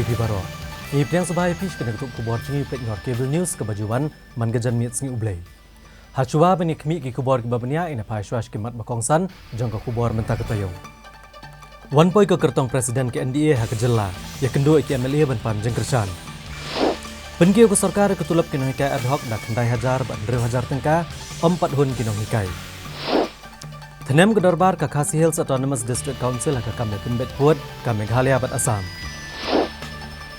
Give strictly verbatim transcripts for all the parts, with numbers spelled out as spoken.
Phi baroh. Ngi pdiang sngewbha ïa phi sha kane ka tuh khubor jong ngi peit noh Cable News kaba ju wan man ka janmiet sngi U Blei. Ha shuwa ban ïa khmih ki khubor kiba bniah, ïa na phai shuwa sha ki mat ba kongsan jong ka khubor mynta ka taïew. Wan poi ka kyrtong president ka N D A ha ka jylla, ïa kynduh ïa ki M L A ban pan jingkyrshan. Pynkiew ka sorkar ïa ka tulop ki nonghikai ad hoc da khyndai hajar bad hynriew hajar tyngka, ym pat hun ki nonghikai. Thnem ka dorbar ka Khasi Hills Autonomous District Council ha ka kam ïa pynbeit pud ka Meghalaya bad Assam.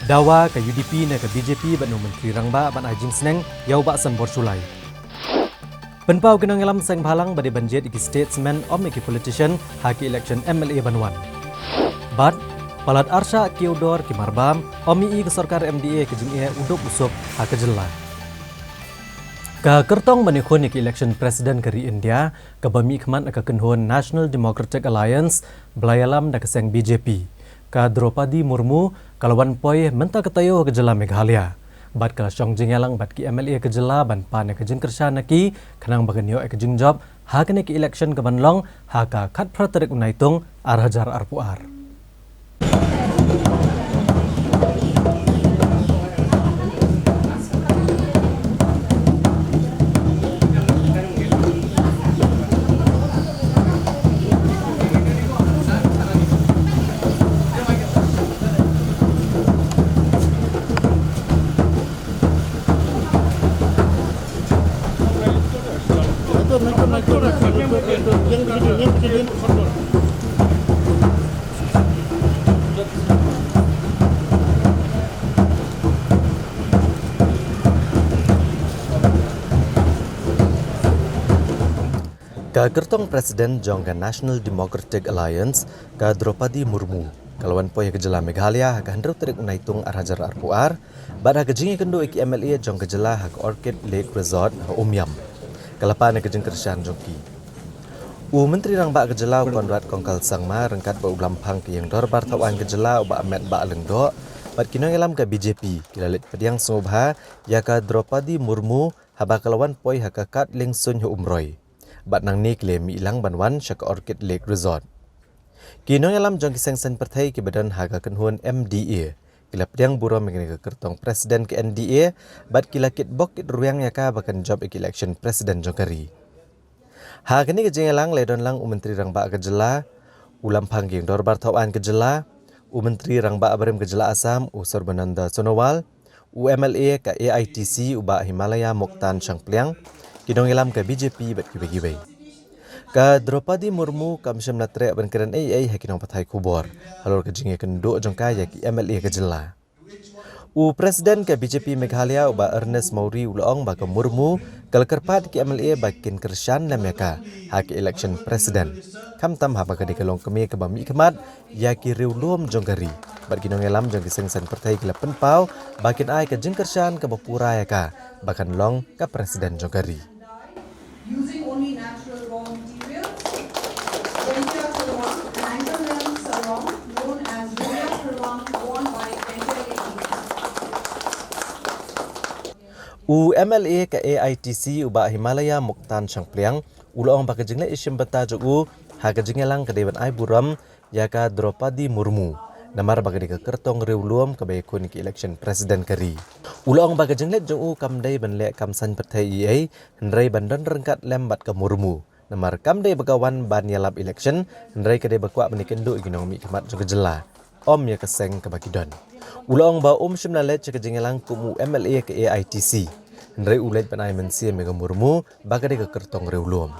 Dawa ka U D P ne ka B J P bad u Myntri Rangbah ban ai jingsneng ïa u Bah Sanbor Shullai. Pynpaw ki nongïalam seng bhalang ba dei ban jied ïa ki statesman ym ïa ki politician ha ki election M L A ban wan. Bad palat arshah kiew dor ki marbam, ym ïohi ka sorkar M D A ka jingeh u duk u suk ha ka jylla. Ka kyrtong ban ïakhun ïa ki election president ka ri India, kaba mihkhmat na ka kynhun National Democratic Alliance, ba la ïalam da ka seng B J P, ka Droupadi Murmu, ka la wan poi mynta ka taïew ha ka jylla Meghalaya. Bad ka la shong jingïalang bad ki M L A ka jylla ban pan ïa ka jingkyrshan na ki, khnang ba kan ïoh ïa ka jingjop ha kane ka election kaban long ha ka khatphra tarik u Naitung ar hajar arphew ar. Ka kyrtong president jong ka National Democratic Alliance, ka Droupadi Murmu, ka la wan poi ha ka jylla Meghalaya ha ka hynriew tarik u Naitung ar hajar arphew ar, bad ha ka jingïakynduh ïa ki M L A jong ka jylla ha ka Orchid Lake Resort ha Umiam, ka la pan ïa ka jingkyrshan jong ki. U Myntri Rangbah ka jylla u Conrad Kongkal Sangma ryngkat bad u Lamphang ka Ïing Dorbar Thawaiñ ka jylla u Bah Metbah Lyngdoh bad ki nongïalam ka B J P ki la leit pdiang sngewbha ïa ka Droupadi Murmu haba ka la wan poi ha ka kad liengsuiñ ha Umroi. Bad nangne ki la mih lang ban wan sha ka Orchid Lake Resort. Ki nongïalam jong ki seng saiñ pyrthei kiba don ha ka kynhun M D A ki la pdiang burom ïa kane ka kyrtong president ka N D A, bad ki la kitbok kitrwiang ïa ka ba kan jop ïa ka election president jong ka ri. Ha kane ka jingïalang la don lang u Myntri Rangbah ka jylla, u Lamphang ka Ïing Dorbar Thawaiñ ka jylla, u Myntri Rangbah barim ka jylla Assam u Sarbananda Sonowal, u M L A ka A I T C u Bah Himalaya Muktan Shangpliang, ki nongïalam ka B J P bad kiwei kiwei. Ka Droupadi Murmu kam shym la treh ban kren ei ei ha ki nongpathai khubor halor ka jingïakynduh jong ka ïa ki M L A ka jylla. U President ka B J P Meghalaya u Bah Ernest Mawrie u la ong ba ka Murmu ka la kyrpad ïa ki M L A ba kin kyrshan lem ïa ka ha ka election president, khamtam haba ka dei ka longkmie kaba mihkhmat ïa ki riewlum jong ka ri. Bad ki nongïalam jong ki seng saiñ pyrthei ki la pynpaw ba kin ai ka jingkyrshan kaba pura ïa ka ba kan long ka president jong ka ri. Using only natural raw materials, Ventia Kharlwang, an anchor length sarong known as Ventia Kharlwang, worn by Ventia Ladies. U M L A ka A I T C u Bah Himalaya Muktan Shangpliang u la ong ba ka jingleit ïashim bynta jong u ha ka jingïalang ka dei ban ai burom ïa ka Droupadi Murmu, namar ba ka dei ka kyrtong riewlum kaba ïakhun ïa ka election president ka ri. U la ong ba ka jingleit jong u kam dei ban leh kam saiñ pyrthei ei ei, hynrei ban don ryngkat lem bad ka Murmu, namar kam dei ba ka wan ban ïalap election, hynrei ka dei ba kwah ban ïakynduh ïa ki nongmihkhmat jong ka jylla, ym ïa ka seng kaba ki don. U la ong ba um shym la leit sha ka jingïalang kum u M L A ka A I T C, hynrei u leit ban ai mynsiem ïa ka Murmu ba ka dei ka kyrtong riewlum.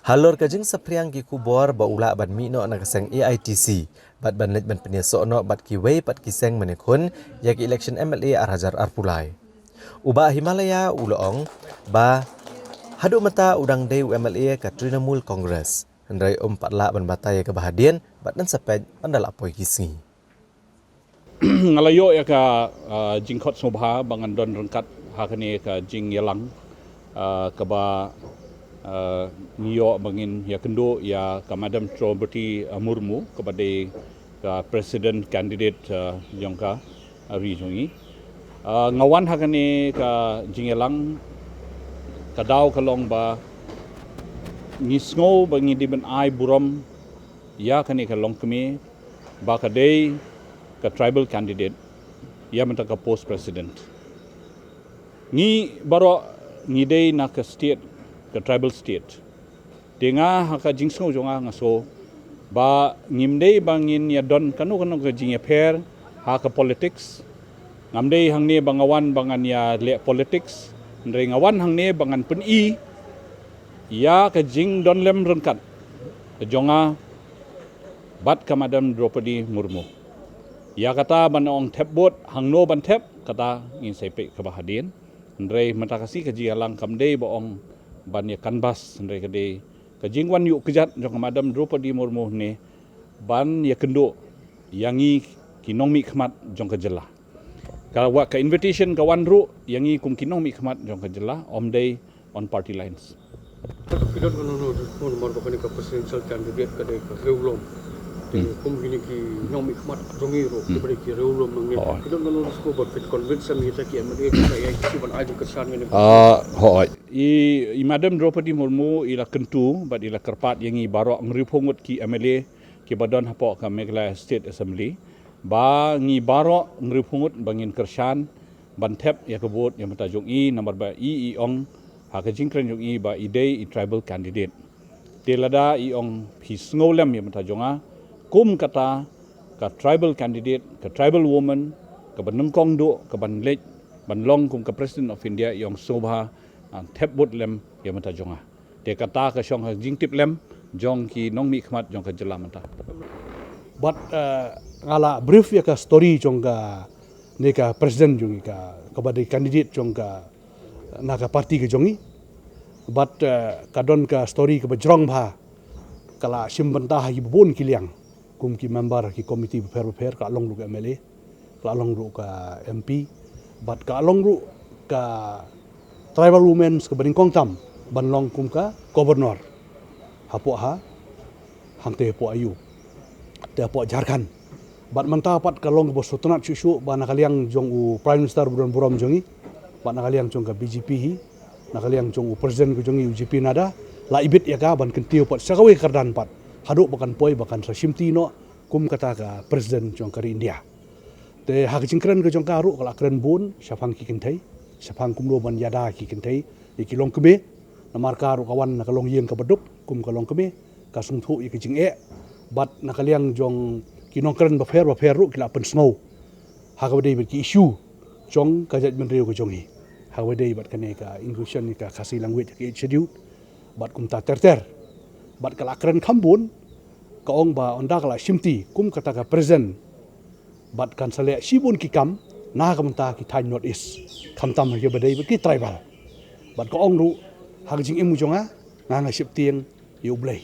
Halor ka jingsaphriang ki khubor ba u lah ban mih noh na ka seng A I T C bad ban leit ban pynïasoh noh bad kiwei pat ki seng ban ïakhun ïa ka election M L A ar hajar arphew lai, u Bah Himalaya u la ong ba haduh mynta u dang dei u M L A ka Trinamool Congress, hynrei um pat lah ban batai ïa kaba hadien bad ngin sa peit ynda la poi ki sngi. Nga la ïoh ïa ka, ah, jingkhot sngewbha ba ngan don ryngkat ha kane ka jingïalang, ah, kaba, ah, ngi ïoh ba ngin ïakynduh ïa ka Madam Droupadi, ah, Murmu kaba dei ka president candidate, ah, jong ka, ah, ri jong ngi. Ah, nga wan ha kane ka jingïalang, ka daw ka long ba ngi sngew ba ngi dei ban ai burom ïa kane ka longkmie ba ka dei ka tribal candidate ïa mynta ka post president. Ngi baroh ngi dei na ka state, ka tribal state. Te nga ha ka jingsngew jong nga nga sngew ba ngim dei ba ngin ïa don kano kano ka jingïapher ha ka politics. Ngam dei hangne ba nga wan ba ngan ïa leh politics. Hynrei nga wan hangne ba ngan pyni ïa ka jingdon lem ryngkat jong nga bad ka Madam Droupadi Murmu. Ïa kata ban ong thep vote, hangno ban thep, kata ngin sa peit kaba hadien. Hynrei mynta ka sngi ka jingïalang kam dei ba ong ban ïa canvass, hynrei ka dei ka jingwan ïuh kjat jong ka Madam Droupadi Murmu ne ban ïa kynduh ïa ngi ki nongmihkhmat jong ka jylla. Ka wa ka invitation ka wan ruh ïa ngi kum ki nongmihkhmat jong ka jylla, ym dei on party lines. Ki don kano kano, namar ba kane ka presidential candidate ka dei ka riewlum. Te kum kine ki nongmihkhmat jong ngi ruh kiba dei ki riewlum nangne, ki don kano kano ba phi convince ïa ki M L A ki sa ïa ki ban ai jingkyrshan ïa ngi? Ah, hooid. I, i Madam Droupadi Murmu i la kyntu bad i la kyrpad ïa ngi baroh hynriewphew ngut ki M L A kiba don hapoh ka Meghalaya State Assembly ba ngi baroh hynriewphew ngut ba ngin kyrshan ban thep ïa ka vote ïa mynta jong i, namar ba i i ong ha ka jingkren jong i ba i dei i tribal candidate. Te lada i ong phi sngew lem ïa mynta jong nga, kum kata ka tribal candidate, ka tribal woman, ka ban nyngkong duh, ka ban leit ban long kum ka President of India, i ong sngewbha, ah, thep vote lem ïa mynta jong nga. Te kata ka shong ha jingtip lem jong ki nongmihkhmat jong ka jylla mynta. Bad, eh, nga la brief ïa ka story jong kane ka president jong ngi, ka, kaba dei candidate jong ka, na ka party ka jong ngi. Bad, eh, ka don ka story kaba jrong bha, ka la shim bynta ha ki bun ki liang. Kum ki member ki komiti bapher bapher, ka long ruh ka M L A, ka long ruh ka M P, bad ka long ruh ka tribal women kaba nyngkong tam ban long kum ka governor hapoh ha, hangtei hapoh A U, te hapoh Jharkhand. Bad mynta pat ka long kaba sngewtynnat shuh shuh ba na ka liang jong u Prime Minister ba don burom jong ngi, bad na ka liang jong ka B J P hi, na ka liang jong u President ka jong ngi u J P Nadda, la ibit ïa ka ban kyntiew pat sha kawei ka kyrdan pat, haduh ba kan poi ba kan sa shimti noh kum kata ka President jong ka ri India. Te ha ka jingkren ka jong ka ruh ka la kren bun shaphang ki kynthei, shaphang kumno ban ïada ki kynthei ïa ki longkmie. Namar ka ruh ka wan na ka longïing kaba duk kum ka longkmie, ka sngewthuh ïa ka jingeh. Bad na ka liang jong ki nongkren bapher bapher ruh ki la pynsngew ha kaba dei bad ki issue jong ka jaitbynriew ka jong ngi, ha kaba dei bad kane ka inclusion ïa ka Khasi language ha ka Eighth Schedule, bad kumta ter ter. Bad ka la kren kham bun, ka ong ba ynda ka la shimti kum kata ka President, bad kan sa leh shibun ki kam na ka bynta ki thaiñ North East, khamtam ha kiba dei bad ki tribal. Bad ka ong ruh, ha ka jingim jong nga, nga nga sheptieng ïa U Blei.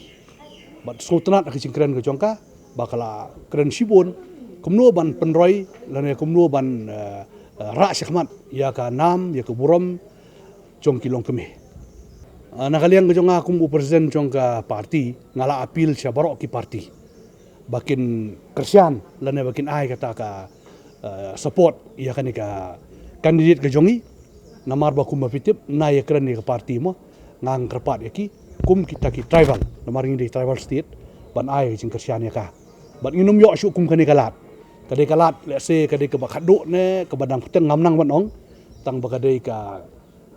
Bad sngewtynnat ha ka jingkren ka jong ka ba ka la kren shibun kumno ban pynroi lane kumno ban, eh, eh, rah shakhmat ïa ka nam, ïa ka burom jong ki longkmie. Ah, na ka liang ka jong nga kum u president jong ka party, nga la appeal sha baroh ki party ba kin kyrshan lane ba kin ai kata ka, eh, support ïa kane ka candidate ka jong ngi. Namar ba kumba phi tip, nga ïakren ïa ka party mo, nga kyrpad ïa ki kum kita ki tribal, namar ngi dei tribal state, ban ai ka jingkyrshan ïa ka. Bad ngin ym ïoh shuh kum kane ka lad. Ka dei ka lad, let's say, ka dei kaba khadduh ne kaba dang pateng, ngam nang ban ong, tang ba ka dei ka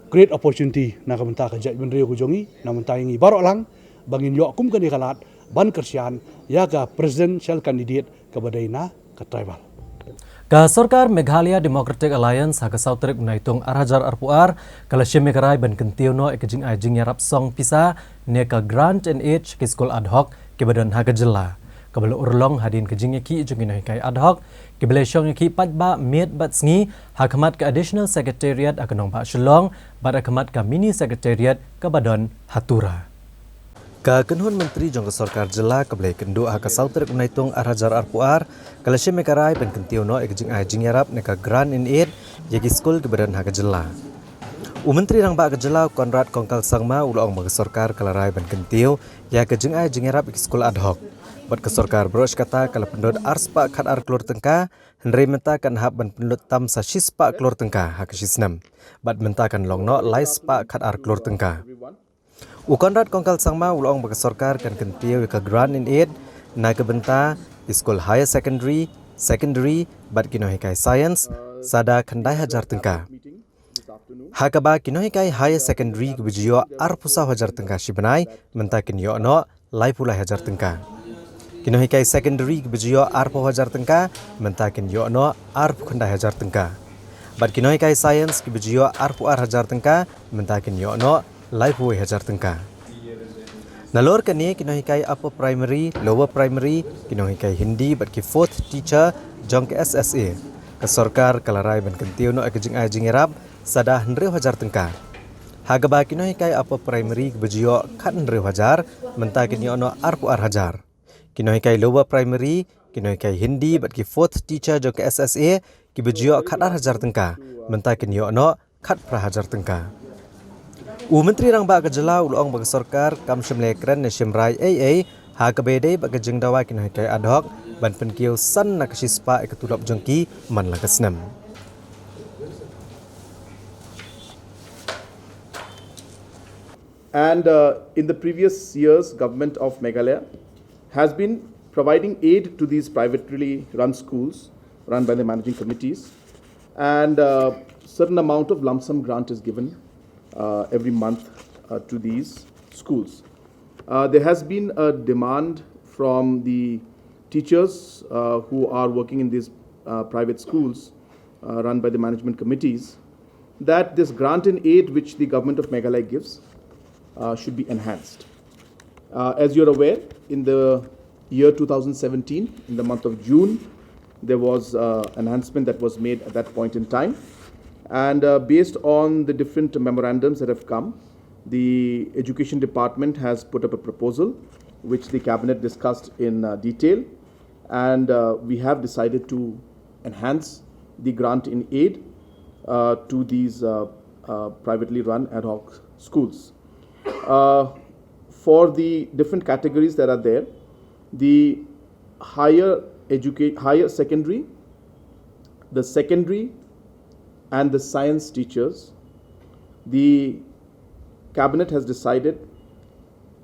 great opportunity na ka bynta ka jaitbynriew ka jong ngi, na bynta ïa ngi baroh lang, ba ngin ïoh kum kane ka lad ban kyrshan ïa ka presidential candidate kaba dei na ka tribal. Ka sorkar Meghalaya Democratic Alliance ha ka saw tarik u Naitung ar hajar arphew ar ka la shim ïa ka rai ban kyntiew noh ïa ka jingai jingïarap song pisa ne ka grant and aid sha ki skul ad hoc kiba don ha ka jylla, kaba la urlong hadien ka jingïakhih jong ki nonghikai ad hoc kiba la shong ïakhih paidbah miet bad sngi ha khmat ka Additional Secretariat ha ka nongbah Shillong bad ha khmat ka Mini Secretariat kaba don ha Tura. Ka kynhun myntri jong ka sorkar jylla kaba la ïakynduh ha ka saw tarik u Naitung ar hajar arphew ar ka la shim ïa ka rai ban kyntiew noh ïa ka jingai jingïarap ne ka grant in aid ïa ki skul kiba don ha ka jylla. U Myntri Rangbah ka jylla u Conrad Kongkal Sangma u la ong ba ka sorkar ka la rai ban kyntiew ïa ka jingai jingïarap ïa ki skul ad hoc. Bad ka sorkar baroh shi katta ka la pynlut ar spah khat ar klur tyngka, hynrei mynta kan hap ban pynlut tam sa shi spah klur tyngka ha ka shi snem. Bad mynta kan long noh lai spah khat ar klur tyngka. U Conrad Kongkal Sangma u la ong ba ka sorkar kan kyntiew ïa ka grant in aid na ka bynta ki skul higher secondary, Secondary bad ki nonghikai science sada khyndai hajar tyngka. Ha kaba ki nonghikai higher secondary kiba ju ïoh arphew saw hajar tyngka shi bnai mynta kin ïoh noh laiphew lai hajar tyngka. Ki nonghikai secondary kiba ju ïoh arphew hajar tyngka mynta kin ïoh noh arphew khyndai hajar tyngka. Bad ki nonghikai science kiba ju ïoh arphew ar hajar tyngka mynta kin ïoh noh laiphew wei hajar tyngka. Nalor kane ki nonghikai upper primary, lower primary, ki nonghikai Hindi bad ki fourth teacher jong ka S S A, ka sorkar ka la rai ban kyntiew noh ïa ka jingai jingïarap sada hynriew hajar tyngka. Ha kaba ki nonghikai upper primary kiba ju ïoh khathynriew hajar mynta kin ïoh noh arphew ar hajar. Ki nonghikai lower primary, ki nonghikai Hindi bad ki fourth teacher jong ka S S A kiba ju ïoh khatar hajar tyngka mynta kin ïoh noh khatphra hajar tyngka. U Myntri Rangbah ka jylla u la ong ba ka sorkar kam shym la kren ne shim rai ei ei ha kaba ïadei bad ka jingdawa ki nonghikai ad hoc ban pynkiew san na ka shispah ïa ka tulop jong ki man la ka snem. And uh, in the previous years, government of Meghalaya has been providing aid to these privately run schools run by the managing committees, and uh, certain amount of lump sum grant is given uh, every month uh, to these schools. Uh, there has been a demand from the teachers uh, who are working in these uh, private schools uh, run by the management committees that this grant and aid which the government of Meghalaya gives uh, should be enhanced. Uh, as you're aware, in the year two thousand seventeen, in the month of June, there was uh, enhancement that was made at that point in time. And uh, based on the different memorandums that have come, the education department has put up a proposal which the cabinet discussed in uh, detail, and uh, we have decided to enhance the grant in aid uh, to these uh, uh, privately run ad hoc schools. Uh, for the different categories that are there, the higher educate higher secondary, the secondary, and the science teachers, the cabinet has decided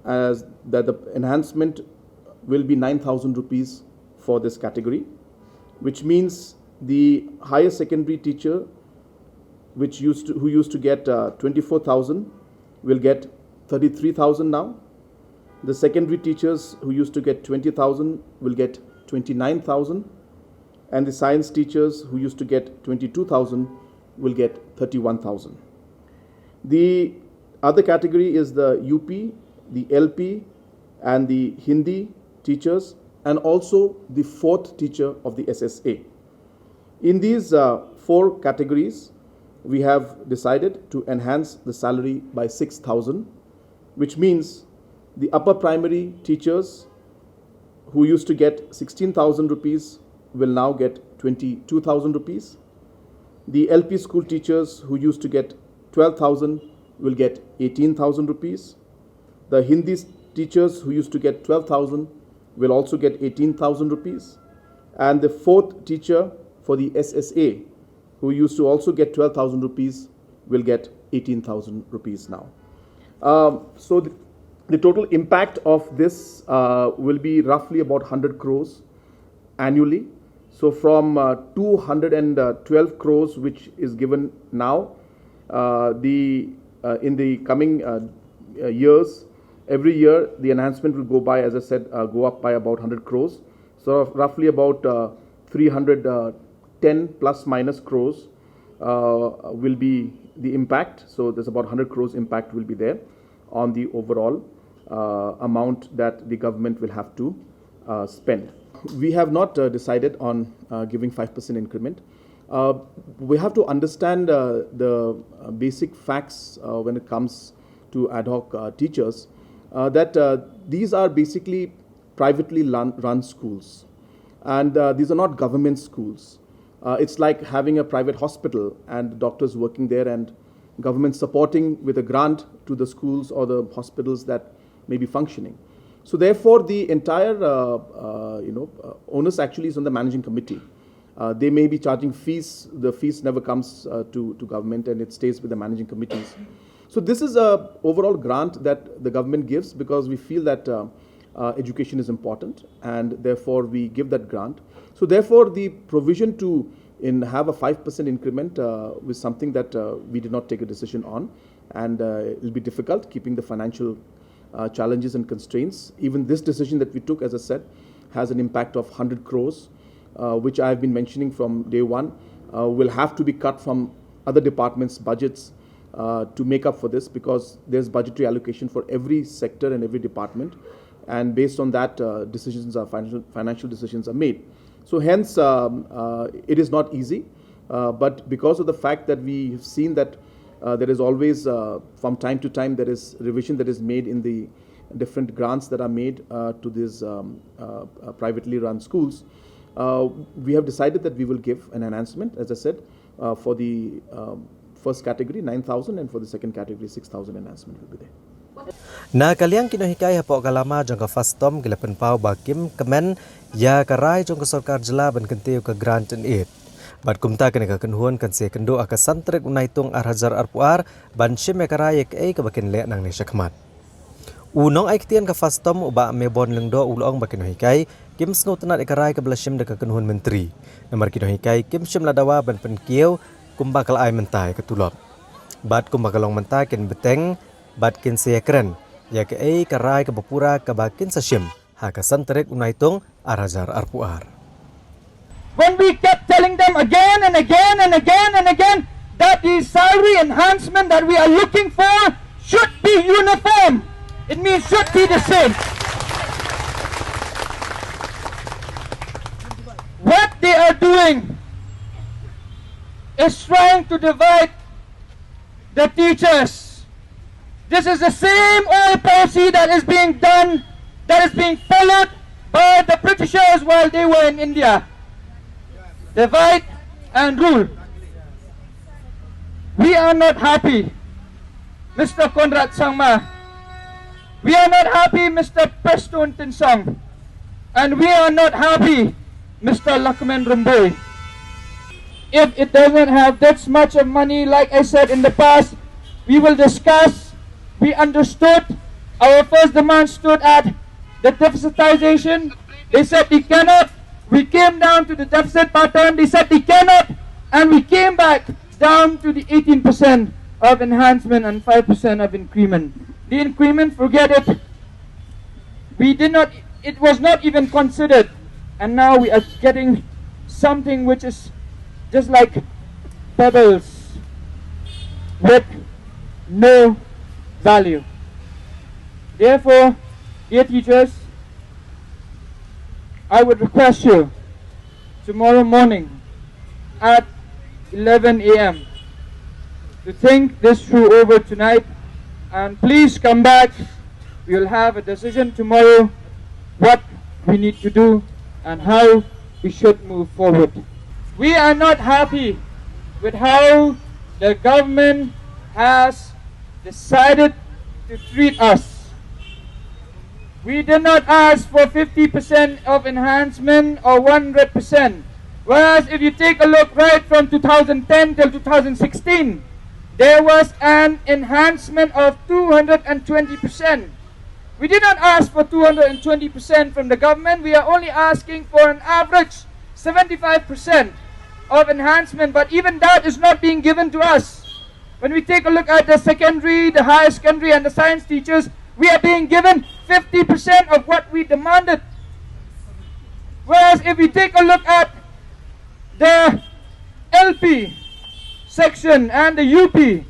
as that the enhancement will be nine thousand rupees for this category, which means the higher secondary teacher, which used to, who used to get uh, twenty-four thousand, will get thirty-three thousand now. The secondary teachers who used to get twenty thousand will get twenty-nine thousand, and the science teachers who used to get twenty-two thousand will get thirty-one thousand. The other category is the U P, the L P, and the Hindi teachers, and also the fourth teacher of the S S A. In these uh, four categories, we have decided to enhance the salary by six thousand, which means the upper primary teachers who used to get sixteen thousand rupees will now get twenty-two thousand rupees. The L P school teachers who used to get twelve thousand will get eighteen thousand rupees. The Hindi teachers who used to get twelve thousand will also get eighteen thousand rupees. And the fourth teacher for the S S A, who used to also get twelve thousand rupees, will get eighteen thousand rupees now. Um, so the, the total impact of this uh, will be roughly about one hundred crores annually. So from uh, two hundred twelve crores, which is given now, uh, the uh, in the coming uh, uh, years, every year the enhancement will go by, as I said, uh, go up by about one hundred crores. So roughly about uh, three hundred ten plus minus crores uh, will be the impact. So there's about one hundred crores impact will be there on the overall uh, amount that the government will have to uh, spend. We have not uh, decided on uh, giving five percent increment. Uh, we have to understand uh, the uh, basic facts uh, when it comes to ad hoc uh, teachers, uh, that uh, these are basically privately run, run schools. And uh, these are not government schools. Uh, it's like having a private hospital and doctors working there and government supporting with a grant to the schools or the hospitals that may be functioning. So therefore, the entire uh, uh, you know uh, onus actually is on the managing committee. Uh, they may be charging fees. The fees never comes uh, to, to government, and it stays with the managing committees. So this is a overall grant that the government gives because we feel that uh, uh, education is important, and therefore we give that grant. So therefore, the provision to in have a five percent increment uh, was something that uh, we did not take a decision on, and uh, it'll be difficult keeping the financial uh, challenges and constraints. Even this decision that we took, as I said, has an impact of one hundred crores, uh, which I've been mentioning from day one, uh, will have to be cut from other departments' budgets uh, to make up for this, because there's budgetary allocation for every sector and every department. And based on that, uh, decisions are financial, financial decisions are made. So hence, um, uh, it is not easy. Uh, but because of the fact that we have seen that uh, there is always, uh, from time to time, there is revision that is made in the different grants that are made uh, to these um, uh, uh, privately run schools, uh, we have decided that we will give an enhancement, as I said, uh, for the um, first category, nine thousand, and for the second category, six thousand enhancement will be there. Na ka liang ki nonghikai hapoh ka lama jong ka FASTOM ki la pynpaw ba kim kmen ïa ka rai jong ka sorkar jylla ban kyntiew ka grant and aid. Bad kumta kane ka kynhun kan sa ïakynduh ha ka san tarik u Naitung ar hajar arphew ar ban shim ïa ka rai ïa kaei kaba kin leh nangne shakhmat. U nongai ktien ka FASTOM u Bah Mebon Lyngdoh u la ong ba ki nonghikai kim sngewtynnat ïa ka rai kaba la shim da ka kynhun myntri. Namar ki nonghikai kim shym la dawa ban pynkiew kumba ka la ai mynta ïa ka tulop. Bad kumba ka long mynta kin bteng bad kin sa ïakren ïa kaei ka rai kaba pura kaba kin sa shim ha ka san tarik u Naitung ar hajar arphew ar. When we kept telling them again and again and again and again that the salary enhancement that we are looking for should be uniform, it means should be the same. What they are doing is trying to divide the teachers. This is the same old policy that is being done, that is being followed by the Britishers while they were in India. Divide and rule. We are not happy, Mister Conrad Sangma. We are not happy, Mister Prestone Tynsong. And we are not happy, Mister Lakmen Rymbui. If it doesn't have this much of money, like I said in the past, we will discuss. We understood. Our first demand stood at the deficitization. They said they cannot. We came down to the deficit pattern. They said they cannot. And we came back down to the eighteen percent of enhancement and five percent of increment. The increment, forget it. We did not, it was not even considered. And now we are getting something which is just like pebbles with no value. Therefore, dear teachers, I would request you tomorrow morning at eleven a.m. to think this through over tonight, and please come back. We will have a decision tomorrow what we need to do and how we should move forward. We are not happy with how the government has decided to treat us. We did not ask for fifty percent of enhancement or one hundred percent. Whereas if you take a look right from two thousand ten till two thousand sixteen, there was an enhancement of two hundred twenty percent. We did not ask for two hundred twenty percent from the government. We are only asking for an average seventy-five percent of enhancement, but even that is not being given to us. When we take a look at the secondary, the higher secondary, and the science teachers, we are being given fifty percent of what we demanded. Whereas if we take a look at the L P section and the U P,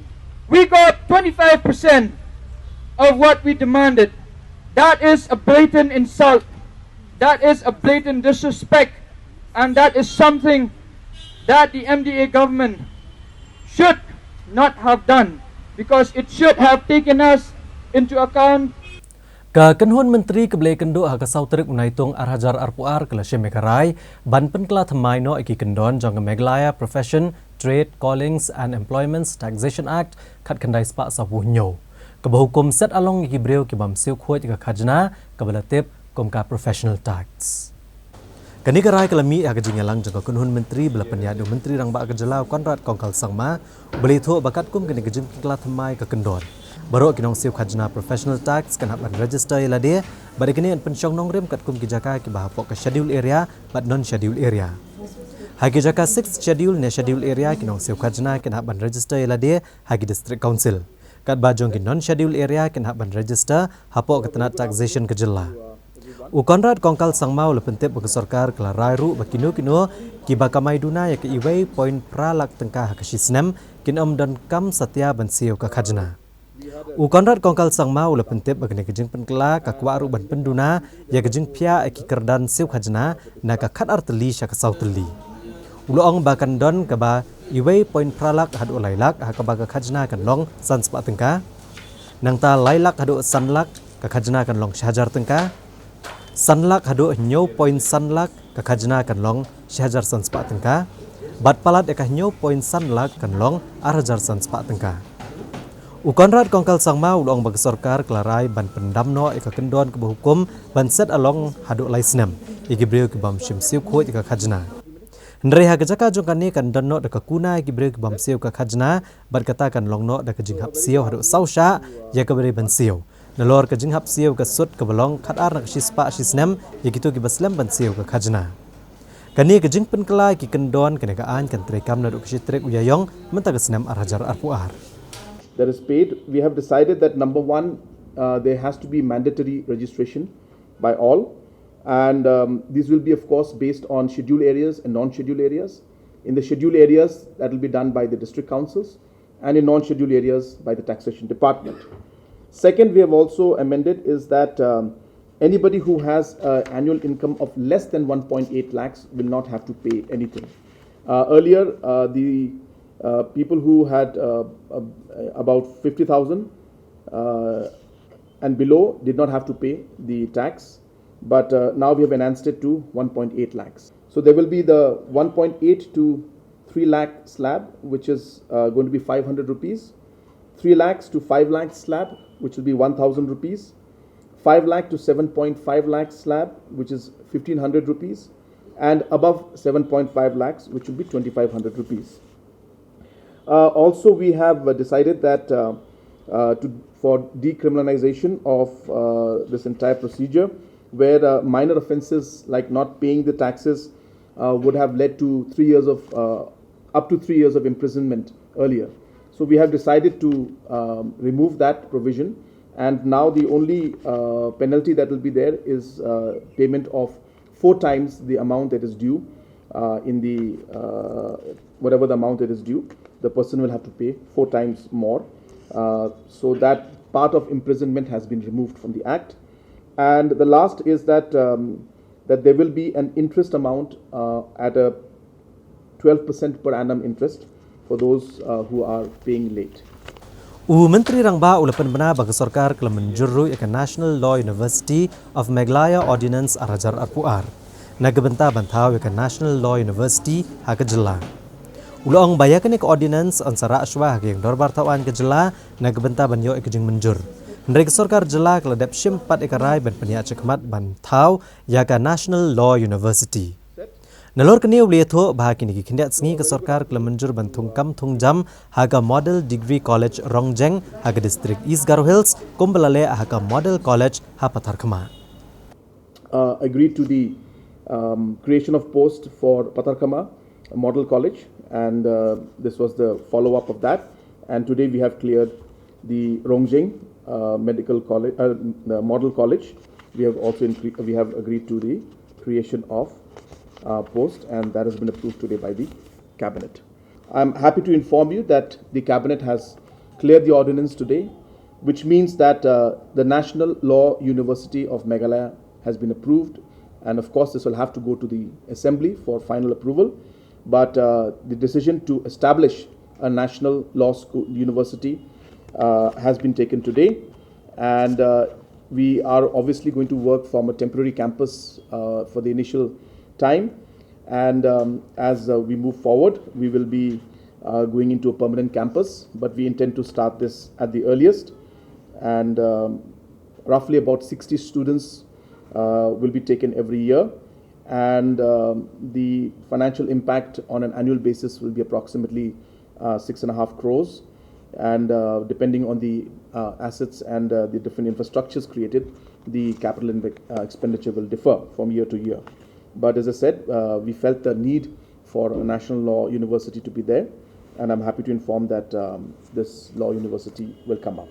we got twenty-five percent of what we demanded. That is a blatant insult. That is a blatant disrespect. And that is something that the M D A government should not have done, because it should have taken us into account. Ka kynhun myntri kaba la ïakynduh ha ka saw tarik u Naitung ar hajar arphew ar ka la shim ïa ka rai ban pynkylla thymmai noh ïa ki kyndon jong ka Meghalaya Profession, Trade, Callings and Employments Taxation Act khatkhyndai spah sawphew hynñiew, kaba hukum set along ïa ki briew ki bym siew khuid ïa ka khajna kaba la tip kum ka professional tax. Kane ka rai ka la mih ha ka jingïalang jong ka kynhun myntri ba la pynïaid da u Myntri Rangbah ka jylla u Conrad Kongkal Sangma, uba la ïathuh ba katkum kane ka jingpynkylla thymmai ka kyndon, Baroh ki nongsiew khajna professional tax kan hap ban register ïa lade bad ïa kine yn pynshong nongrim katkum ki jaka kiba hapoh ka schedule area bad non schedule area. Ha ki jaka sixth schedule ne schedule area ki nongsiew khajna kan hap ban register ïa lade ha ki district council. Katba jong ki non schedule area kan hap ban register hapoh ka tnat taxation ka jylla. U Conrad Kongkal Sangma u la pyntip ba ka sorkar ka la rai ruh ba kino kino kiba kamai duna ïa ka iwei point phra lak tyngka ha ka shi snem kin ym donkam satia ban siew ka khajna. U Conrad Kongkal Sangma u la pyntip ba kane ka jingpynkylla ka kwah ruh ban pynduna ïa ka jingphiah ïa ki kyrdan siew khajna na ka khatar tylli sha ka saw tylli. U la ong ba kan don kaba iwei point phra lak haduh lai lak ha kaba ka khajna kan long san spah tyngka. Nangta lai lak haduh san lak ka khajna kan long shi hajar tyngka. San lak haduh hynñiew point san lak ka khajna kan long shi hajar san spah tyngka. Bad palat ïa ka hynñiew point san lak kan long ar hajar san spah tyngka. U Conrad Kongkal Sangma u la ong ba ka sorkar ka la rai ban pyndam noh ïa ka kyndon kaba hukum ban set along haduh lai snem ïa ki briew kibym shym siew khuid ïa ka khajna. Hynrei ha ka jaka jong kane kan don noh da ka kuna ïa ki briew kibym siew ka khajna bad kata kan long noh da ka jinghap siew haduh saw shah ïa kaba dei ban siew. Nalor ka jinghap siew ka sut kaba long khatar na ka shi spah shi snem ïa kito kiba slem ban siew ka khajna. Kane ka jingpynkylla ïa ki kyndon kane ka aiñ kan treikam naduh ka shi tarik u Ïaïong mynta ka snem ar hajar arphew ar. That is paid, we have decided that number one, uh, there has to be mandatory registration by all. And um, this will be, of course, based on schedule areas and non schedule areas. In the schedule areas, that will be done by the district councils, and in non schedule areas, by the taxation department. Second, we have also amended is that um, anybody who has an annual income of less than one point eight lakhs will not have to pay anything. Uh, earlier, uh, the uh, people who had uh, uh, about fifty thousand uh, and below did not have to pay the tax, but uh, now we have enhanced it to one point eight lakhs. So there will be the one point eight to three lakh slab, which is uh, going to be five hundred rupees, three lakhs to five lakhs slab, which will be one thousand rupees, five lakh to seven point five lakh slab, which is fifteen hundred rupees, and above seven point five lakhs, which will be twenty-five hundred rupees. Uh, also, we have uh, decided that uh, uh, to, for decriminalization of uh, this entire procedure, where uh, minor offenses like not paying the taxes uh, would have led to three years of uh, up to three years of imprisonment earlier. So we have decided to um, remove that provision, and now the only uh, penalty that will be there is uh, payment of four times the amount that is due uh, in the uh, whatever the amount that is due. The person will have to pay four times more. Uh, so that part of imprisonment has been removed from the act. And the last is that um, that there will be an interest amount uh, at a twelve percent per annum interest for those uh, who are paying late. U Myntri Rangbah u la pynbna ba ka sorkar ka la mynjur ruh ïa ka National Law University of Meghalaya Ordinance ar hajar arphew ar na ka bynta ban thaw ïa ka National Law University ha ka jylla. U la ong ba ïa kane ka ordinance yn sa rah shuwa ha ka ïing dorbar thaw aiñ ka jylla na ka bynta ban ïoh ïa ka jingmynjur. Hynrei ka sorkar jylla ka la dep shim pat ïa ka rai ban pynïaid shakhmat ban thaw ïa ka National Law University. Nalor kane u la ïathuh ba ha kine ki khyndiat sngi ka sorkar ka la mynjur ban thung kam thung jam ha ka Model Degree College Rongjeng ha ka district East Garo Hills kumba la leh ha ka Model College ha Patharkhmah. Uh, agreed to the um, creation of post for Patharkhmah Model College, and uh, this was the follow-up of that. And today we have cleared the Rongjeng uh, Medical College, uh, the Model College. We have also incre- we have agreed to the creation of uh, post, and that has been approved today by the cabinet. I'm happy to inform you that the cabinet has cleared the ordinance today, which means that uh, the National Law University of Meghalaya has been approved, and of course, this will have to go to the assembly for final approval. But uh, the decision to establish a national law school university uh, has been taken today, and uh, we are obviously going to work from a temporary campus uh, for the initial time. And um, as uh, we move forward, we will be uh, going into a permanent campus, but we intend to start this at the earliest. And um, roughly about sixty students uh, will be taken every year. And um, the financial impact on an annual basis will be approximately uh, six and a half crores. And uh, depending on the uh, assets and uh, the different infrastructures created, the capital inve- uh, expenditure will differ from year to year. But as I said, uh, we felt the need for a national law university to be there, and I'm happy to inform that um, this law university will come up.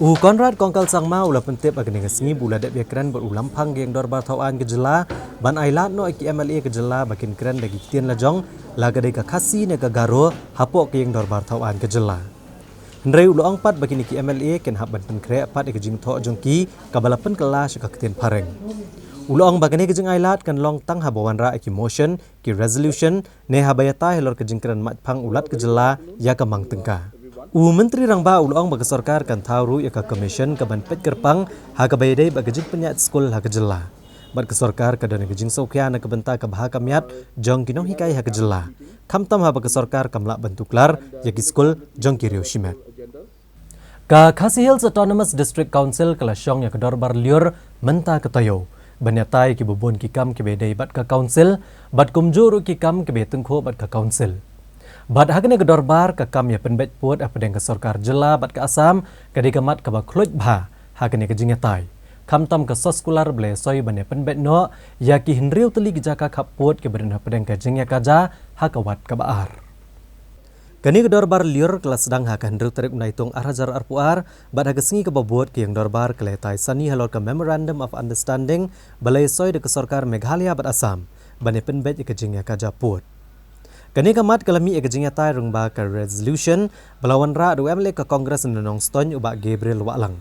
U Conrad Kongkal Sangma u la pyntip ha kane ka sngi ba u la dep ïakren bad u Lamphang ka ïing dorbar thaw aiñ ka jylla ban ai lad noh ïa ki M L A ka jylla ba kin kren da ki ktien la jong, la ka dei ka Khasi ne ka Garo, hapoh ka ïing dorbar thaw aiñ ka jylla. Hynrei u la ong pat ba kine ki M L A kin hap ban pynkhreh pat ïa ka jingthoh jong ki kaba la pynkylla sha ka ktien phareng. U la ong ba kane ka jingai lad kan long tang haba wanrah ïa ki motion, ki resolution, ne haba ïatai halor ka jingkren mait phang u Lat ka jylla ïa ka mang tyngka. U Myntri Rangbah u la ong ba ka sorkar kan thaw ruh ïa ka commission ka ban peit kyrpang ha kaba ïadei bad ka jingpynïaid skul ha ka jylla. Bad ka sorkar ka don ïa ka jingsngewkhia na ka bynta ka bha ka miat jong ki nonghikai ha ka jylla, khamtam haba ka sorkar kam lah ban tuklar ïa ki skul jong ki riew shimet. Ka Khasi Hills Autonomous District Council ka la shong ïa ka dorbar lyiur mynta ka taïew ban ïatai ïa kiba bun ki kam kiba ïadei bad ka council, bad kumjuh ruh ki kam kiba ïatyngkhuh bad ka council. Bad ha kane ka dorbar, ka kam ïa pynbeit pud hapdeng ka sorkar jylla bad ka Assam ka dei ka mat kaba khluit bha ha kane ka jingïatai, khamtam ka soskular ba la ïasoi ban ïa pynbeit noh ïa ki hynriew tylli ki jaka khap pud kiba don hapdeng ka jingïakajia ha ka wat kaba ar. Kane ka dorbar lyiur ka la sdang ha ka hynriew tarik u Naitung ar hajar arphew ar, bad ha ka sngi kaba bud ka ïing dorbar ka la ïatai sani halor ka Memorandum of Understanding ba la ïasoi da ka sorkar Meghalaya bad Assam ban ïa pynbeit ïa ka jingïakajia pud. Kane ka mat ka la mih ïa ka jingïatai lyngba ka resolution ba la wanrah da u M L A ka Congress na Nongstoiñ, u Bah Gabriel Wahlang.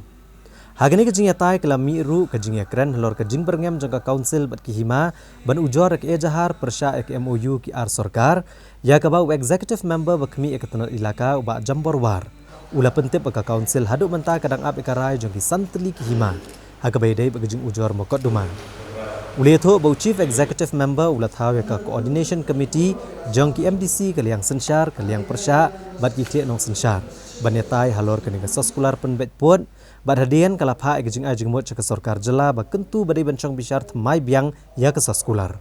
Ha kane ka jingïatai ka la mih ruh ka jingïakren halor ka jingbyrngem jong ka council bad ki hima ban ujor ïa ka ejahar pyrshah ïa ka M O U ki ar sorkar, ïa kaba u executive member ba khmih ïa ka tnat ilaka, u Bah Jambor War, u la pyntip ba ka council haduh mynta ka dang ap ïa ka rai jong ki san tylli ki hima ha kaba ïadei bad ka jingujor mokotduma. U la ïathuh ba u chief executive member u la thaw ïa ka coordination committee jong ki M D C, ka liang synshar, ka liang pyrshah bad ki theh nongsynshar ban ïatai halor kane ka soskular pynbeit pud, bad hadien ka la phah ïa ka jingai jingmut sha ka sorkar jylla ba kyntu ba dei ban shong bishar thymmai biang ïa ka soskular.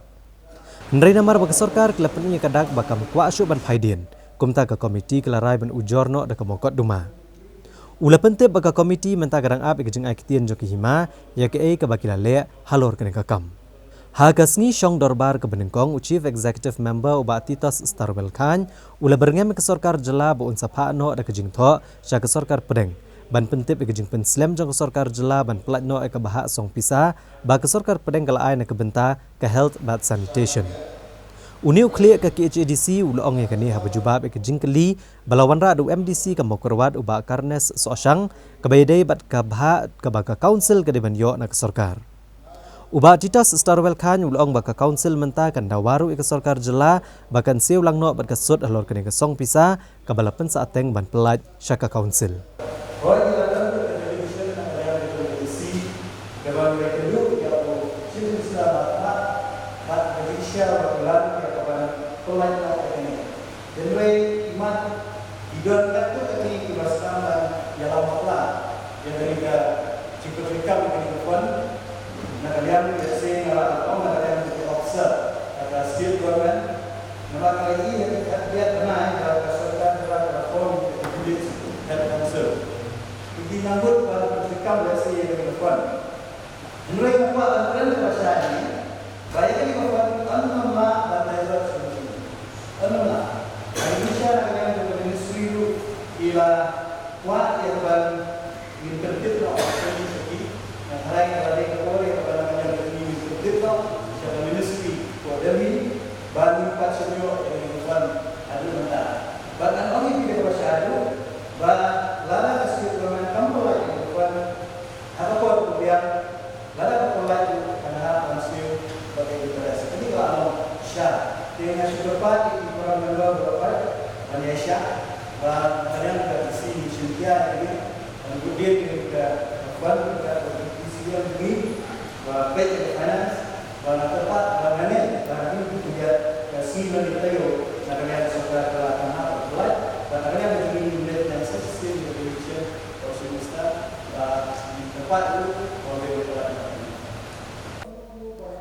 Hynrei namar ba ka sorkar ka la pyni ïa ka dak ba kam kwah shuh ban phai dien, kumta ka komiti ka la rai ban ujor noh da ka mokotduma. U la pyntip ba ka komiti mynta ka dang ap ïa ka jingai ktien jong ki hima ïa kaei kaba ki la leh halor kane ka kam. Ha ka sngi shong dorbar kaba nyngkong, u chief executive member, u Bah Titos Starwell Chyne, u la byrngem ïa ka sorkar jylla ba un sa phah noh da ka jingthoh sha ka sorkar pdeng ban pyntip ïa ka jingpynslem jong ka sorkar jylla ban pyllait noh ïa ka bhah song pisa ba ka sorkar pdeng ka la ai na ka bynta ka health bad sanitation. Une u khlieh ka K H A D C u la ong ïa kane haba jubab ïa ka jingkylli ba la wanrah da u M D C ka Mawkyrwat, u Bah Carnes Sohshang, kaba ïadei bad ka bhah kaba ka council ka dei ban ïoh na ka sorkar. U Bah Titos Starwell Chyne u la ong ba ka council mynta kan dawa ruh ïa ka sorkar jylla ba kan siew lang noh bad ka sut halor kane ka song pisa kaba la pynsahteng ban pyllait sha ka council. Hooid, ngi la don ka resolution na ka liang ka K H A D C kaba ngi la kynduh ïa u Chief Minister Bah Tharmar bad ka jingshisha ba ka la ïa ka ban pyllait noh ïa kane. Hynrei imat ki don katto katne kiba sdang ban ïalam bakla ïa kane ka jingpyntreikam ïa kane ka fund. Na ka liang, let's say, nga la ong na ka liang jong ki officer na ka state government, namar nga la ïohi ha ka khadbiat bnai ba ka sorkar jylla ka la form ïa ka village health council. Ki nang bud ban pyntreikam, let's say, ïa kane ka fund. Hynrei nga kwah ban kren kaba shai hangne ba ïa kane ka fund ym lah ban divert sha kane. Ym lah. Ba ïa ka liang jong ka ministry ruh ki la kwah ïa ka ban ngin pyntip noh sha ki. Nga tharai ka la dei ka por ïa ka ban ngin pyntip noh sha ka ministry for Delhi ban ngin pat shim ïoh ïa kane ka fund haduh mynta. Bad ngan ong ïa phi da kaba shai ruh ba lada ka state government kam pynlait ïa kane ka fund ha ka por kaba biang, lada ka pynlait ruh kan hap ban siew bad ka interest. Kane ka la long shisha. Te nga shu kyrpad ïa ki para member baroh kawei ban ïaishah ba ka liang ka D C ngi shim khia ïa kane, ban kut dien ïa ka fund ka D C jong ngi, ba peit ïa ka finance, ba nga kyrpad ba nangne ba ha kine ki taïew, ka sngi ba ngi taïew, na ka liang ka sorkar ka la, kan hap ban pynlait, ba na ka liang ka jong ngi ngin leit na ka shisien ka election.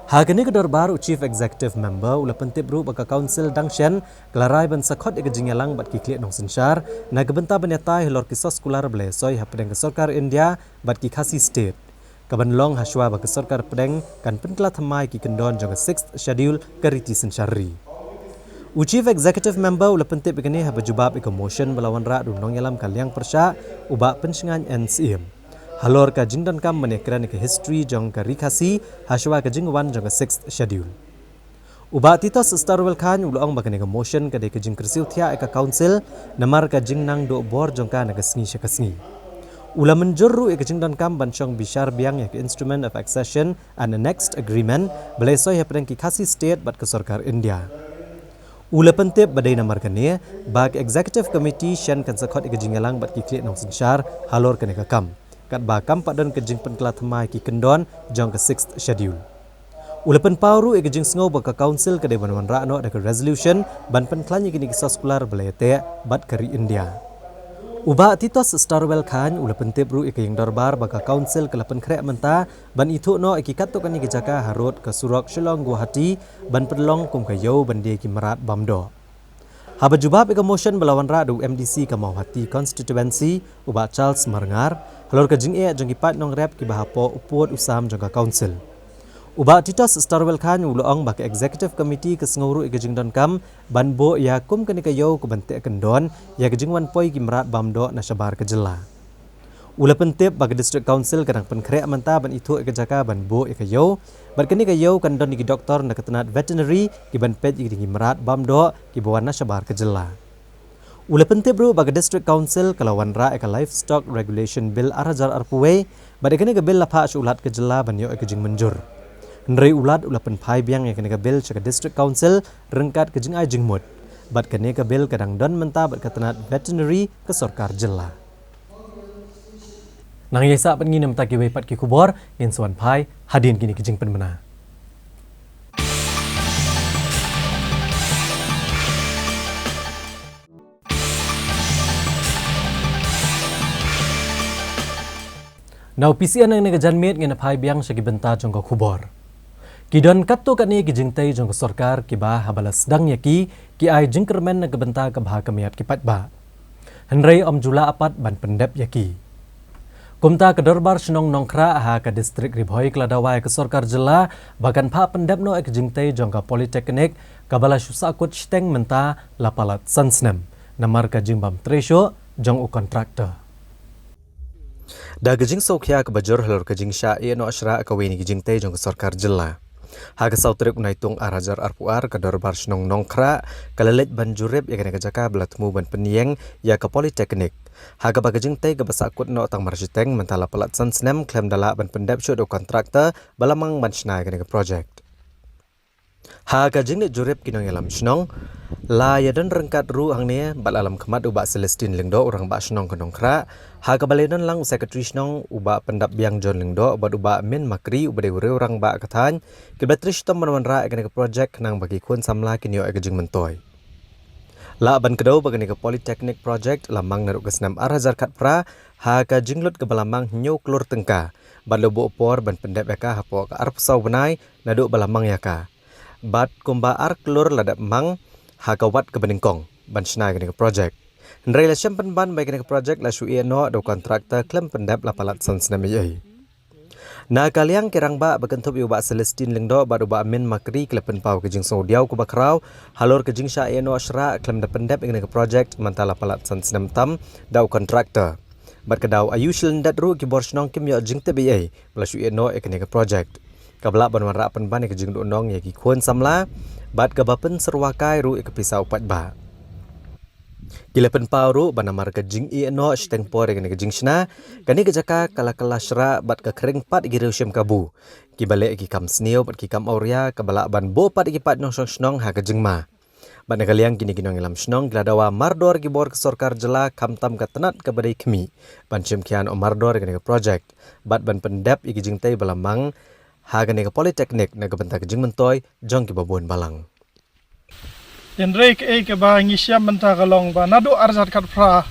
Ha kane ka dorbar, u Chief Executive Member u la pyntip ruh ba ka Council dang shen ka la rai ban sa khot ïa ka jingïalang bad ki khlieh nongsynshar na ka bynta ban ïatai halor ki soskular ba la ïasoi hapdeng ka sorkar India bad ki Khasi State, ka ban long hashwa ba ka sorkar pdeng kan pynkylla thymmai ki kyndon jong ka Sixth Schedule ka riti synshar ri. U Chief Executive Member u la pyntip ïa kane haba jubab ïa ka motion ba la wanrah da u nongïalam ka liang pyrshah, u Bah Pynshngain N Syiem, halor ka jingdonkam ban ïakren ïa ka history jong ka Ri Khasi hashwa ka jingwan jong ka Sixth Schedule. U Bah Titosstarwell Chyne u la ong ba kane ka motion ka dei ka jingkyrsiew thiah ïa ka Council namar ka jingnang duh bor jong ka na ka sngi sha ka sngi. U la mynjur ruh ïa ka jingdonkam ban shong bishar biang ïa ka Instrument of Accession and Annexed Agreement ba la ïasoi hapdeng ki Khasi State bad ka sorkar India. U la pyntip ba dei namar kane ba ka Executive Committee shen kan sa khot ïa ka jingïalang bad ki khlieh nongsynshar halor kane ka kam, katba kam pat don ka jingpynkylla thymmai ki kyndon jong ka Sixth Schedule. U la pynpaw ruh ïa ka jingsngew ba ka Council ka dei ban wanrah noh da ka resolution ban pynkhlaiñ ïa kine ki soskular ba la ïateh bad ka ri India. U Bah Titosstarwell Chyne u la pyntip ruh ïa ka ïing dorbar ba ka Council ka la pynkhreh mynta ban ithuh noh ïa ki katto katne ki jaka harud ka surok Shillong Guwahati ban pynlong kum ka ïew ban die ki mrad bam doh. Haba jubab ïa ka motion ba la wanrah da u M D C ka Mawhati Constituency, u Bah Charles Marngar, halor ka jingeh jong ki paid nongrep kiba hapoh u pud u sam jong ka Council, u Bah Titosstarwell Chyne u la ong ba ka Executive Committee ka sngew ruh ïa ka jingdonkam ban buh ïa kum kane ka ïew ka ban teh kyndon ïa ka jingwan poi ki mrad bam doh na shabar ka jylla. U la pyntip ba ka District Council ka dang pynkhreh mynta ban ithuh ïa ka jaka ban buh ïa ka ïew, bad kane ka ïew kan don ïa ki doktor na ka tnat veterinary ki ban peit ïa ki mrad bam doh kiba wan na shabar ka jylla. U la pyntip ruh ba ka District Council ka la wanrah ïa ka Livestock Regulation Bill ar hajar arphew wei, bad ïa kane ka bill la phah sha u Lat ka jylla ban ïoh ïa ka jingmynjur. Hynrei u Lat u la pynphai biang ïa kane ka bill sha ka District Council ryngkat ka jingai jingmut, bad kane ka bill ka dang don mynta bad ka tnat veterinary ka sorkar jylla. Nang ïa sah pat ngi namar kiwei pat ki khubor, ngin sa wan phai hadien kine ki jingpynbna. Na u P C N, ha kane ka janmiet ngin phai biang sha ki bynta jong ka khubor. Ki don katto katne ki jingtei jong ka sorkar kiba haba la sdang ïa ki, ki ai jingkyrmen na ka bynta ka bha ka miat ki paidbah. Hynrei ym ju lah pat ban pyndep ïa ki. Kumta ka Dorbar Shnong Nongkhrah ha ka District Ri Bhoi ka la dawa ïa ka sorkar jylla ba kan phah pyndep noh ïa ka jingtei jong ka Polytechnic kaba la shu sahkut shiteng mynta la palat san snem namar ka jingbym trei shuh jong u contractor. Da ka jingsngewkhia kaba jur halor ka jingshah ïeh noh shrah kawei na ki jingtei jong ka sorkar jylla, ha ka saw tarik u Naitung ar hajar arphew ar ka Dorbar Shnong Nongkhrah ka la leit ban jurip ïa kane ka jaka ba la thmu ban pynïeng ïa ka Polytechnic, ha kaba ka jingtei kaba sahkut noh tang mar shiteng mynta la palat san snem khlem da lah ban pyndep shuh da u contractor ba la mang ban shna ïa kane ka project. Ha ka jingleit jurip ki nongïalam shnong, la ïadon ryngkat ruh hangne bad la lam khmat u Bah Celestine Lyngdoh, u Rangbah Shnong ka Nongkhrah, ha kaba la ïadon lang u Secretary Shnong, u Bah Pyndapbiang John Lyngdoh bad u Bah Min Makri uba dei u riew rangbah ka thaiñ, kiba la trei shitom ban wanrah ïa kane ka project khnang ba ki khun samla kin ïoh ïa ka jingmyntoi. Lah ban kdew ba kane ka Polytechnic project la mang naduh ka snem ar hajar khatphra ha ka jinglut kaba la mang hynñiew klur tyngka, bad la buh por ban pyndep ïa ka hapoh ka arphew saw bnai naduh ba la mang ïa ka. Bad kumba ar klur la dep mang ha ka wat kaba nyngkong ban shna ïa kane ka project. Hynrei la shem pynban ba ïa kane ka project la shu ïeh noh da u contractor khlem pyndep la palat san snem ei ei. Na ka liang ki rangbah ba kynthup ïa u Bah Celestine Lyngdoh bad u Bah Min Makri ki la pynpaw ka jingsngewdiaw kaba khraw halor ka jingshah ïeh noh shrah khlem da pyndep ïa kane ka project mynta la palat san snem tam da u contractor. Bad ka daw aïu shilyndet ruh ki bor shnong kim ïoh jingtip ei ei ba la shu ïeh noh ïa kane ka project, kaba lah ban wanrah pynban ïa ka jingduhnong ïa ki khun samla bad kaba pynsyrwa kai ruh ïa ka pisa u paidbah. Ki la pynpaw ruh ba namar ka jingïeh noh shiteng por ïa kane ka jingshna, kane ka jaka ka la kylla shrah bad ka khring pat ïa ki riewshim kabu, kiba leh ïa ki kam sniew bad ki kam awria, kaba lah ban buh pat ïa ki paid nongshong shnong ha ka jingma. Bad na ka liang kine ki nongïalam shnong ki la dawa mardor ki bor ka sorkar jylla khamtam ka tnat kaba dei khmih ban shim khia noh mardor ïa kane ka project bad ban pyndep ïa ki jingtei ba la mang ha kane ka Polytechnic na ka bynta ka jingmyntoi jong kiba bun balang. Hynrei kaei kaba ngi shem mynta ka long ba naduh ar hajar khatphra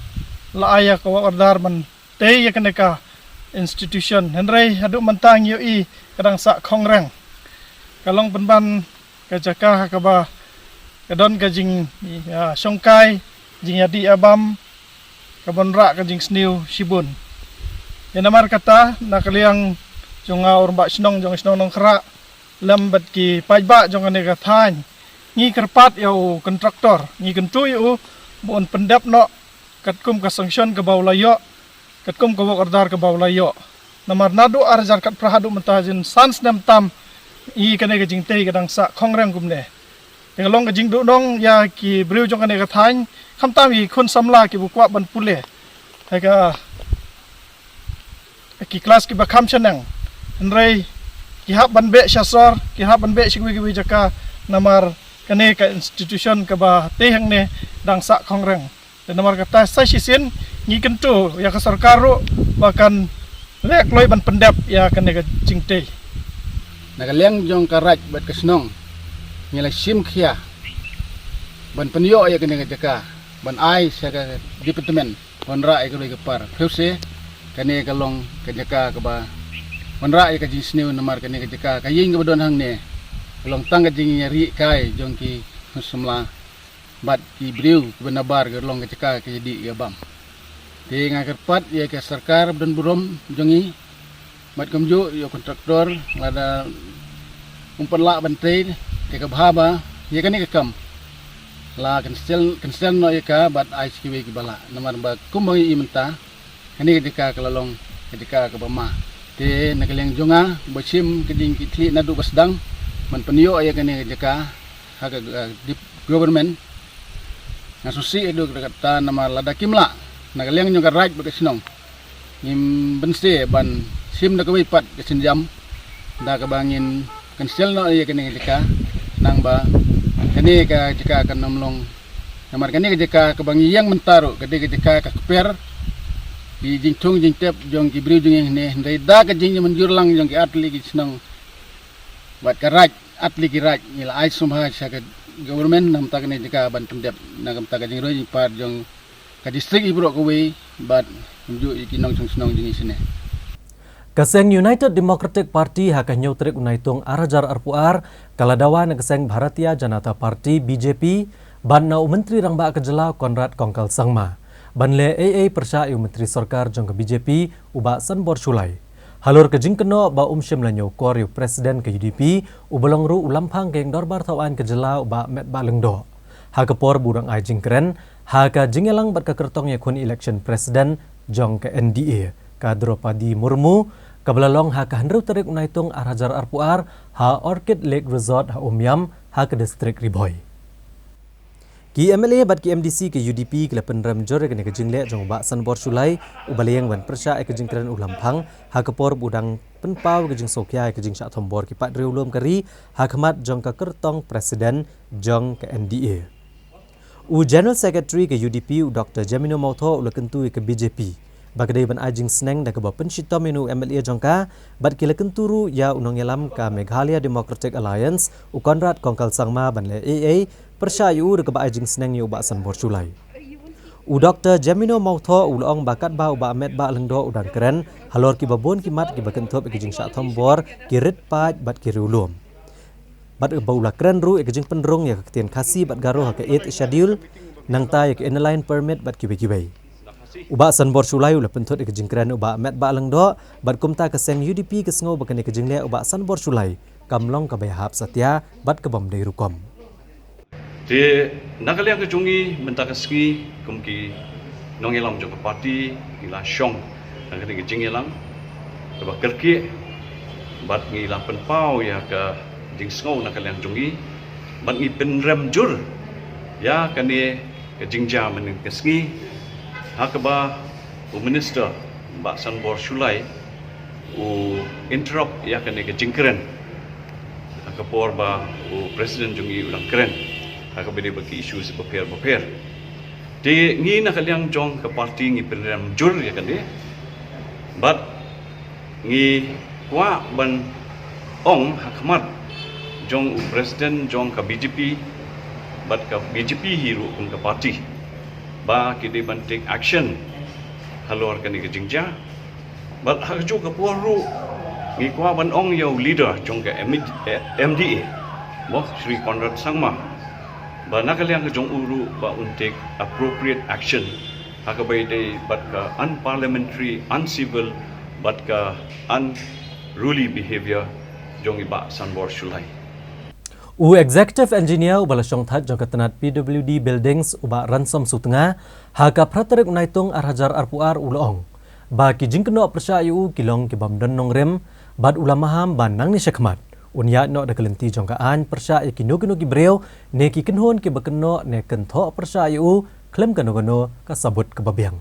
la ai ïa ka work order ban tei ïa kane ka institution. Hynrei haduh mynta ngi ïohi ka dang sah khongrang. Ka long pynban ka jaka ha kaba ka don ka jing, ah, shongkai, jingïadih ïabam, ka ban rah ka jingsniew shibun. Ïa namar kata, na ka liang jong nga u rangbah shnong jong shnong Nongkhrah lem bad ki paidbah jong kane ka thaiñ, ngi kyrpad ïa u kontraktor, ngi kyntu ïa u ba un pyndep noh katkum ka sanction kaba u la ïoh, katkum ka work order kaba u la ïoh. Namar naduh ar hajar khatphra haduh mynta, jin san snem tam ïa kane ka jingtei ka dang sah khongreng kumne. Te ka long ka jingduhnong ïa ki briew jong kane ka thaiñ, khamtam ïa ki khun samla kiba kwah ban pule ha ka, ki klas kiba kham shaneng. Hynrei ki hap ban beh sha sor, ki hap ban beh sha kiwei kiwei jaka, namar kane ka institution kaba tei hangne dang sah khongreng. Te namar kata sa shisien ngi kyntu ïa ka sorkar ruh ba kan leh kloi ban pyndep ïa kane ka jingtei. Na ka liang jong ka raid bad ka shnong, ngi la shim khia ban pynïoh ïa kane ka jaka ban ai sha ka department ban rah ïa ka roi ka par. Phi se, kane ka long ka jaka kaba ban rah ïa ka jingsniew, namar kane ka jaka, ka ïing kaba don hangne, ka long tang ka jingïarih kai jong ki khun samla bad ki briew kiba nabar ka long ka jaka ka ïadih ïabam. Te nga kyrpad ïa ka sorkar ba don burom jong ngi, bad kumjuh ïa u kontraktor, lada um pat lah ban tei, te ka bha ba ïa kane ka kam la cancel, cancel noh ïa ka bad ai sha kiwei kiba lah. Namar ba kumba ngi i mynta, kane ka jaka ka la long ka jaka kaba ma. Te na ka liang jong nga ba shim ka jingkitkhlieh naduh ba sdang ban pynïoh ïa kane ka jaka ha ka, uh, dip-, government, nga sngewsih haduh katta, namar lada kim lah, na ka liang jong ka raid bad ka shnong, ngim bynse ban shim da kawei pat ka sienjam da kaba ngin cancel noh ïa kane ka jaka, nangba kane ka jaka kan ym long. Namar kane ka jaka kaba ngi ïeng mynta ruh ka dei ka jaka ka kper ki jingthung jingtep jong ki briew jong ngi hangne, hynrei da ka jingïamynjur lang jong ki artylli ki shnong bad ka raid, artylli ki raid, ngi la ai sngewbha sha ka government na ka bynta kane ka jaka ban pyndep na ka bynta ka jingroi jingpar jong ka district baroh kawei bad kumjuh ïa ki nongshong shnong jong ngi shane. Ka seng United Democratic Party ha ka hynñiew tarik u Naitung ar hajar arphew ar ka la dawa na ka seng Bharatiya Janata Party, B J P, bad na u Myntri Rangbah ka jylla Conrad Kongkal Sangma ban leh eiei pyrshah ïa u Myntri Sorkar jong ka B J P, u Bah Sanbor Shullai, halor ka jingkynnoh ba um shym la ñiewkor ïa u President ka U D P, uba long ruh u Lamphang ka Ïing Dorbar Thaw Aiñ ka jylla, u Bah Metbah Lyngdoh, ha ka por ba u dang ai jingkren ha ka jingïalang bad ka kyrtong ïakhun election President jong ka N D A, ka Droupadi Murmu, kaba la long ha ka hynriew tarik u Naitung ar hajar arphew ar ha Orchid Lake Resort ha Umiam, ha ka district Ri Bhoi. Ki M L A bad ki M D C ka U D P ki la pynrem jur ïa kane ka jingleh jong u Bah Sanbor Shullai, uba la ïeng ban pyrshah ïa ka jingkren u Lamphang ha ka por ba u dang pynpaw ïa ka jingsngewkhia ïa ka jingshah thombor ki paid riewlum ka ri ha khmat jong ka kyrtong President jong ka N D A. U General Secretary ka U D P, u Doctor Jemino Mawthoh, u la kyntu ïa ka B J P ba ka dei ban ai jingsneng da kaba pynshitom ïa u M L A jong ka, bad ki la kyntu ruh ïa u nongïalam ka Meghalaya Democratic Alliance, u Conrad Kongkal Sangma, ban leh eiei pyrshah ïa u da kaba ai jingsneng ïa u Bah Sanbor Shullai. U Doctor Jemino Mawthoh u la ong ba katba u Bah Metbah Lyngdoh u dang kren halor kiba bun ki mat kiba kynthup ïa ka jingshah thombor ki rit paid bad ki riewlum, bad ba u la kren ruh ïa ka jingpynrung ïa ka ktien Khasi bad Garo ha ka Eighth Schedule, nangta ïa ka Inner Line Permit bad kiwei kiwei. U Bah Sanbor Shullai u la pynthut ïa ka jingkren u Bah Metbah Lyngdoh, bad kumta ka seng U D P ka sngew ba kane ka jingleh u Bah Sanbor Shullai kam long kaba ïahap satia bad ka bym dei rukom. Te na ka liang ka jong ngi mynta ka sngi kum ki nongïalam jong ka party, ngi la shong na kane ka jingïalang kaba kyrkieh, bad ngi la pynpaw ïa ka jingsngew na ka liang jong ngi, bad ngi pynrem jur ïa kane ka jingjia mynne ka sngi ha kaba u Minister Bah Sanbor Shullai u interrupt ïa kane ka jingkren ha ka por ba u President jong ngi u dang kren ha kaba ïadei bad ki issues bapher bapher. Te ngi na ka liang jong ka party ngi pynrem jur ïa kane, bad ngi kwah ban ong ha khmat jong u President jong ka B J P bad ka B J P hi ruh kum ka party ba ki dei ban take action halor kane ka jingjia. Bad ha kajuh ka por ruh Ngi kwah ban ong ïa u leader jong ka M D A, mo Shri Conrad Sangma, ba na ka liang ka jong u ruh ba un take appropriate action ha kaba ïadei bad ka unparliamentary, uncivil bad ka unruly behaviour jong i Bah Sanbor Shullai. U Executive Engineer uba la shongthait jong ka tnad P W D Buildings, u Bah Ransom Sutnga, ha ka phra tarik u Naitung ar hajar arphew ar u la ong ba ki jingkynnoh pyrshah ïa u ki long ki bym don nongrim, bad u la maham ba nangne shakhmat un ïaid noh da ka lynti jong ka aiñ pyrshah ïa kino kino ki briew ne ki kynhun kiba kynnoh ne kynthoh pyrshah ïa u khlem kano kano ka sabut kaba biang.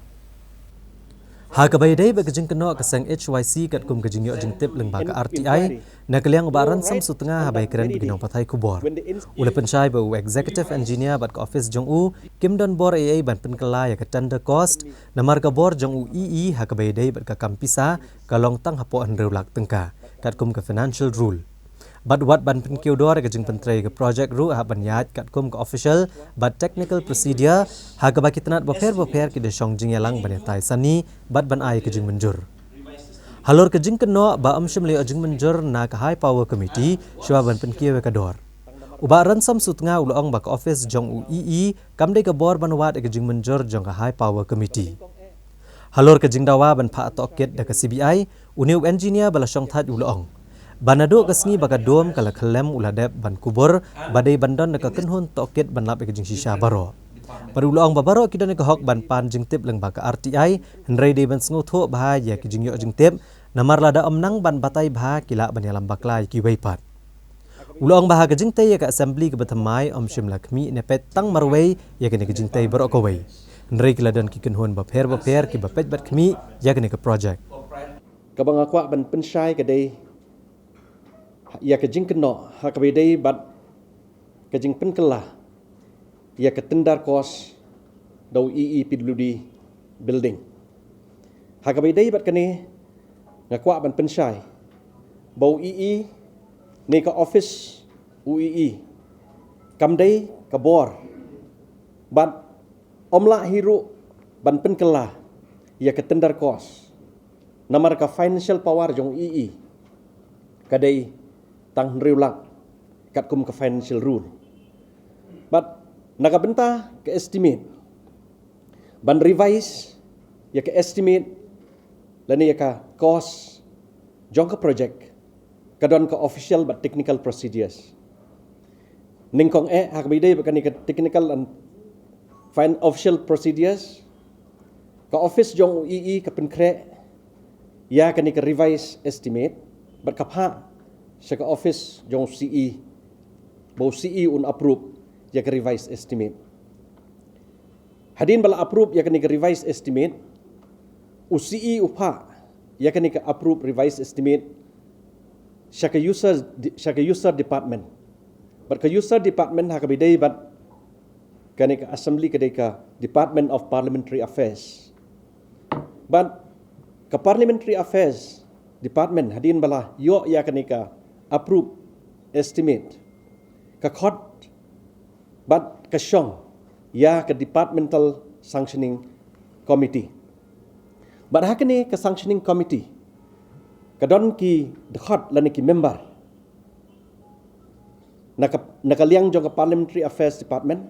Ha kaba ïadei bad ka jingkynnoh ka seng H Y C katkum ka jingïoh jingtip lyngba ka R T I, na ka liang u Bah Ransom Sutnga haba ïakren bad ki nongpathai khubor, u la pynshai ba u Executive Engineer bad ka office jong u kim don bor ei ei ban pynkylla ïa ka tender cost, namar ka bor jong u E E ha kaba ïadei bad ka kam pisa ka long tang hapoh hynriew lak tyngka katkum ka financial rule. Bad wat ban pynkiew dor ïa ka jingpyntrei ka project ruh hap ban ïaid katkum ka official bad technical procedure, ha kaba ki tnad bapher bapher ki da shong jingïalang ban ïatai sani bad ban ai ka jingmynjur. Halor ka jingkynnoh ba ym shym la ïoh jingmynjur na ka High Power Committee shuwa ban pynkiew ïa ka dor, u Bah Ransom Sutnga u la ong ba ka office jong u E E kam dei ka bor ban wad ïa ka jingmynjur jong ka High Power Committee. Halor ka jingdawa ban phah tohkit da ka C B I, une u engineer ba la shongthait u la ong ba naduh ka sngi ba ka dum ka la khyllem u la dep ban kubur, ba dei ban don da ka kynhun tohkit ban lap ïa ka jingshisha baroh. Bad u la ong ba baroh ki don ïa ka hok ban pan jingtip lyngba ka R T I, hynrei dei ban sngewthuh bha ïa ki jingïoh jingtip, namar lada ym nang ban batai bha ki lah ban ïalam bakla ïa kiwei pat. U la ong ba ha ka jingtei ïa ka assembly kaba thymmai ym shym la khmih ne peit tang marwei ïa kane ka jingtei baroh kawei, hynrei ki la don ki kynhun bapher bapher kiba peit bad khmih ïa kane ka project. Kaba nga kwah ban pynshai ka dei ïa ka jingkynnoh ha kaba ïadei bad ka jingpynkylla ïa ka tender cost da u E E P W D Building. Ha kaba ïadei bad kane, nga kwah ban pynshai ba u E E ne ka office u E E kam dei ka bor bad ym lah hi ruh ban pynkylla ïa ka tender cost, namar ka financial power jong u E E ka dei tang hynriew lak katkum ka financial rule. Bad na ka bynta ka estimate, ban revise ïa ka estimate lane ïa ka cost jong ka project, ka don ka official bad technical procedures. Nyngkong eh ha kaba ïadei bad kane ka technical and fin-, official procedures, ka office jong u E E ka pynkhreh ïa kane ka revise estimate bad ka phah sha ka office jong u C E, ba u C E un approve ïa ka revise estimate. Hadien ba la approve ïa kane ka revise estimate, u C E u phah ïa kane ka approve revise estimate sha ka user, sha ka user department. Bad ka user department ha kaba ïadei bad kane ka assembly ka dei ka Department of Parliamentary Affairs. Bad ka Parliamentary Affairs Department hadien ba la ïoh ïa kane ka approve estimate, ka khot bad ka shong ïa ka Departmental Sanctioning Committee. Bad ha kane ka Sanctioning Committee ka don ki dkhot lane ki member na ka, na ka liang jong ka Parliamentary Affairs Department,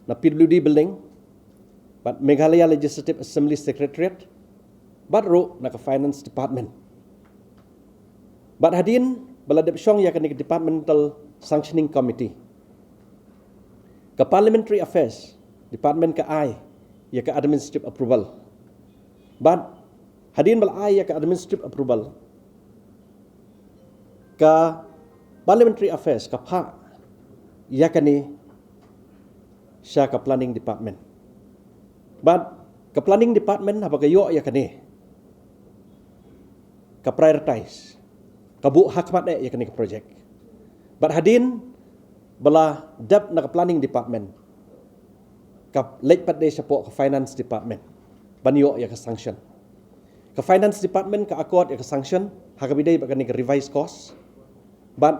na P W D Building, bad Meghalaya Legislative Assembly Secretariat, bad ruh na ka Finance Department. Bad hadien ba la dep shong ïa kane ka Departmental Sanctioning Committee, ka Parliamentary Affairs Department ka ai ïa ka administrative approval. Bad hadien ba la ai ïa ka administrative approval, ka Parliamentary Affairs ka phah ïa kane sha ka Planning Department. Bad ka Planning Department haba ka ïoh ïa kane, ka prioritize, ka buh ha khmat eh ïa kane ka project. Bad hadien ba la dep na ka Planning Department, ka leit pat de shapoh ka Finance Department ban ïoh ïa ka sanction. Ka Finance Department ka accord ïa ka sanction ha kaba ïadei bad kane ka revise cost. Bad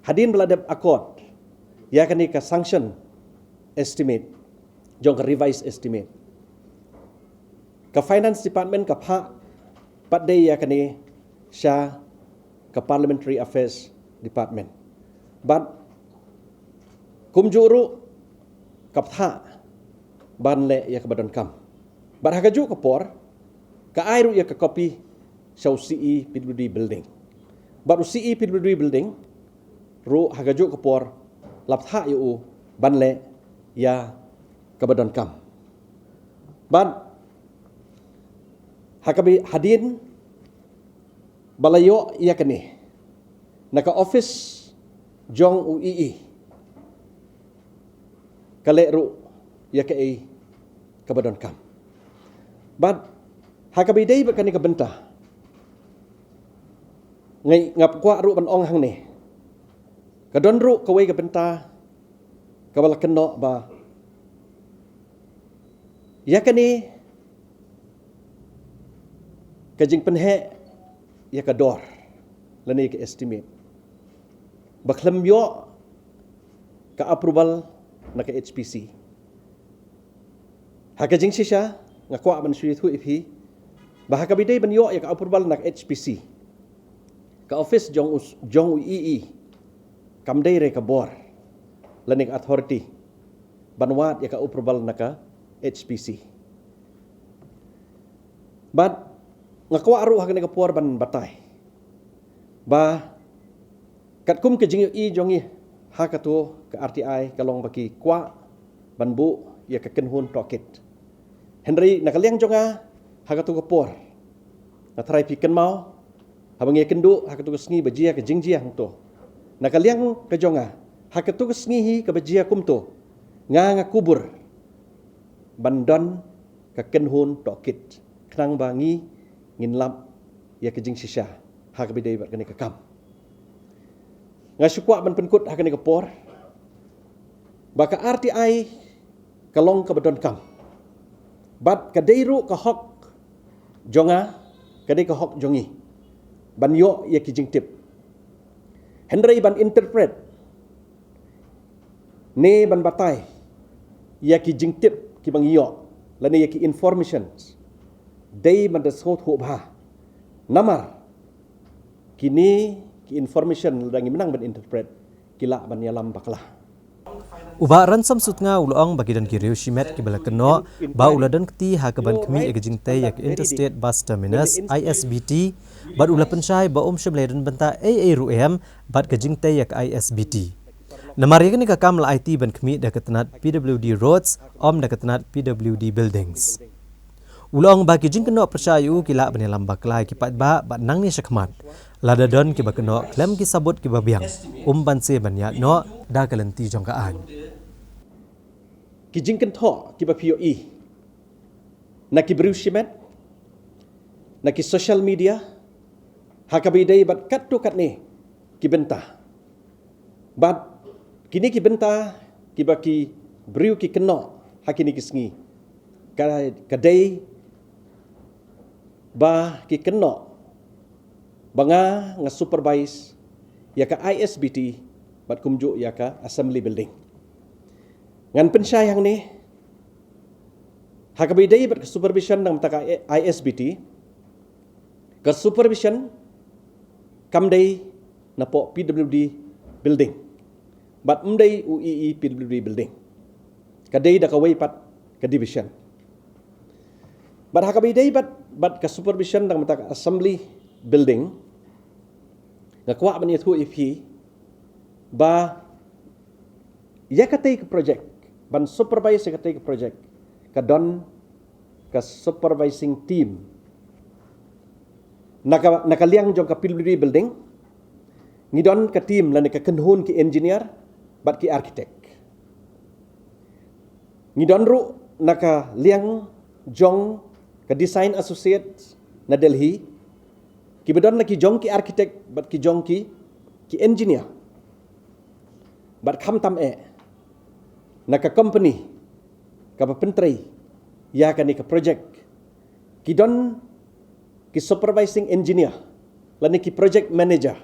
hadien ba la dep accord ïa kane ka sanction estimate jong ka revise estimate, ka Finance Department ka phah pat de ïa kane sha ka Parliamentary Affairs Department. Bad kumjuh ruh ka bthah ban leh ïa kaba donkam. Bad ha kajuh ka por ka ai ruh ïa ka copy sha u C E P W D Building. Bad u C E P W D Building ruh ha kajuh ka por la bthah ïa u ban leh ïa kaba donkam. Bad ha kaba hadien ba la ïoh ïa kane na ka office jong u E E, ka leh ruh ïa kaei kaba donkam. Bad ha kaba ïadei bad kane ka bynta, nga kwah ruh ban ong hangne, ka don ruh kawei ka bynta kaba la kynnoh ba ïa kane ka jingpynheh ïa ka dor lane ka estimate ba khlem ïoh ka approval na ka H P C. Ha ka jingshisha nga kwah ban shu ïathuh ïa phi ba ha kaba ïadei ban ïoh ïa ka approval na ka H P C, ka office jong u, jong u E E kam dei re ka bor lane ka authority ban wad ïa ka approval na ka H P C. Bad nga kwah ruh ha kane ka por ban batai ba katkum ka jingïohi jong ngi ha kato ka R T I ka long ba ki kwah ban buh ïa ka kynhun tohkit. Hynrei na ka liang jong nga ha kato ka por, nga tharai phi kynmaw haba ngi ïakynduh ha kato ka sngi ba jia ka jingjia hangto. Na ka liang ka jong nga ha kato ka sngi hi kaba jia kumto, nga nga kubur ban don ka kynhun tohkit khnang ba ngi ngin lap ïa ka jingshisha ha kaba ïadei bad kane ka kam. Nga shu kwah ban pynkut ha kane ka por ba ka R T I ka long kaba donkam bad ka dei ruh ka hok jong nga, ka dei ka hok jong ngi ban ïoh ïa ki jingtip. Hynrei ban interpret ne ban batai ïa ki jingtip kiba ngi ïoh lane ïa ki informations dei ban da sngewthuh bha. Namar kine ki information lada ngi mynta ban interpret ki lah ban ïalam bakla. U Bah Ransom Sutnga u la ong ba ki don ki riew shimet kiba la kynnoh ba u la don kti ha kaban khmih ïa ka jingtei ïa ka Interstate Bus Terminus, I S B T, bad u la pynshai ba um shym la don bynta ei ei ruh em bad ka jingtei ïa ka I S B T. Namar ïa kane ka kam la aiti ban khmih da ka tnat P W D Roads, ym da ka tnat P W D Buildings. U la ong ba ki jingkynnoh pyrshah ïa u ki lah ban ïalam bakla ïa ki paidbah bad nangne shakhmat lada don kiba kynnoh khlem ki sabut kiba biang, um banse ban ïaid noh da ka lynti jong ka aiñ. Ki jingkynnoh kiba phi ïohi na ki briew shimet, na ki social media, ha kaba ïadei bad katto katne ki bynta. Bad kine ki bynta kiba ki briew ki kynnoh ha kine ki sngi, ka, ka dei ba ki kynnoh ba nga nga supervise ïa ka I S B T bad kumjuh ïa ka Assembly Building. Ngan pynshai hangne, ha kaba ïadei bad ka supervision na ka bynta ka I S B T, ka supervision kam dei napoh P W D Building bad ym dei u E E P W D Building. Ka dei da kawei pat ka division. Bad ha kaba ïadei bad, bad ka supervision na ka bynta ka Assembly Building, nga kwah ban ïathuh ïa phi ba ïa katei ka project, ban supervise ïa katei ka project, ka don ka supervising team. Na ka, na ka liang jong ka P W D Building, ngi don ka team lane ka kynhun ki engineer bad ki architect. Ngi don ruh na ka liang jong ka Design Associates na Delhi, kiba don la ki jong ki architect bad ki jong ki, ki engineer. Bad khamtam eh na ka company kaba pyntrei ïa kane ka project, ki don ki supervising engineer lane ki project manager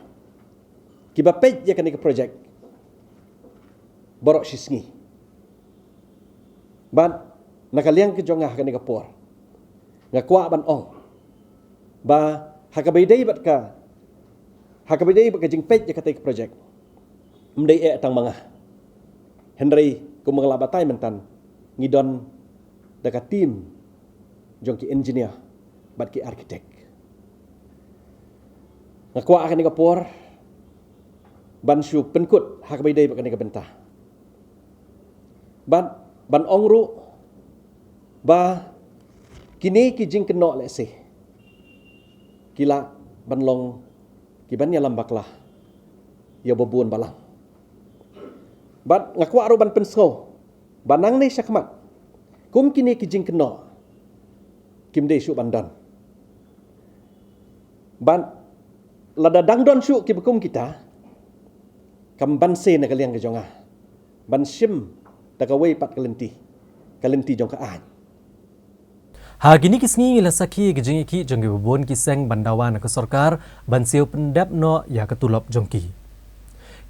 kiba peit ïa kane ka project baroh shi sngi. Bad na ka liang ka jong nga ha kane ka por, nga kwah ban ong ba ha kaba ïadei bad ka Ha kaba ïadei bad ka jingpeit ïa katei ka projek, ym dei eh tang ma nga, hynrei kumba nga la batai myntan, ngi don da ka team jong ki engineer bad ki architect. Nga kwah ha kane ka por ban shu pynkut ha kaba ïadei bad kane ka bynta, bad ban ong ruh ba kine ki jingkynnoh lehse ki lah ban long ki ban ïalam bakla ïa uba bun balang. Bad nga kwah ruh ban pynsngew ba nangne shakhmat, kum kine ki jingkynnoh kim dei shuh ban don. Bad lada dang don shuh kiba kum kita, kam banse na ka liang ka jong nga ban shim da kawei pat ka lynti, ka lynti jong ka aiñ. Ha kine ki sngi ngi la sakhi ïa ki jingïakhih jong kiba bun ki seng ban dawa na ka sorkar ban siew pyndep noh ïa ka tulop jong ki.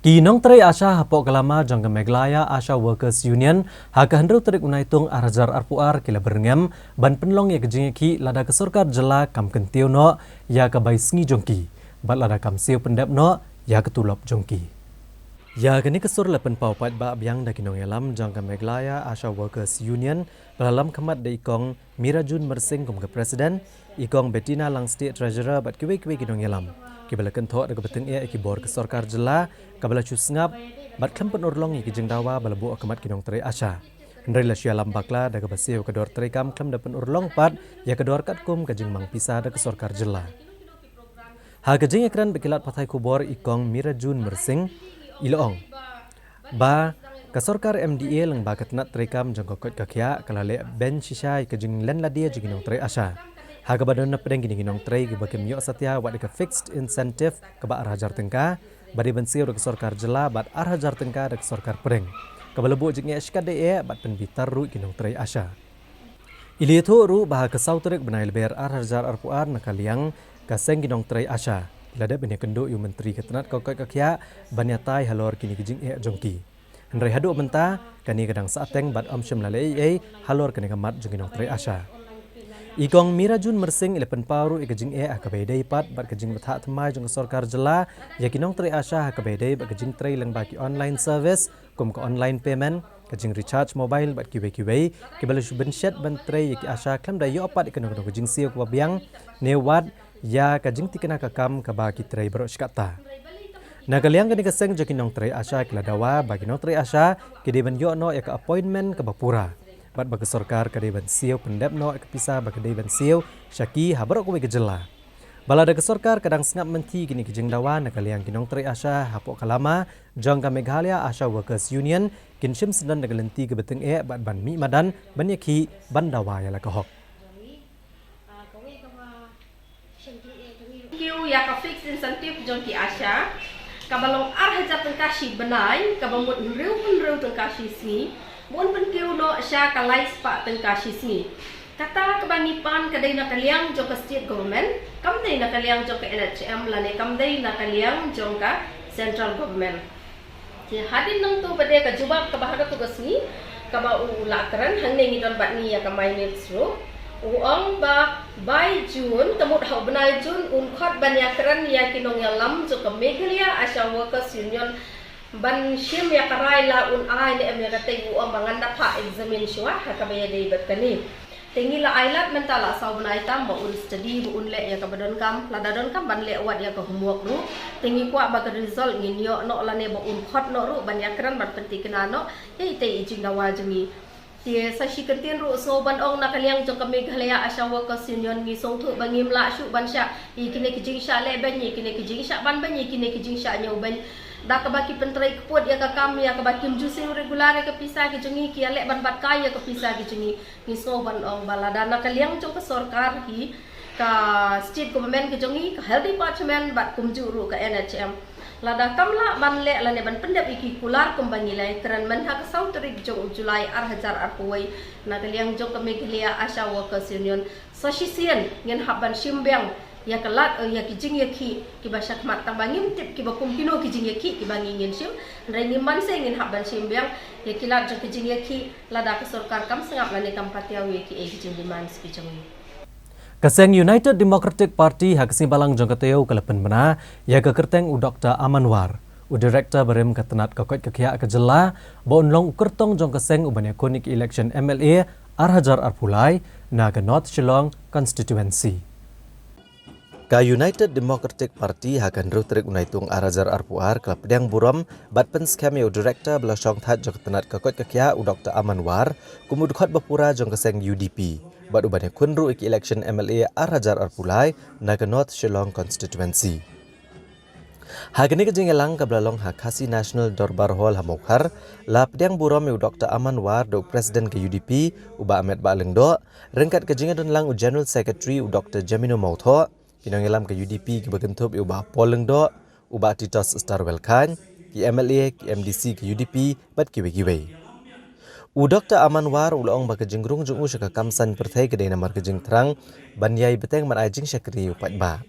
Ki nongtrei ASHA hapoh ka lama jong ka Meghalaya ASHA Workers Union, ha ka hynriew tarik u Naitung ar hajar arphew ar, ki la byrngem ban pynlong ïa ka jingïakhih lada ka sorkar jylla kam kyntiew noh ïa ka bai sngi jong ki, bad lada kam siew pyndep noh ïa ka tulop jong ki. Ïa kane ka sur la pynpaw paidbah biang da ki nongïalam jong ka Meghalaya ASHA Workers Union, ba la lam khmat da i Kong Mirajun Myrsing kum ka President, i Kong Bettina Langstieh, Treasurer, bad kiwei kiwei ki nongïalam, kiba la kynthoh da kaba tyngeh ïa ki bor ka sorkar jylla, kaba la shu sngap bad khlem pynurlong ïa ki jingdawa ba la buh ha khmat ki nongtrei ASHA. Hynrei la shu ïalam bakla da kaba siew ka dor treikam khlem da pynurlong pat ïa ka dor katkum ka jingmang pisa da ka sorkar jylla. Ha ka jingïakren bad ki lad pathai khubor, i Kong Mirajun Myrsing i la ong ba ka sorkar MDA lyngba ka tnat treikam jong ka koit ka khiah ka la leh beiñ shisha ïa ka jinglen lade jong ki nongtrei ASHA, ha kaba don na pdeng kine ki nongtrei kiba kim ïoh satia wat ïa ka fixed incentive kaba ar hajar tyngka ba dei ban siew da ka sorkar jylla bad ar hajar tyngka da ka sorkar pdeng, kaba la buh jingeh shikatdei eh bad pynbitar ruh ïa ki nongtrei ASHA. I la ïathuh ruh ba ha ka saw tarik bnai Lber ar hajar arphew ar, na ka liang ka seng ki nongtrei ASHA ki la dep ban ïakynduh ïa u Myntri ka tnat ka koit ka khiah ban ïatai halor kine ki jingeh jong ki. Hynrei haduh mynta kane ka dang sahteng bad ym shym la leh ei ei halor kane ka mat jong ki nongtrei ASHA. I Kong Mirajun Myrsing i la pynpaw ruh ïa ka jingeh ha kaba ïadei pat bad ka jingbthah thymmai jong ka sorkar jylla ïa ki nongtrei ASHA ha kaba ïadei bad ka jingtrei lyngba ki online service, kum ka online payment, ka jingrecharge mobile bad kiwei kiwei, kiba la shu bynshet ban trei ïa ki ASHA khlem da ïoh pat ïa kano kano ka jingsiew kaba biang ne wat ïa ka jingthikna ka kam kaba ki trei baroh shi katta. Na ka liang kane ka seng jong ki nongtrei ASHA ki la dawa ba ki nongtrei ASHA ki dei ban ïoh noh ïa ka appointment kaba pura, bad ba ka sorkar ka dei ban siew pyndep noh ïa ka pisa ba ka dei ban siew sha ki ha baroh kawei ka jylla. Ba lada ka sorkar ka dang sngap mynthi kine ki jingdawa, na ka liang ki nongtrei ASHA hapoh ka lama jong ka Meghalaya ASHA Workers Union kin shim syndon da ka lynti kaba tyngeh bad ban mih madan ban ïakhih ban dawa ïa la ka hok. Kiew ïa ka fixed incentive jong ki ASHA, kaba long ar hajar tyngka shi bnai, kaba mut hynriew hynriew tyngka shi sngi, bun pynkiew noh sha ka lai spah tyngka shi sngi. Kata kaba ngi pan ka dei na ka liang jong ka state government, kam dei na ka liang jong ka NHM lane kam dei na ka liang jong ka central government. Te hadien nangtu ba dei ka jubab kaba ha katu ka sngi, kaba u la kren hangne ngi don bad ngi ïa ka Minutes ruh. U ong ba bai June, ka mut ha u bnai June, un khot ban ïakren ïa ki nongïalam jong ka Meghalaya ASHA Workers Union ban shim ïa ka rai la un ai ne em ïa katei, u ong ba ngan da phah examine shuwa ha kaba ïadei bad kane. Te ngi la ailad mynta la saw bnai tam ba un study, ba un leh ïa kaba donkam, lada donkam ban leh wat ïa ka homework ruh. Te ngi kwah ba ka result ngin ïoh noh lane ba un khot noh ruh ban ïakren ban pynthikna noh ïa itei i jingdawa jong ngi. Te sa shi kyntien ruh sngew ban ong na ka liang jong ka Meghalaya ASHA Workers Union ngi sngewthuh ba ngim lah shuh ban shah ïa kine ki jingshah leh beiñ, ïa kine ki jingshah ban beiñ, ïa kine ki jingshah ñiew beiñ. Da kaba ki pyntrei kput ïa ka kam, ïa kaba kim ju siew regular ïa ka pisa ki jong ngi, ki ïaleh ban bat kai ïa ka pisa ki jong ngi. Ngi sngew ban ong ba lada na ka liang jong ka sorkar hi, ka state government ka jong ngi, ka health department bad kumjuh ruh ka NHM, lada kam lah ban leh lane ban pyndep ïa ki kular kumba ngi la ïakren mynha ka saw tarik jong u July ar hajar arphew wei, na ka liang jong ka Meghalaya ASHA Workers Union, sa shisien ngin hap ban shim biang ïa ka lad, eh, ïa ki jingïakhih kiba shakhmat, tang ba ngim tip kiba kum kino ki jingïakhih kiba ngi ngin shim. Hynrei ngim banse ngin hap ban shim biang ïa ki lad jong ki jingïakhih lada ka sorkar kam sngap lane kam patiaw ïa kiei ki jingdemands ki jong ngi. Ka seng United Democratic Party ha ka sngi Balang jong ka taïew ka la pynbna ïa ka kyrteng u Doktor Aman War, u Director barim ka tnat ka koit ka khiah ka jylla, ba un long u kyrtong jong ka seng uban ïakhun ïa ka election M L A ar hajar arphew lai na ka North Shillong Constituency. Ka United Democratic Party ha ka hynriew tarik u Naitung ar hajar arphew ar ka la pdiang burom bad pynskhem ïa u Director ba la shongthait jong ka tnat ka koit ka khiah u Doktor Aman War kum u dkhot ba pura jong ka seng U D P bad uban ïakhun ruh ïa ka election M L A ar hajar arphew lai na ka North Shillong Constituency. Ha kane ka jingïalang kaba la long ha Khasi National Dorbar Hall ha Mawkhar, la pdiang burom ïa u Doktor Aman War da u President ka U D P u Bah Metbah Lyngdoh, ryngkat ka jingïadon lang u General Secretary u Doktor Jamino Mawthoh, ki nongïalam ka U D P kiba kynthup ïa u Bah Paul Lyngdoh, u Bah Titos Starwell Chyne, ki M L A, ki M D C ka U D P bad kiwei kiwei. U Doktor Aman War u la ong ba ka jingrung jong u sha ka kam saiñ pyrthei ka dei namar ka jingthrang ban ïai bteng ban ai jingshakri ïa u paidbah.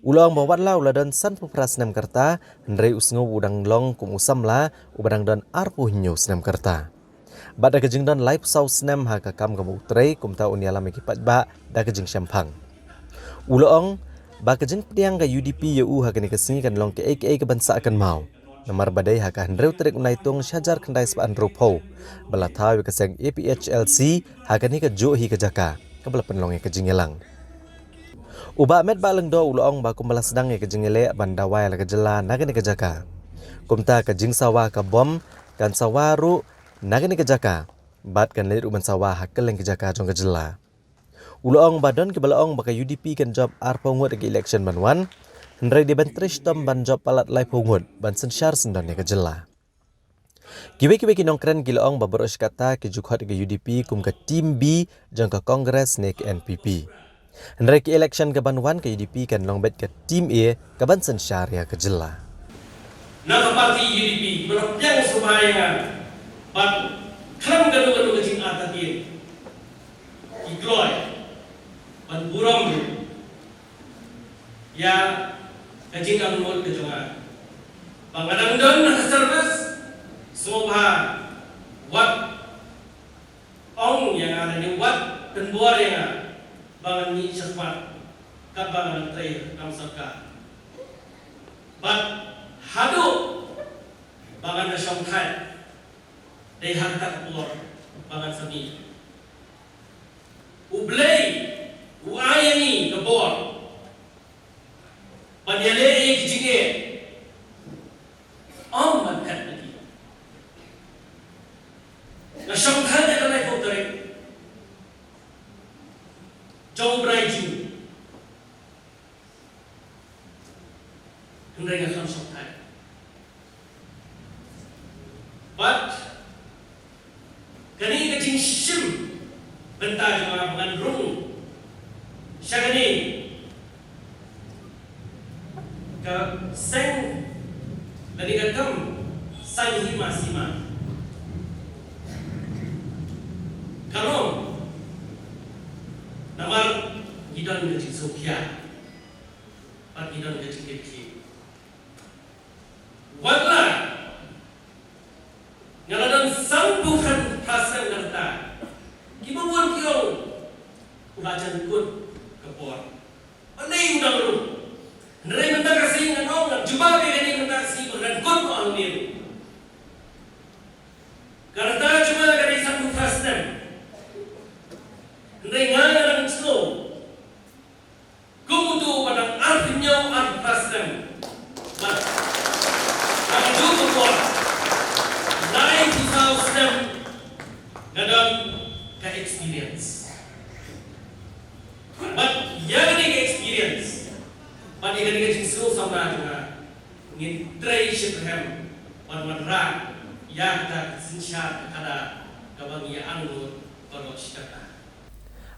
U la ong ba watla u la don sanphew phra snem ka rta, hynrei u sngew u dang long kum u samla uba dang don arphew hynñiew snem ka rta. Bad da ka jingdon laiphew saw snem ha ka kam kaba u trei, kumta un ïalam ïa ki paidbah da ka jingshemphang. U la ong ba ka jingpdiang ka U D P ïa u ha kane ka sngi kan long kaei kaei kaban sah kynmaw. Namar ba dei ha ka hynriew tarik u Naitung shi hajar khyndai spah hynriewphew ba la thaw ïa ka seng A P H L C ha kane kajuh hi ka jaka kaba la pynlong ïa ka jingïalang. U Bah Metbah Lyngdoh u la ong ba kumba la sdang ïa ka jingïaleh ban dawa ïa la ka jylla na kane ka jaka, kumta ka jingsawa ka bom kan sawa ruh na kane ka jaka bad kan leit ruh ban sawa ha kylleng ki jaka jong ka jylla. U la ong ba don kiba la ong ba ka U D P kan jop arphew ngut ha ka election ban wan, hynrei dei ban trei shitom ban jop palat laiphew ngut ban synshar syndon ïa ka jylla. Kiwei kiwei ki nongkren ki la ong ba baroh shi katta ki ju khot ïa ka U D P kum ka team B jong ka Congress ne ka N P P. Hynrei ka election kaban wan ka U D P kan long beit ka team A kaban synshar ïa ka jylla. Na ka party U D P ba la pdiang sngewbha ïa nga ban khlem kano kano ka jingartatien, ki kloi ban burom ïa ka jingangnud ka jong nga. Ba nga dang don ha service, sngewbha wat ong ïa nga lane wat pynbor ïa nga ba ngan mih shakhmat katba ngan trei ha ka kam sorkar. Bad haduh ba ngan da shongthait, dei ha kata ka por ba ngan sa mih. U Blei u ai ïa ngi ka bor ban ïaleh ïa ki jingeh. Ym ban phet na ki. Nga shongthait ha ka laiphew tarik jong u bnai June. Hynrei nga khlem shongthait. Bad kane ka jingshim bynta jong nga ba ngan rung sha kane ka seng lane ka kam saiñ hima sima. Ka long namar ngi don ka jingsngewkhia bad ngi don ka jingkitkhlieh. Watla nga la don sanphew phra snem ka rta, kiba bun ki ong u la jan kut ka por. Balei u dang rung? Hynrei mynta ka sngi ngan ong, ngan jubab ïa kane mynta ka sngi ba ngan kut noh hangne. Ka rta jong nga ka dei sanphew phra snem. Hynrei nga nga dang sngew kum uto uba dang arphew hynñiew, arphew phra snem. Bad ha kajuh ka por, laiphew saw snem nga don ka experience. Bad ïa kane ka experience bad ïa kane ka jingsngew samla jong nga, ngin trei shitrhem ban wanrah ïa kata ka synshar ka khadar kaba ngi ïa angnud baroh shi katta.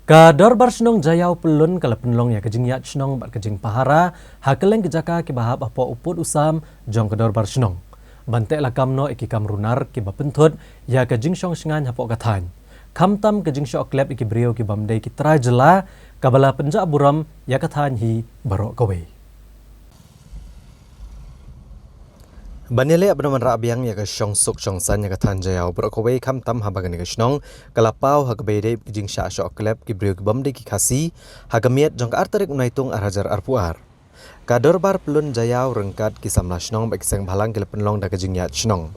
Ka Dorbar Shnong Jaïaw Pyllun ka la pynlong ïa ka jingïaid shnong bad ka jingpahara ha kylleng ki jaka kiba hap hapoh u pud u sam jong ka Dorbar Shnong, ban teh lakam noh ïa ki kam runar kiba pynthut ïa ka jingshong shngaiñ hapoh ka thaiñ, khamtam ka jingshoh klep ïa ki briew ki bym dei ki trai jylla, kaba la pynjah burom ïa ka thaiñ hi baroh kawei. Ban ïaleh bad ban wanrah biang ïa ka shongsuk shongsaiñ ïa ka thaiñ Jaïaw baroh kawei, khamtam haba kane ka shnong ka la paw ha kaba ïadei bad ka jingshah shoh klep ki briew kibym dei ki Khasi ha ka miet jong ka ar tarik u Naitung ar hajar arphew ar. Ka Dorbar Pyllun Jaïaw ryngkat ki samla shnong bad ki seng bhalang ki la pynlong da ka jingïaid shnong.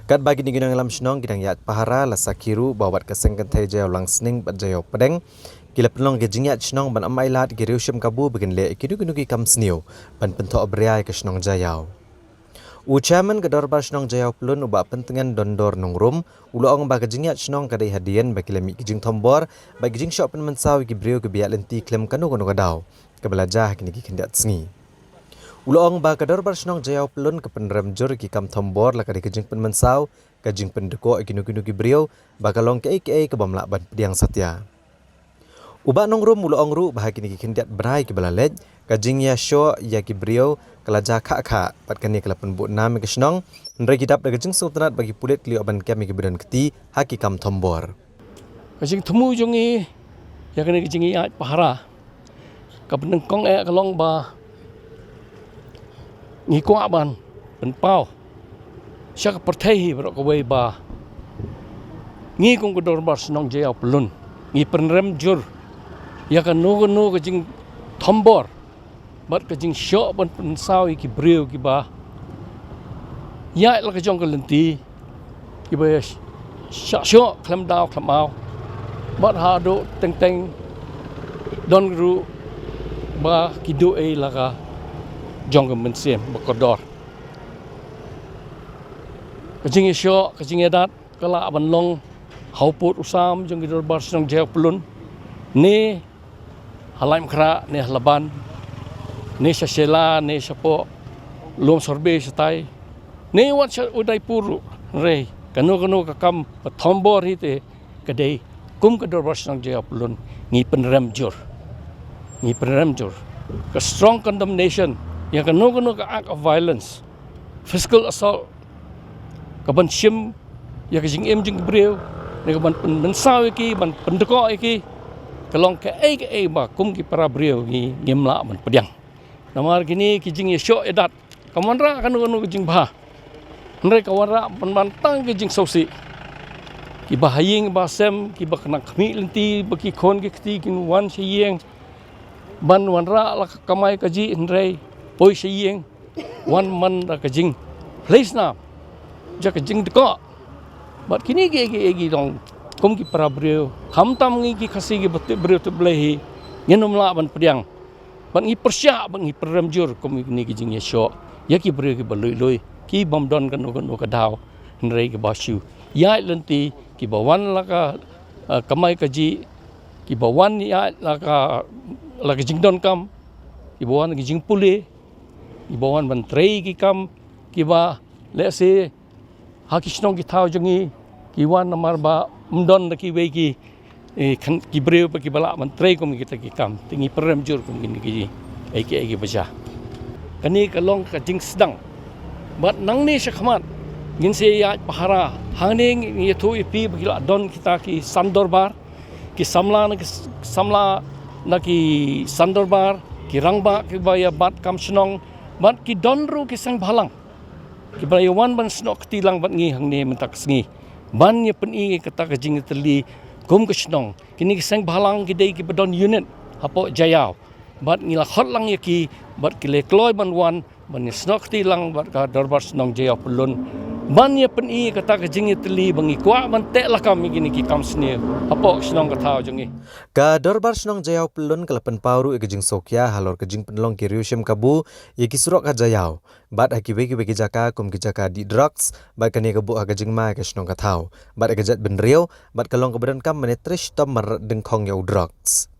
Katba kine ki nongïalam shnong ki dang ïaid pahara, la sakhi ruh ba wat ka seng kynthei Jaïaw Langsning bad Jaïaw Pdeng ki la pynlong ka jingïaid shnong ban ym ailad ïa ki riew shim kabu ba kin leh ïa kino kino ki kam sniew ban pynthohbria ïa ka shnong Jaïaw. U Chairman ka Dorbar Shnong Jaïaw Pyllun, u Bah Pyntngen Dondor Nongrum, u la ong ba ka jingïaid shnong ka dei hadien ba ki la mih ki jingthombor bad ki jingshoh pynmynsaw ïa ki briew kiba ïaid lynti khlem kano kano ka daw kaba la jia ha kine ki khyndiat sngi. U la ong ba ka Dorbar Shnong Jaïaw Pyllun ka pynrem jur ïa ki kam thombor, la ka dei ka jingpynmynsaw, ka jingpynduhkoh ïa kino kino ki briew, ba ka long kaei kaei kabym lah ban pdiang satia. U Bah Nongrum u la ong ruh ba ha kine ki khyndiat bnai kiba la leit, ka jingïashoh ïa ki briew ka la jia khah khah bad kane ka la pynbud nam ïa ka shnong, hynrei ki dap da ka jingsngewtynnat ba ki pulit ki la ïoh ban kem ïa kiba don kti ha ki kam thombor. Ka jingthmu jong ngi ïa kane ka jingïaid pahara kaba nyngkong eh ka long ba ngi kwah ban pynpaw sha ka pyrthei hi baroh kawei ba ngi kum ka Dorbar Shnong Jaïaw Pyllun ngi pynrem jur ïa kano kano ka jingthombor bad ka jingshoh ban pynsaw ïa ki briew kiba ïaid la ka jong ka lynti, kiba ïa sh-, shah shoh khlem daw khlem aw. Bad haduh teng teng don ruh ba ki duh ei la ka jong ka mynsiem ba kordor. Ka jingïashoh, ka jingïadat ka lah ban long ha u pud u sam jong ki Dorbar Shnong Jaïaw Pyllun, ne ha Laitumkhrah, ne ha Laban, ne sha Shella, ne shapoh Lum Sorbet shatai, ne wat sha Udaipur ruh. Hynrei kano kano ka kam ba thombor hi te, ka dei kum ka Dorbar Shnong Jaïaw Pyllun ngi pynrem jur. Ngi pynrem jur ka strong condemnation ïa kano kano ka act of violence, physical assault, kaban shim ïa ka jingim jong ki briew, ne kaban pynmynsaw ïa ki, ban pynduhkoh ïa ki, ka long kaei kaei ba kum ki para briew ngi, ngim lah ban pdiang. Namar kine ki jingïashoh ïadat kam wanrah kano kano ka jingbha, hynrei ka wanrah ban, ban tang ka jingsngewsih. Kiba ha ïing ba sem, kiba kynang khmih lynti ba ki khun ki kti kin wan sha ïing, ban wanrah la ka kamai kajih, hynrei poi sha ïing wan man da ka jingphlei snam, da ka jingduhkoh. Bad kine kiei kiei ki long kum ki para briew, khamtam ngi ki Khasi kiba tip briew tip Blei hi, ngin ym lah ban pdiang. Bad ngi pyrshah, bad ngi pynrem jur kum kine ki jingïashoh ïa ki briew kiba lui lui, kibym don kano kano ka daw, hynrei kiba shu ïaid lynti, kiba wan la ka, eh, kamai kajih, kiba wan ïaid la ka, la ka jingdonkam, kiba wan la ka jingpule, kiba wan ban trei ki kam kiba lehse ha ki shnong ki thaw jong ngi ki wan namar ba ym don da kiwei ki, eh, khan, ki briew ba kiba lah ban trei kum kita ki kam. Te ngi pynrem jur kum kine ki, eh, ki, eh, kiba jia. Kane ka long ka jingsdang. Bad nangne shakhmat ngin sa ïaid pahara. Hangne ngi ïathuh ïa phi ba ki la don kita ki san dorbar, ki samla na ki s-, samla na ki san dorbar, ki rangbah kiba ïa bat kam shnong, bad ki don ruh ki seng bhalang kiba ïa wan ban snoh kti lang bad ngi hangne mynta ka sngi, ban ïa pyni ïa kata ka jingïatylli kum ka shnong. Kine ki seng bhalang ki dei kiba don unit hapoh Jaïaw, bad ngi la khot lang ïa ki, bad ki la kloi ban wan ban ïa snoh kti lang bad ka Dorbar Shnong Jaïaw Pyllun, ban ïa pyni ïa kata ka jingïatylli ba ngi kwah ban teh lakam ïa kine ki kam sniew hapoh ka shnong ka thaw jong ngi. Ka Dorbar Shnong Jaïaw Pyllun ka la pynpaw ruh ïa ka jingsngewkhia halor ka jingpynlong ki riew shim kabu ïa ki surok ha Jaïaw bad ha kiwei kiwei ki jaka kum ki jaka dih drugs, bad kane ka buh ha ka jingma ïa ka shnong ka thaw bad ïa ka jaitbynriew, bad ka long kaba donkam ban ïatrei shitom ban rat dyngkhong ïa u drugs.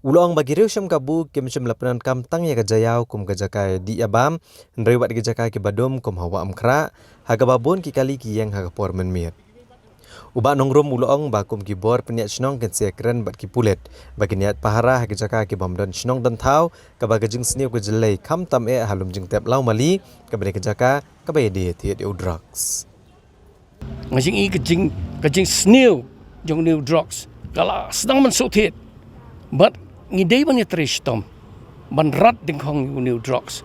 U la ong ba ki riew shim kabu kim shym la pyndonkam tang ïa ka Jaïaw kum ka jaka ïa dih ïa bam, hynrei wat ïa ki jaka kiba dum kum ha Wah Umkhrah, ha kaba bun ki kali ki ïeng ha ka por mynmiet. U Bah Nongrum u la ong ba kum ki bor pynïaid shnong kin sa ïakren bad ki pulit ba kin ïaid pahara ha ki jaka kibym don shnong don thaw, kaba ka jingsniew ka jyllei khamtam eh ha Lumjingtep Lawmali, kaba dei ka jaka kaba ïadie thied ïa u drugs. Nga jingï ka jing, ka jingsniew jong une u drugs ka la sdang ban shu thied. Bad ngi dei ban ïatrei shitom ban rat dyngkhong ïa une u drugs.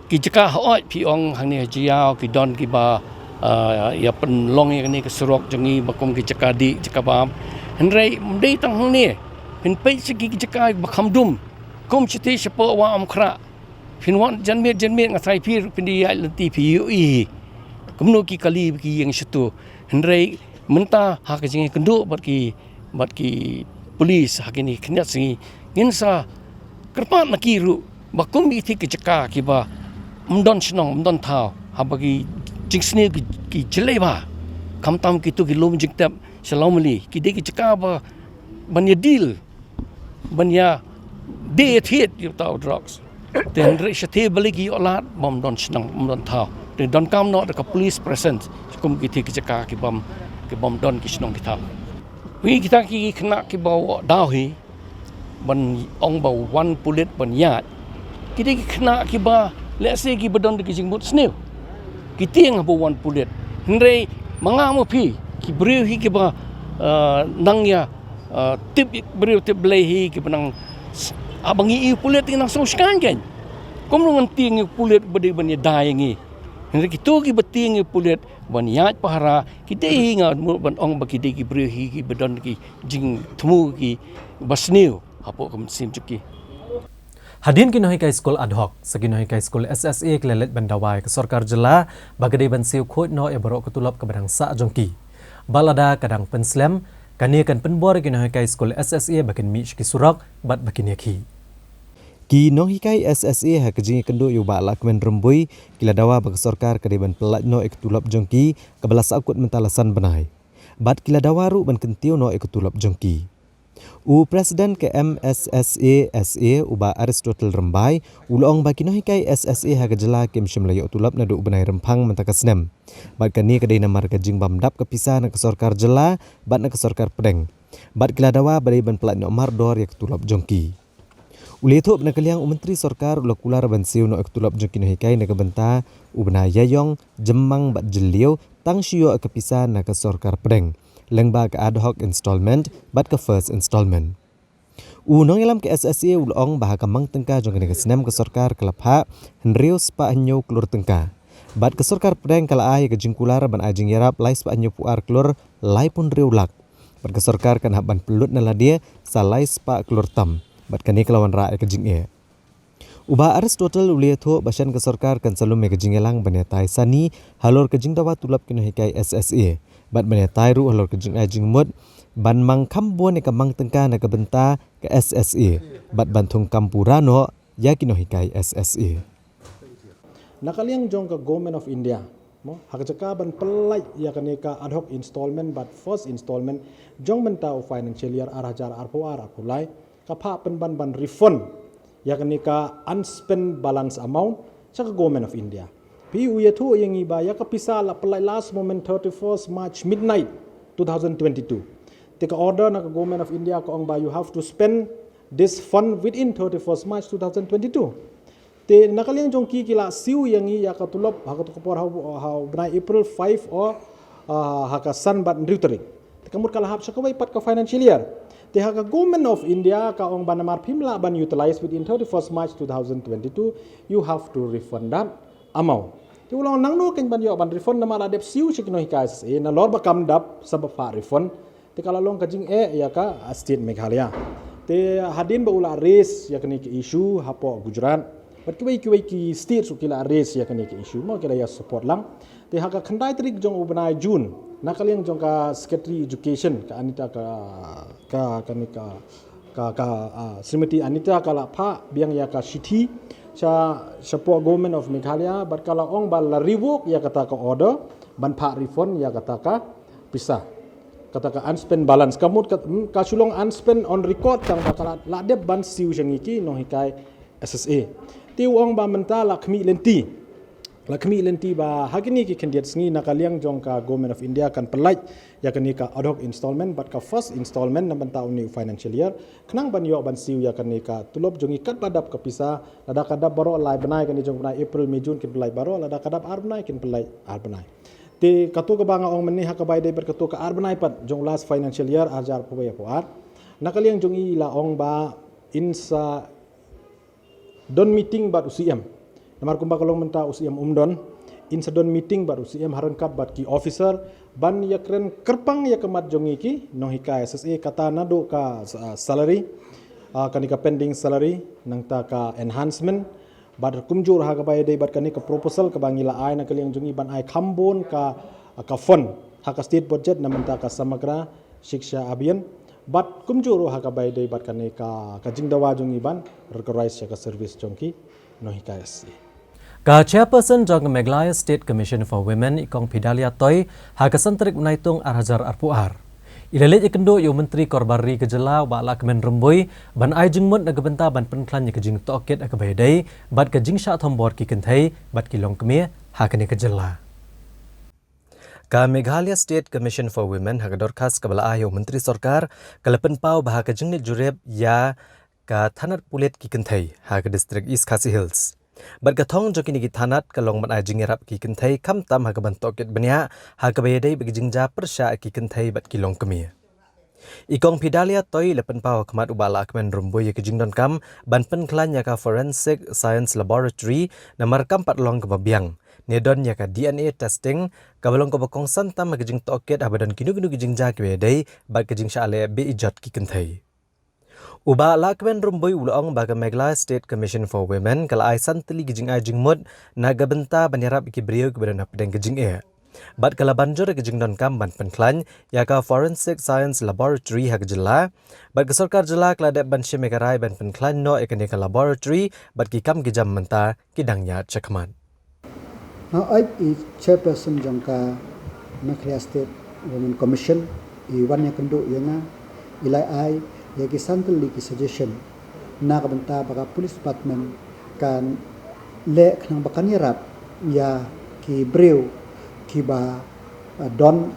Ki jaka hooid phi ong hangne ha Jaïaw ki don kiba, ah, ïa pynlong ïa kane ka surok jong ngi ba kum ki jaka dih jaka bam. Hynrei ym dei tang hangne. Phin peit sha ki jaka ba kham dum. Kum shatei shapoh Wah Umkhrah. Phin wan janmiet janmiet nga tharai phi ruh phin da ïaid lynti phi ïohi hi. Kumno ki kali ba ki ïeng shato. Hynrei mynta ha ka jingïakynduh bad ki, bad ki police ha kine ki khyndiat sngi, ngin sa kyrpad na ki ruh ba kum ïa ki jaka kiba ym don shnong ym don thaw, haba ki jingsniew ki, ki jlei bha. Khamtam kito ki lum jingtep sha Lawmali, ki dei ki jaka ba ban ïa deal, ban ïa dei thied ïa uta u drugs. Te hynrei shatei balei ki ïoh lad ba ym don shnong ym don thaw. Te donkam noh da ka police presence kum kito ki jaka kibym, kibym don ki shnong ki thaw. Wi kita ki khynnah kiba daw hi ban ong ba wan pulit ban ïaid. Ki dei ki khynnah kiba lehse kiba don da ki jingmut sniew. Ki tieng haba wan pulit. Hynrei ma nga ma phi ki briew hi kiba, eh, nang ïa, eh, tip briew tip Blei hi kiba nang s-, haba ngi ïohi pulit ngi nang sngew skang kein. Kumno ngan tieng ïa pulit ba dei ban ïada ïa ngi. Hynrei kito kiba tieng ïa pulit ban ïaid pahara ki dei hi nga mut ban ong ba ki dei ki briew hi kiba don ki jingthmu kiba sniew hapoh ka mynsiem jong ki. Hadien ki nonghikai skul ad hoc, sa ki nonghikai skul S S A ki la leit ban dawa ïa ka sorkar jylla ba ka dei ban siew khuid noh ïa baroh ka tulop kaba dang sah jong ki. Bad lada ka dang pynslem, kane kan pynbor ïa ki nonghikai skul S S A ba kin mih sha ki surok bad ba kin ïakhih. Ki nonghikai S S A ha ka jingïakynduh ïa u Bah Lahkmen Rymbui ki la dawa ba ka sorkar ka dei ban pyllait noh ïa ka tulop jong ki kaba la sahkut mynta la san bnai. Bad ki la dawa ruh ban kyntiew noh ïa ka tulop jong ki. U President ka M S S A S A, u Bah Aristotle Rymbai, u la ong ba ki nonghikai S S A ha ka jylla kim shym la ïoh tulop naduh u bnai Rymphang mynta ka snem. Bad kane ka dei namar ka jingbym dap ka pisa na ka sorkar jylla bad na ka sorkar pdeng. Bad ki la dawa ba dei ban pyllait noh mardor ïa ka tulop jong ki. U la ïathuh ba na ka liang u Myntri Sorkar u la kular ban siew noh ïa ka tulop jong ki nonghikai na ka bynta u bnai Ïaïong, Jymmang bad Jylliew, tang shu ïoh ïa ka pisa na ka sorkar pdeng, lyngba ka ad hoc installment bad ka first installment. U nongïalam ka S S A u la ong ba ha ka mang tyngka jong kane ka snem ka sorkar ka la phah hynriew spah hynñiew klur tyngka. Bad ka sorkar pdeng ka la ai ïa ka jingkular ban ai jingïarap lai spah hynñiewphew ar klur laiphew hynriew lak. Bad ka sorkar kan hap ban pynlut na lade sa lai spah klur tam. Bad kane ka la wanrah ïa ka jingeh. U Bah Aristotle u la ïathuh ba shen ka sorkar kan sa lum ïa ka jingïalang ban ïatai sani halor ka jingdawa tulop ki nonghikai S S A. Bad ban ïatai ruh halor ka jingai jingmut ban mang kham bun ïa ka mang tyngka na ka bynta ka S S A. Bad ban thung kam pura noh ïa ki nonghikai S S A. Na ka liang jong ka Government of India, mo, ha ka jaka ban pyllait ïa kane ka ad hoc installment bad first installment jong mynta u financial year ar hajar arphew ar arphew lai, ka phah pynban ban refund ïa kane ka unspent balance amount sha ka Government of India. Phi, u ïathuh ïa ngi ba ïa ka pisa la pyllait last moment thirty-first March midnight two thousand twenty-two. Te ka order na ka Government of India ka ong ba you have to spend this fund within thirty-first March two thousand twenty-two. Te na ka liang jong ki ki la siew ïa ngi ïa ka tulop ha kato ka por ha u, ha u bnai April five o, ah, ha ka san bad hynriew tarik. Te ka mut ka la hap sha kawei pat ka financial year. Te ha ka Government of India ka ong ba namar phim lah ban utilize within thirty-first March two thousand twenty-two, you have to refund that amount. Te u la ong nangno kein ban ïoh ban refund namar la dep siew sha ki nonghikai S S A, nalor ba kam dap sa ba phah refund. Te ka la long ka jingeh ïa ka, ah, state Meghalaya. Te hadien ba u la raise ïa kane ka issue hapoh Gujarat, bad kiwei kiwei ki state ruh ki la raise ïa kane ka issue, mo, ki la ïa support lang. Te ha ka khyndai tarik jong u bnai June, na ka liang jong ka Secretary Education ka Anita ka, ka, kane ka, ka, ka, ah, Srimati Anita ka la phah biang ïa ka shithi sha, shapoh Government of Meghalaya, bad ka la ong ba la revoke ïa kata ka order ban phah refund ïa kata ka pisa, kata ka unspent balance. Ka mut ka, hmm, ka shu long unspent on record tang ba ka la, la dep ban siew sha ngi ki nonghikai S S A. Te u ong ba mynta la khmih lynti, la khmih lynti ba ha kine ki khyndiat sngi na ka liang jong ka Government of India kan pyllait ïa kane ka ad hoc installment bad ka first installment na bynta une u financial year, khnang ban ïoh ban siew ïa kane ka tulop jong ngi katba dap ka pisa. Lada ka dap baroh lai bnai, kane jong u bnai April, May, June kin pyllait baroh, lada ka dap ar bnai kin pyllait ar bnai. Te kato kaba nga ong mynne ha kaba ïadei bad kato ka ar bnai pat jong u last financial year ar hajar arphew wei arphew ar, na ka liang jong ngi la ong ba in sa don meeting bad u C M. Namar kumba ka long mynta u Siem um don, in sa don meeting bad u Siem ha ryngkat bad ki officer ban ïakren kyrpang ïa ka mat jong ngi ki nonghikai S S A, kata naduh ka, ah, salary, ah, kane ka pending salary, nangta ka enhancement, bad kumjuh ha kaba ïadei bad kane ka proposal kaba ngi la ai na ka liang jong ngi ban ai kham bun ka, ka fund ha ka state budget na mynta ka Samagra Shiksha Abhiyan, bad kumjuh ruh ha kaba ïadei bad kane ka, ka jingdawa jong ngi ban rkhie ïa ka service jong ki nonghikai S S A. Ka chairperson jong ka Meghalaya State Commission for Women, i Kong Phedalia Toi, ha ka san tarik u Naitung ar hajar arphew ar, i la leit ïakynduh ïa u Myntri Korbar Ri ka jylla, u Bah Lahkmen Rymbui, ban ai jingmut na ka bynta ban pynkhlaiñ ïa ka jingtohkit ha kaba ïadei bad ka jingshah thombor ki kynthei bad ki longkmie ha kane ka jylla. Ka Meghalaya State Commission for Women, ha ka dorkhas kaba la ai ïa u Myntri Sorkar, ka la pynpaw ba ha ka jingleit jurip ïa ka thanat pulit ki kynthei ha ka district East Khasi Hills bad ka thong jong kine ki thanat ka long ban ai jingïarap ki kynthei, khamtam ha kaban tohkit bniah ha kaba ïadei bad ki jingjia pyrshah ki kynthei bad ki longkmie. I Kong Phedalia Toi i la pynpaw ha khmat u Bah Lahkmen Rymbui ïa ka jingdonkam ban pynkhlaiñ ïa ka Forensic Science Laboratory, namar kam pat long kaba biang ne don ïa ka D N A testing, kaba long kaba kongsan tam ha ka jingtohkit haba don kino kino ki jingjia kiba ïadei bad ka jingshah leh be-ijot ki kynthei. U Bah Lahkmen Rymbui u la ong ba ka Meghalaya State Commission for Women ka la ai san tylli ki jingai jingmut na ka bynta ban ïarap ïa ki briew kiba don hapdeng ka jingeh bad ka la ban jur ïa ka jingdonkam ban pynkhlaiñ ïa ka Forensic Science Laboratory ha ka jylla, bad ka sorkar jylla ka la dep ban shim ïa ka rai ban pynkhlaiñ noh ïa kane ka laboratory, bad ki kam ki jam mynta ki dang ïaid shakhmat. Nga ïeit i chairperson jong ka Meghalaya State Women Commission i wan ïakynduh ïa nga, i la ai ïa ki san tylli ki suggestion na ka bynta ba ka police department kan leh khnang ba kan ïarap ïa ki briew kiba, eh, don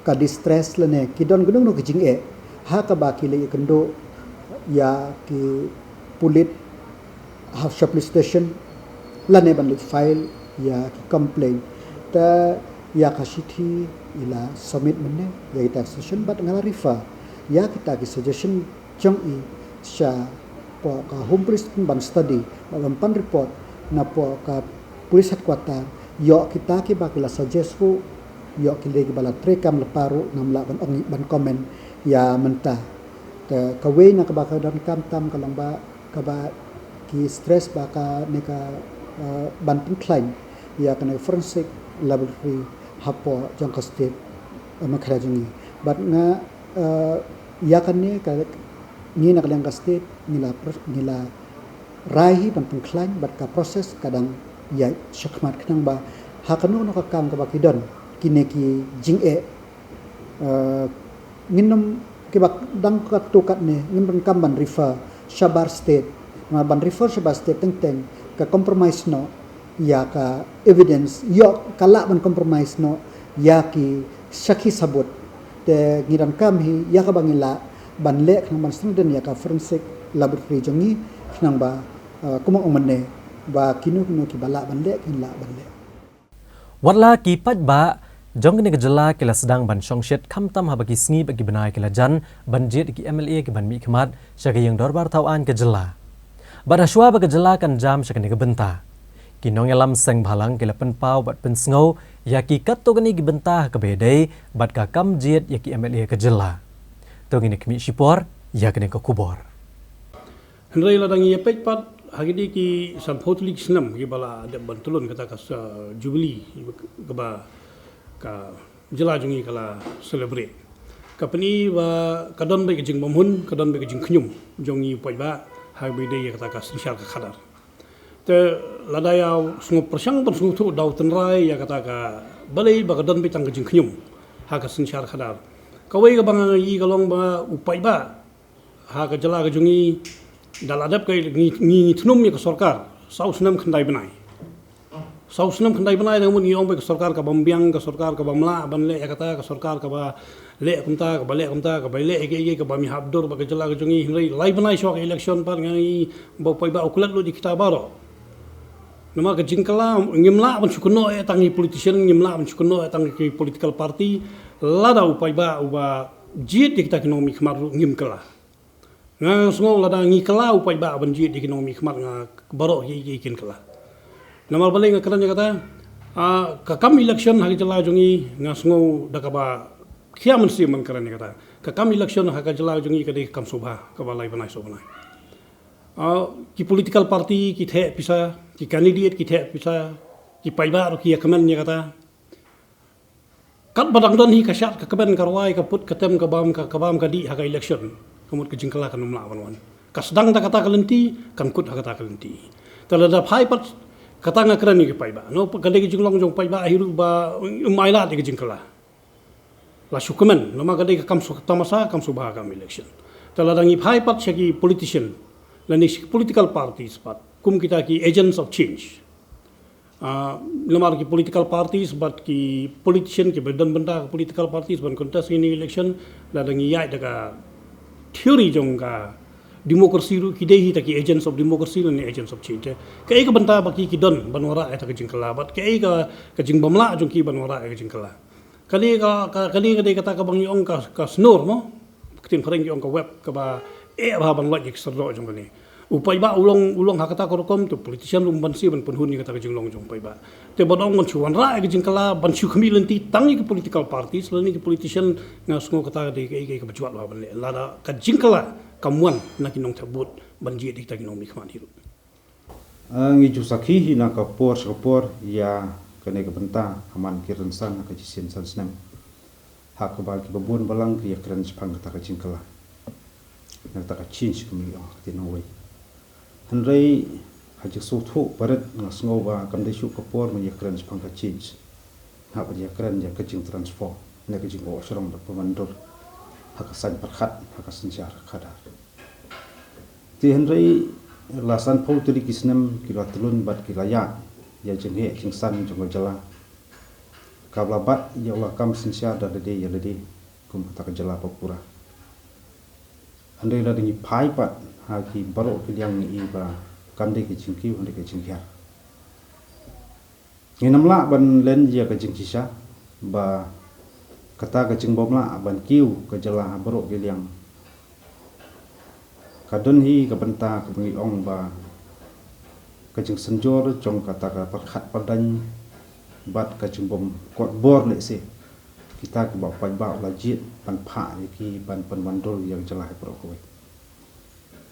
ka distress lane ki don kino kino ki jingeh, ha kaba ki leit ïakynduh ïa ki pulit ha sha police station lane ban leit file ïa ki complaint. Te ïa ka shithi i la submit mynne ïa kita ki suggestion bad nga la refer ïa kita ki suggestion jong i sha poh ka Home Police ban study bad ban pan report na poh ka police headquarter, ïoh kita kiba ki la suggest ruh, ïoh ki lei kiba la treikam lypa ruh ngam lah ban ong ban comment ïa mynta. Te kawei na kaba ka donkam tam ka long ba kaba ki stress ba kane ka, eh, ban pynkhlaiñ ïa kane ka forensic laboratory hapoh jong ka state, eh, Meghalaya jong ngi. Bad nga, eh, ïa kane ka ngi na ka liang ka state ngi la pr-, ngi la rai hi ban pynkhlaiñ bad ka process ka dang ïaid shakhmat khnang ba ha kano kano ka kam kaba ki don kine ki jingeh, eh, ngin ym, kiba dang katto katne ngin ym donkam ban refer shabar state. Namar ban refer shabar state teng teng ka compromise noh ïa ka evidence, ïoh ka lah ban compromise noh ïa ki sakhi sabut. Te ngi donkam hi ïa kaba ngi lah ban leh khnang ban strengthen ïa ka forensic laboratory jong ngi khnang ba, eh, kumba ong mynne ba kino kino kiba lah ban leh kin lah ban leh. Wat la ki paidbah jong kane ka jylla ki la sdang ban shongshit khamtam haba ki sngi bad ki bnai ki la jan ban jied ïa ki M L A kiban mihkhmat sha ka ïing dorbar thaw aiñ ka jylla. Bad hashwa ba ka jylla kan jam sha kane ka bynta, ki nongïalam seng bhalang ki la pynpaw bad pynsngew ïa ki katto katne ki bynta ha kaba ïadei bad ka kam jied ïa ki M L A ka jylla. To ngin ïa khmih shipor ïa kane ka khubor. Hynrei lada ngi ïa peit pat ha kine ki sanphew tylli ki snem kiba la dep ban tylli kata ka, uh, Jubilee kaba ka jylla jong ngi ka la celebrate, ka pyni ba ka don beit ka jingbymhun, ka don beit ka jingkhñium jong ngi u paidbah ha kaba ïadei ïa kata ka synshar ka khadar. Te lada ïa sngewpyrshang ban sngewthuh da u tynrai ïa kata ka, balei ba ka don beit tang ka jingkhñium ha ka synshar khadar. Kawei kaba nga ïohi ka long ba u paidbah ha ka jylla ka jong ngi, da la dep ka ngi, ngi, ngi thnum ïa ka sorkar saw snem khyndai bnai. Saw snem khyndai bnai, dang mut ngi ong ba ka sorkar kabym biang, ka sorkar kabym lah ban leh ïa kata, ka sorkar kaba leh kumta, kaba leh kumta, kaba leh ïa kiei kiei, kabym ïahap dur bad ka jylla ka jong ngi. Hynrei lai bnai shuwa ka election pat nga ïohi ba u paidbah u klet lut ïa kita baroh. Namar ka jingkylla, ngim lah ban shu kynnoh ïa tang ki politician, ngim lah ban shu kynnoh ïa tang ki political party, lada u paidbah uba jied ïa kita ki nongmihkhmat ruh ngim kylla. Nga sngew lada ngi kylla u paidbah ban jied ïa ki nongmihkhmat, nga baroh ki, ki kin kylla. Namar balei nga kren ïa kata? Ah, ka kam election ha ka jylla jong ngi, nga sngew da kaba khia mynsiem ban kren ïa kata. Ka kam election ha ka jylla jong ngi ka dei ka kam sngewbha kaba lai bnai saw bnai. Ah, ki political party ki theh pisa, ki candidate ki theh pisa, ki paidbah ruh ki ïa kmen ïa kata. Katba dang don hi ka shad ka kmen, ka rwai, ka put ka tem, ka bam ka, ka bam ka dih ha ka election, ka mut ka jingkylla kan ym lah ban wan. Ka sdang da kata ka lynti, kan kut ha kata ka lynti. Te lada phai pat, kata nga kren ïa ki paidbah. No, ka dei ka jinglong jong paidbah hi ruh ba ym ailad ïa ka jingkylla. La shu kmen, namar ka dei ka kam shu tamasa, kam shu bha kam election. Te lada ngi phai pat sha ki politician, lane sha ki political parties pat, kum kita ki agents of change. Ah, namar ki political parties bad ki politician kiba don bynta ka political parties ban contest ïa kine election, lada ngi ïaid da ka theory jong ka democracy ruh, ki dei hi ta ki agents of democracy lane agents of change. Kaei ka bynta ba ki, ki don ban wanrah ïa ta ka jingkylla, bad kaei ka, ka jingbymlah jong ki ban wanrah ïa ka jingkylla. Kane ka, ka, kane ka dei kata kaba ngi ong ka, ka snor mo. Ka ktien phareng ki ong ka web kaba eh bha ban loit ïa ki syrdoh jong kane. U paidbah u long, u long ha kata ka rukom, te politician ruh um banse ban pynhun ïa kata ka jinglong jong u paidbah. Te ban ong ban shu wanrah ïa ka jingkylla, ban shu khmih lynti tang ïa ki political parties lane ki politician, nga sngew kata ka dei kaei kaei kaba jwat bha ban leh. Lada ka jingkylla kam wan na ki nongthep vote ban jied ïa kita ki nongmihkhmat hi ruh. Ah, ngi ju sakhi hi na ka por sha ka por ïa kane ka bynta ha man ki rynsan ha ka shisien san snem. Ha kaba kiba bun balang ki ïa kren shaphang kata ka jingkylla. Na kata ka change ka mih ong ka ti nongwei. Hynrei ha jingsngewthuh barit nga sngew ba kam dei shuh ka por ban ïa kren shaphang ka change. Hap ban ïa kren ïa ka jingtransform, ne ka jingoh shrong da pynwandur ha ka saiñ pyrkhat, ha ka synshar khadar. Te hynrei la sanphew tylli ki snem ki la tlun bad ki la ïaid ïa jingheh jingsan jong ka jylla. Kaba la bat ïa u lakam synshar da lade ïa lade kum kata ka jylla ba pura. Hynrei lada ngi phai pat ha ki baroh ki liang ngi i ba kam dei ka jingkiew hynrei ka jinghiar. Ngin ym lah ban len ïa ka jingshisha ba kata ka jingbymlah ban kiew ka jylla ha baroh ki liang ka don hi ka bynta kaba ngi ong ba ka jingsynjor jong kata ka pyrkhat pyrdaiñ bad ka jingbym kot bor lehse kita kiba u paidbah u la jied ban phah ïa ki ban pynwandur ïa ka jylla ha baroh kawei.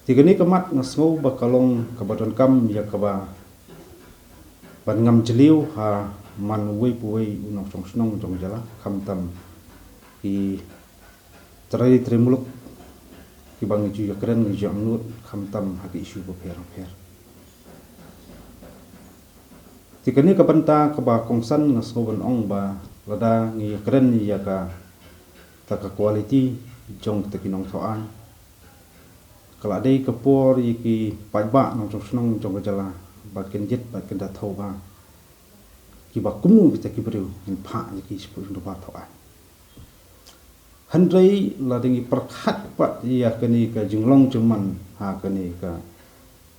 Te kane ka mat nga sngew ba ka long kaba donkam ïa kaba ban ngam jylliew ha man uwei pa uwei u nongshong shnong jong ka jylla, khamtam ki trai trai muluk kiba ngi ju ïa kren ngi ju angnud khamtam ha ki issue bapher bapher. Te kane ka bynta kaba kongsan nga sngew ban ong ba lada ngi ïa kren ïa kata ka quality jong kita ki nongthaw aiñ, ka la dei ka por ïa ki paidbah nongshong shnong jong ka jylla ba kin jied bad kin da thaw ba kiba kumno kita ki briew ngin phah ïa ki shapoh jong ka thaw aiñ. Hynrei lada ngi pyrkhat pat ïa kane ka jinglong jingman ha kane ka,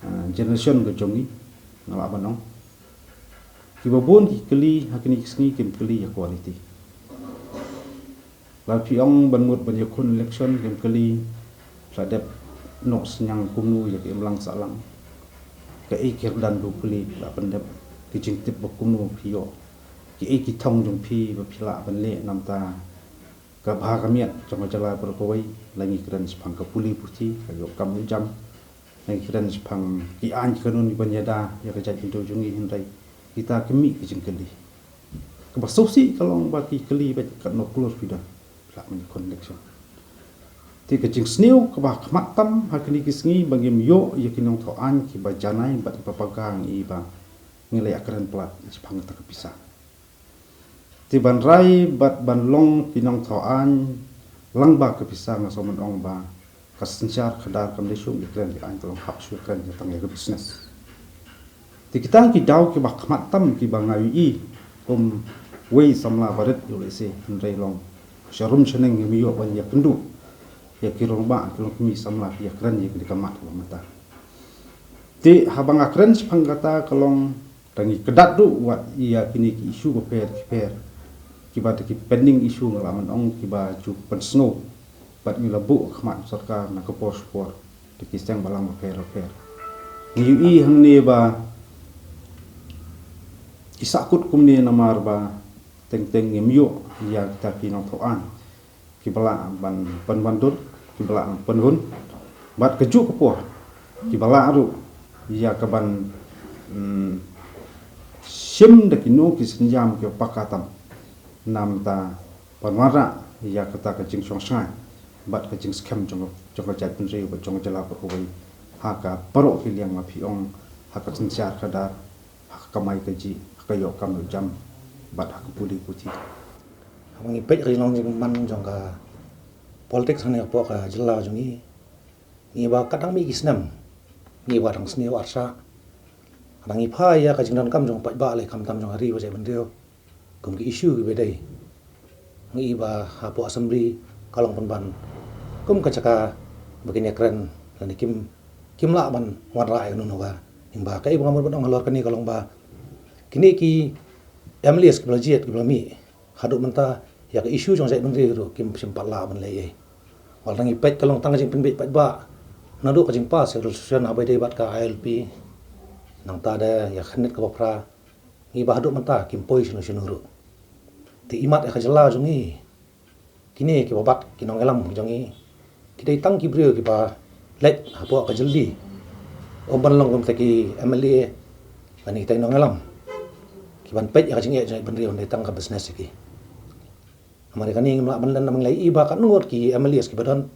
ah, generation ka jong ngi, nga lah ban ong kiba bun ki kylli ha kine ki sngi kim kylli ïa quality. Lada phi ong ban mut ban ïakhun election kim kylli phi la dep noh synñiang kumno ïa ka imlang sahlang, kaei ki kyrdan ba phi la pyndep, ki jingtip ba kumno phi ïoh, kiei ki thong jong phi ba phi lah ban leh namar ka bha ka miat jong ka jylla baroh kawei. La ngi kren shaphang ka pule puthi, ka ïoh kam ïoh jam. La ngi kren shaphang ki aiñ ki kanun ban ïada ïa ka jaitbynriew jong ngi, hynrei kita ki mih ki jingkylli. Kaba sngewsih ka long ba ki kylli bad katno klur phi don, phi lah ban ïakhun election. Te ka jingsniew kaba khmat tam ha kine ki sngi ba ngim ïoh ïa ki nongthaw aiñ kiba janai bad kiba paga, ngi i ba ngi la ïa kren palat shaphang kata ka pisa. Te ban rai bad ban long ki nongthaw aiñ lang bad ka pisa, nga sngew ban ong ba ka synshar khadar kam dei shuh ïa kren ïa aiñ, ka long hap shuh ïa kren ïa tang ïa ka business. Te kita ki daw kiba khmat tam kiba nga ïohi kum wei samla barit ïoh lehse, hynrei long sharum shaneng ngim ïoh ban ïakynduh ïa ki rangbah ki longkmie samla ki ïakren ïa kane ka mat kaba mynta. Te haba nga kren shaphang kata ka long tang ngi kdat ruh wat ïa kine ki issue bapher bapher kiba dei ki pending issue, nga lah ban ong kiba ju pynsngew bad ngi la buh khmat sorkar na ka por sha ka por. Da ki seng balang bapher bapher. Ngi ïohi hangne ba ki sahkut kumne namar ba teng teng ngim ïoh ïa kita ki nongthoh aiñ kiba lah ban pynwandur, kiba lah ban pynhun. Bad kajuh ka por kiba lah ruh ïa kaban, mm, shim da kino ki sienjam kiba paka tam. Namar ban wanrah ïa kata ka jingshong shngaiñ bad ka jingskhem jong, jong ka jaitbynriew bad jong ka jylla baroh kawei. Ha ka baroh ki liang, ma phi ong ha ka synshar khadar, ha ka kamai kajih, ha ka ïoh kam ïoh jam bad ha ka pule puthi. Haba ngi peit ka jinglong jingman jong ka politics hangne hapoh ka jylla jong ngi, ngi ba ka dang mih ki snem, ngi ba dang sniew arsha. Haba ngi phai ïa ka jingdonkam jong paidbah lei khamtam jong ka ri bad jaitbynriew, kum ki issue kiba dei, ngi ba hapoh assembly ka long pynban kum ka jaka ba kin ïakren lane kim, kim lah ban wanrah ïa uno uno ka. Hynrei ba kaei ba nga mut ban ong halor kane ka long ba kine ki M L As kiba la jied, kiba la mih, haduh mynta ïa ka issue jong jaitbynriew ruh kim shym pat lah ban leh ei. Wat la ngi peit ka long tang ka jingpynbeit paidbah naduh ka jingpass ïa ka resolution haba ïadei bad ka I L P. Nangta da ïa ka khyrnit kaba phra, ngi ba haduh mynta kim poi shano shano ruh. Te imat ïa ka jylla jong ngi, kine kiba bat ki nongïalam jong ngi, ki dei tang ki briew kiba leit hapoh ka jylli. Ym ban long kum kita ki M L A lane kita ki nongïalam kiban peit ïa ka jingeh jong jaitbynriew, dei tang ka business ïa ki. Namar ïa kane ngim lah ban len namar ngi la ïohi ba katno ngut ki M L As kiba don,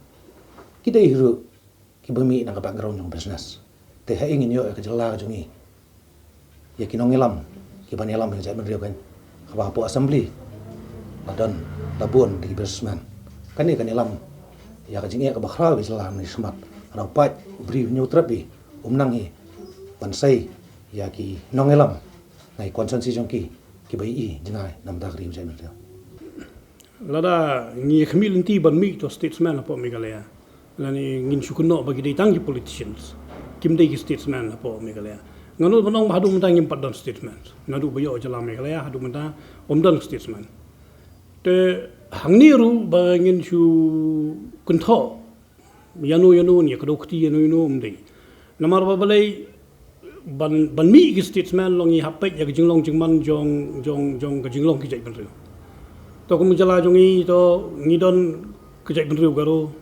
ki dei hi ruh kiba mih na ka background jong business. Te haei ngin ïoh ïa ka jylla ka jong ngi, ïa ki nongïalam kiban ïalam ïa ka jaitbynriew kan, haba hapoh assembly la don, la bun da ki businessman. Kane kan ïalam ïa ka jingeh kaba khraw ka jylla, ngi smat raw paid u briew Hynñiewtrep hi um nang hi ban sei ïa ki nongïalam na ki constituency jong ki, kiba ïohi jngai namar ka ri u jaitbynriew. Lada ngi khmih lynti ban mih to statesman hapoh Meghalaya, lane ngin shu kynnoh ba ki dei tang ki politicians, kim dei ki statesman hapoh Meghalaya. Nga nud ban ong ba haduh mynta ngim pat don statesman. Naduh ba ïoh jylla Meghalaya haduh mynta ym don statesman. Te hangne ruh ba ngin shu kynthoh ïano ïano, ïa kdew kti ïano ïano, ym dei. Namar ba balei ban, ban mih ki statesman long ngi hap peit ïa ka jinglong jingman jong, jong, jong ka jinglong ki jaitbynriew. To kum ka jylla jong ngi to ngi don ka jaitbynriew Garo,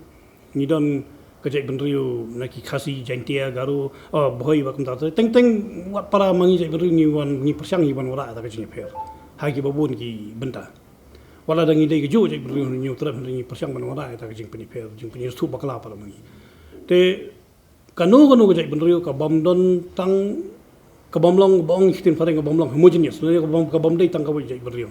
ngi don ka jaitbynriew na ki Khasi, Jaintia, Garo, oh, Bhoi bad kumta. Teng teng wat para ma ngi jaitbynriew ngi wan, ngi pyrshang ngi ban wanrah ïa ka jingïapher ha kiba bun ki bynta. Wat la da ngi dei kajuh jaitbynriew Hynñiewtrep, hynrei ngi pyrshang ban wanrah ïa ka jingpynïapher, jingpynïasuk bakla para ma ngi. Te kano kano ka jaitbynriew ka bym don tang, ka bym long, ba ong ktien phareng, ka bym long homogeneous, lane ka bym, ka bym dei tang kawei jaitbynriew.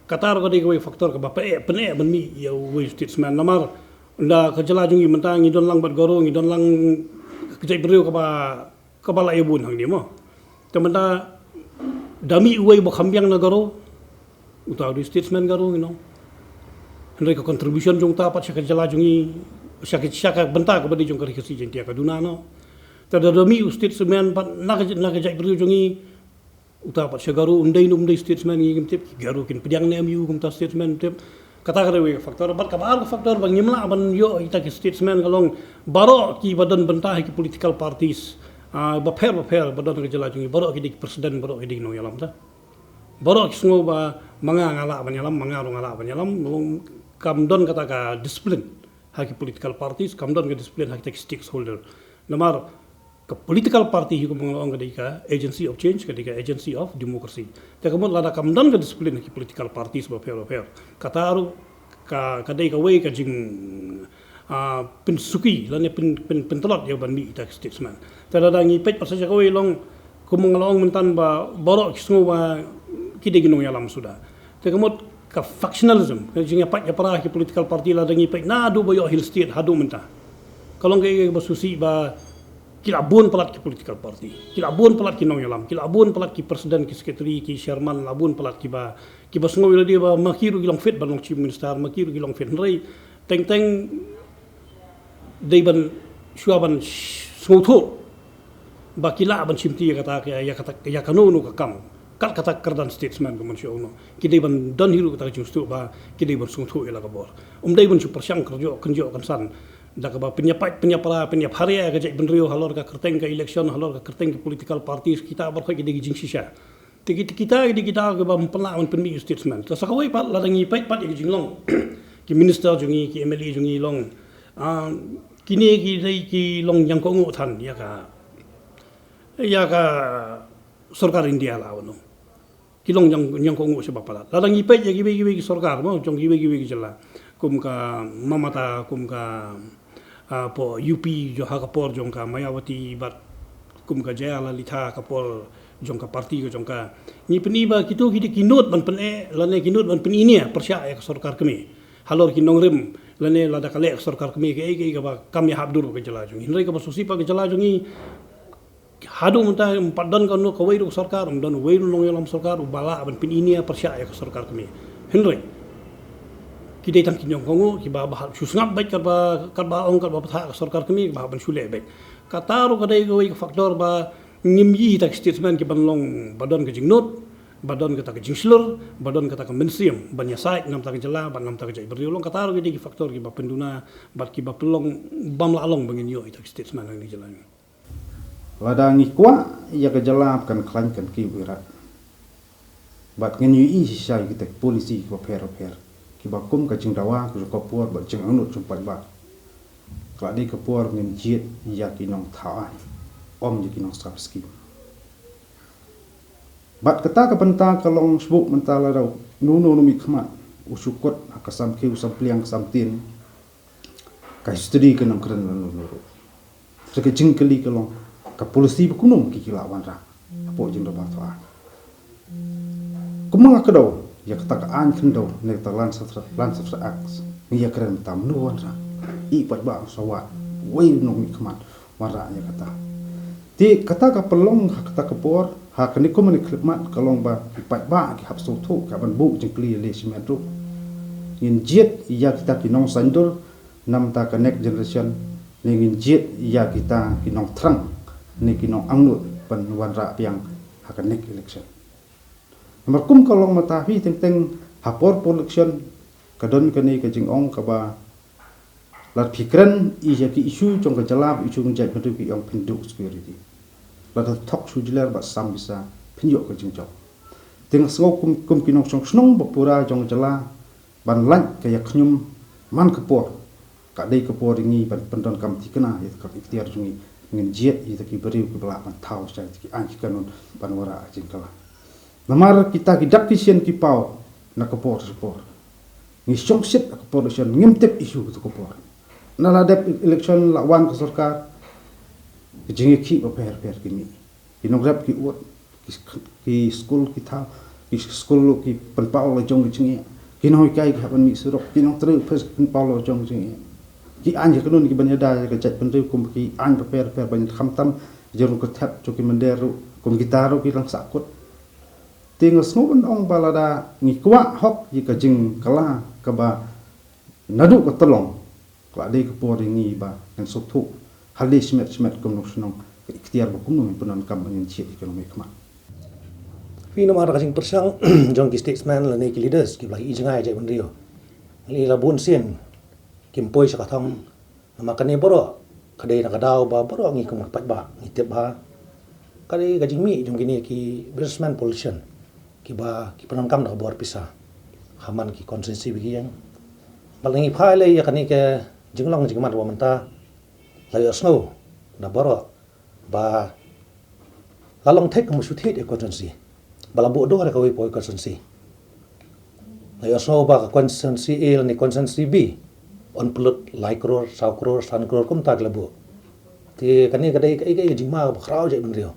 Kata ruh ka dei kawei factor kaba pyneh, pyneh ban mih ïa uwei u statesman. Namar da ka jylla jong ngi mynta ngi don lang bad Garo, ngi don lang ka jaitbynriew kaba, kaba la ïa bun hangne mo. Te mynta da mih uwei ba kham biang na Garo, uta u dei statesman Garo, you know. Hynrei ka contribution jong uta pat sha ka jylla jong ngi, sha ka, sha ka bynta kaba dei jong ka Ri Khasi Jaintia ka duna noh. Te da, da mih u statesman pat na ka, na ka jaitbynriew jong ngi, uta pat sha Garo, un dei ne um dei statesman ngi kim tip, ki Garo kin pdiang ne em u kum uta statesman, tip. Kata ka dei kawei ka factor, bad kaba ar ka factor ba ngim lah ban ïoh ïa kita ki statesman ka long baroh kiba don bynta ha ki political parties, ah, bapher bapher ba don ha ka jylla jong ngi, baroh ki dei ki president, baroh ki dei ki nongïalam ta. Baroh ki sngew ba ma nga nga lah ban ïalam, ma nga ruh nga lah ban ïalam, long kam don kata ka discipline ha ki political parties, kam don ka discipline ha kita ki stakeholder. Namar ka political party hi kumba nga la ong ka dei ka agency of change, ka dei ka agency of democracy. Te ka mut lada kam don ka discipline ha ki political parties bapher bapher, kata ruh ka, ka dei kawei ka jing, ah, pynsuki lane pyn, pyn, pyntlot ïa ban mih ïa kita ki statesman. Te lada ngi peit pat sa sha kawei long kumba nga la ong mynta ba baroh ki sngew ba ki dei ki nongïalam suda. Te ka mut ka factionalism, ka jingïapait ïapra ha ki political party lada ngi peit naduh ba ïoh Hill State haduh mynta, ka long kaei kaba sngewsih ba ki la bun palat ki political party, ki la bun palat ki nongïalam, ki la bun palat ki president, ki secretary, ki chairman, la bun palat kiba, kiba sngew ïa lade ba ma ki ruh ki long fit ban long chief minister, ma ki ruh ki long fit, hynrei teng teng dei ban shuwa ban sngewthuh ba ki lah ban shimti ïa kata, ïa kata, ïa kano kano ka kam, kat kata ka kyrdan statesman kumba shu ong noh. Ki dei ban don hi ruh kata ka jingsngewthuh ba ki dei ban sngewthuh ïa la ka bor. Ym dei ban shu pyrshang kynjoh, kynjoh kynsan. Da kaba pynïapait, pynïapra, pynïapharia ka jaitbynriew halor ka kyrteng ka election, halor ka kyrteng ka political parties, kita baroh ki dei ki jingshisha. Te ki, kita ki dei kita kiba ym pynlah ban pynmih ïa u statesman. Te sa kawei pat lada ngi peit pat ïa ki jinglong ki minister jong ngi, ki M L A jong ngi long, ah, kine ki dei ki long ñiangkohnguh than ïa ka, ïa ka sorkar India la wan. Ki long ñiang, ñiangkohnguh sha ba palat. Lada ngi peit ïa kiwei kiwei ki sorkar mo jong kiwei kiwei ki jylla, kum ka Mamata, kum ka, ah, hapoh U P jong, ha ka por jong ka Mayawati, bad kum ka Jayalalitha ka por jong ka parti ka jong ka. Ngi pyni ba kito ki dei ki nud ban pyneh lane ki nud ban pyni nia pyrshah ïa ka sorkar kmie halor ki nongrim, lane lada ka leh ka sorkar kmie kaei kaei kaba kam ïahap dur ka jylla jong ngi. Hynrei kaba sngewsih pat ka jylla jong ngi, haduh mynta ym pat don kano kawei ruh ka sorkar, ym don uwei ruh u nongïalam sorkar uba lah ban pyni nia pyrshah ïa ka sorkar kmie. Hynrei ki dei tang ki ñiangkohnguh kiba, ba hap shu sngap beit katba, katba ong, katba bthah ka sorkar kmie, kiba hap ban shu leh beit. Kata ruh ka dei kawei ka factor ba ngim ïohi ïa kita ki statesman kiban long ba don ka jingnud, ba don kata ka jingshlur, ba don kata ka mynsiem ban ïasaid namta ka jylla bad namta ka jaitbynriew. Long kata ruh ki dei ki factor kiba pynduna bad kiba pynlong bym lah long ba ngin ïoh ïa kita ki statesman ha kane ka jylla. Lada ngi kwah ïa ka jylla ba kan khlaiñ kan kiew irat, bad ngin ïohi shisha ïa kita ki policy kiba pher bapher, kiba kum ka jingdawa ka jong ka por bad jingangnud jong paidbah, ka la dei ka por ngin jied ïa ki nongthaw aiñ, ym ïa ki nongsngap skim. Bad kata ka bynta ka long shuh mynta lada uno uno u mihkhmat u shu kut ha ka sam khiew, sam pliang, ka sam tin, ka history kan ym kren lano lano ruh. Sa ka jingkylli ka long, ka policy ba kumno ki, ki la wanrah hapoh jingdawa thaw aiñ. Kumba nga kdew ïa kata ka aiñ khyndew ne kata Land Surrender, Land Surrender Act, ngi ïakren mynta mano wanrah. I paidbah sa wad, uwei u nongmihkhmat wanrah ïa kata. Te kata ka pynlong ha kata ka por, ha kane kumne khyllipmat ka long ba ki paidbah ki hap sngewthuh, ki hap ban buh jingkylli ïaleh shimet ruh. Ngin jied ïa kita ki nongsaiñdur namta ka next generation, ne ngin jied ïa kita ki nongthrang ne ki nongangnud ban wanrah biang ha ka next election. Namar kum ka long mynta hi teng teng ha por por election ka don kane ka jingong kaba lada phi kren ïa ki issue jong ka jylla bad issue jong ka jaitbynriew ki ong phin duh security. Lada thok shu jler bad sam pisa phin ïoh ka jingjop. Te nga sngew kum, kum ki nongshong shnong ba pura jong ka jylla ban lait ka ïa khñium man ka por. Ka dei ka por ïa ngi ban pyndonkam thikna ïa ka iktiar jong ngi, ngin jied ïa ki briew kiba lah ban thaw sha ki aiñ ki kanun ban wanrah jingkylla. Namar kita ki dak ki sien ki paw na ka por sha ka por. Ngi shong shit ha ka por election, ngim tip issue kato ka por. Na la dep election la wan ka sorkar, ki jingïakhih bapher bapher ki mih. Ki nongrep ki ud, ki sk-, ki skul ki thaw, ki skul ruh ki pynpaw la jong ki jingeh. Ki nonghikai ki hap ban mih surok, ki nongtrei office ki pynpaw la jong ki jingeh. Ki aiñ ki kanun kiban ïada ïa ka jaitbynriew kum ki aiñ bapher bapher ban ïa khamtam jingkyrkhu jong ki mynder ruh kum kita ruh ki dang sahkut. Te nga sngew ban ong ba lada ngi kwah hok ïa ka jingkylla kaba naduh ka tyllong, ka la dei ka por ïa ngi ba ngin sngewthuh ha lade shimet shimet kum nongshong shnong ka iktiar ba kumno ngin pyndonkam ba ngin jied ïa ki nongmihkhmat. Phi, namar ka jingpyrshang jong ki statesman lane ki leaders kiba la ïohi jngai ïa jaitbynriew. Ngi la bun sien kim poi sha ka thong. Namar kane baroh ka dei na ka daw ba baroh ngi kum ki paidbah ngi tip ba ka dei ka jingmih jong kine ki businessman politician kiba ki pyndonkam da ka bor pisa ha man ki constituency ba ki ïeng. Bad ngi phai lei ïa kane ka jinglong jingman ba mynta la ïohsngew da baroh ba la long thik ka mut shu thied ïa constituency ba la buh dor ïa kawei pa kawei constituency. La ïohsngew ba ka constituency A lane constituency B yn pynlut lai klur, saw klur, san klur kumta ki la buh. Te kane ka dei ka, ka, ka jingma ba khraw jaitbynriew.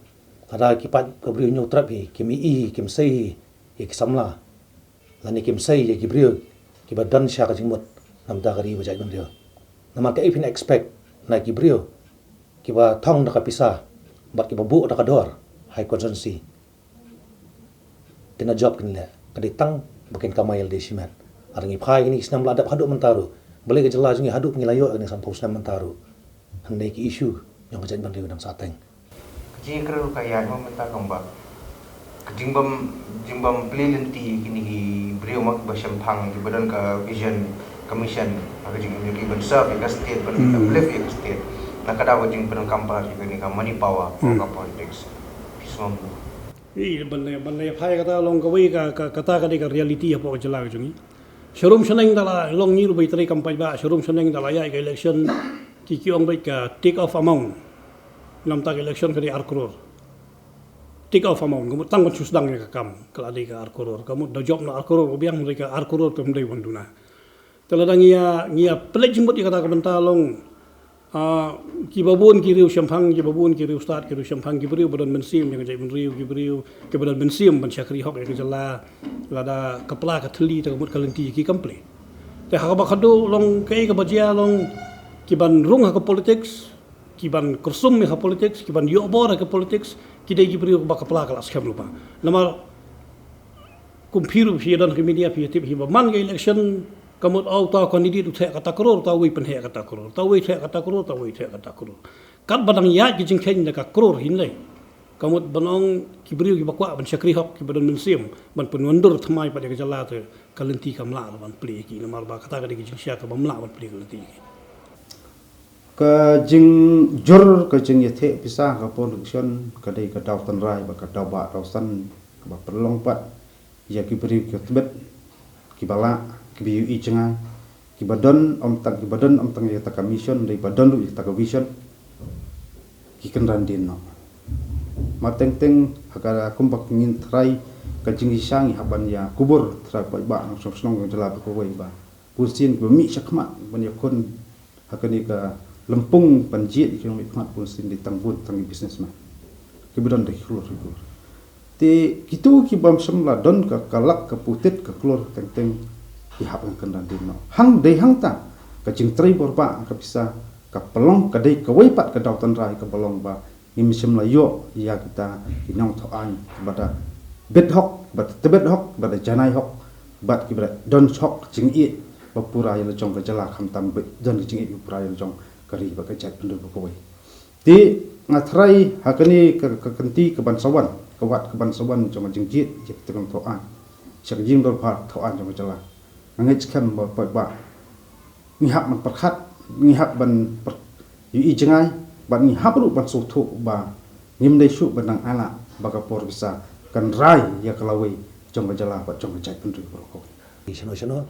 Lada ki paid ka briew Hynñiewtrep hi kim ïohi hi, kim sei hi ïa ki samla lane kim sei ïa ki briew kiba don sha ka jingmut namar ka ri bad jaitbynriew. Namar kaei phin expect na ki briew kiba thong da ka pisa bad kiba buh da ka dor ha ki constituency. Te na jop kin leh, ka dei tang ba kin kamai ïa lade shimet. Lada ngi phai kine ki snem la dep haduh mynta ruh, balei ka jylla jong ngi haduh ngi la ïoh kine sanphew snem mynta ruh, hynrei ki issue jong ka jaitbynriew dang sah teng. Ka jingkren ka ïaid ma mynta kam ba ka jingbym, jingbym plie lynti kine ki briew ma kiba shemphang, kiba don ka vision Commission ha ka jingim jong ki ban serve ïa ka state, ban uplift ïa ka state. Na ka daw ka jingpyndonkam palat ïa kane ka money power ha ka politics. Phi sngewbha. Ïa, ban leh, ban leh phai kata long kawei ka, ka, kata ka dei ka reality hapoh ka jylla ka jong ngi. Sharum shaneng da la long ngi ruh ba ïa trei kam paidbah, sharum shaneng da la ïaid ka election, ki, ki ong beit ka take off amount. Namar ka election ka dei ar klur. Take off amount, ka mut tang ban shu sdang ïa ka kam, ka la dei ka ar klur. Ka mut da jop na ar klur, u biang hynrei ka ar klur te ym dei ban duna. Te lada ngi ïa, ngi ïa pynleit jingmut ïa kata ka bynta long, ah, kiba bun ki riew shemphang, kiba bun ki riewstad, ki riew shemphang, ki briew ba don mynsiem jong ka jaitbynriew, ki briew kiba don mynsiem ban shakri hok ïa ka jylla, lada ka pla ka thylli te ka mut ka lynti ki kam plie. Te ha kaba khadduh long kaei kaba jia long kiban rung ha ka politics, kiban kyrsum ïa ka politics, kiban ïoh bor ha ka politics, ki dei ki briew ba ka pla ka la skhem lypa. Namar kum phi ruh phi don ha ka media phi tip hi ba man ka election, ka mut uta u candidate u theh kata klur, uta uwei pyntheh kata klur, uta uwei theh kata klur, uta uwei theh kata klur. Katba dang ïaid ka jingkheiñ da ka klur hynrei, ka mut ban ong ki briew kiba kwah ban shakri hok, kiba don mynsiem ban pynwandur thymmai pat ïa ka jylla te ka lynti kam lah ban plie ïa ki, namar ba kata ka dei ka jingshisha kaba ym lah ban plie ka lynti ïa ki. Ka jingjur ka jingïatheh pisa ha ka por election ka dei ka daw tynrai bad ka daw bah daw san kaba pynlong pat ïa ki briew kiba tbit, kiba lah, kiba ïohi jngai, kiba don ym tang, kiba don ym tang ïa kata ka mission, hynrei ba don ruh ïa kata ka vision, ki kynran dien noh. Mar teng teng ha ka kumba ngin trai ka jingshisha ngi hap ban ïa kubur trai paidbah nongshong shnong jong ka jylla baroh kawei ba bun sien kiba mih shakhmat ban ïakhun ha kane ka lympung ban jied ïa ki nongmihkhmat, bun sien dei tang bun tang ki businessman kiba don da ki klur ki klur. Te kito ki bym shym la don ka, ka lak ka putit ka klur teng teng ki hap ngan kynran dien noh. Hang dei hangta ka jingtrei bor bah ka pisa ka pynlong ka dei kawei pat ka daw tynrai kaba long ba ngim shym la ïoh ïa kita ki nongthoh aiñ kiba da bit hok, kiba da tbit hok, kiba da janai hok bad kiba da don hok jingïeit ba pura ïa la jong ka jylla, khamtam ba don ka jingïeit ba pura ïa la jong ka ri bad ka jaitbynriew baroh kawei. Te nga trai ha kane ka, ka kynti kaban sa wan, ka wad kaban sa wan jong ka jingjied ïa kita ki nongthoh aiñ sha ka jingdorbar thoh aiñ jong ka jylla. Nga ngeit skhem ba paidbah ngi hap ban pyrkhat, ngi hap ban pyr-, ïohi jngai bad ngi hap ruh ban sngewthuh ba ngim dei shuh ban dang ailad ba ka por pisa kan rai ïa ka lawei jong ka jylla bad jong ka jaitbynriew baroh kawei. Shano shano,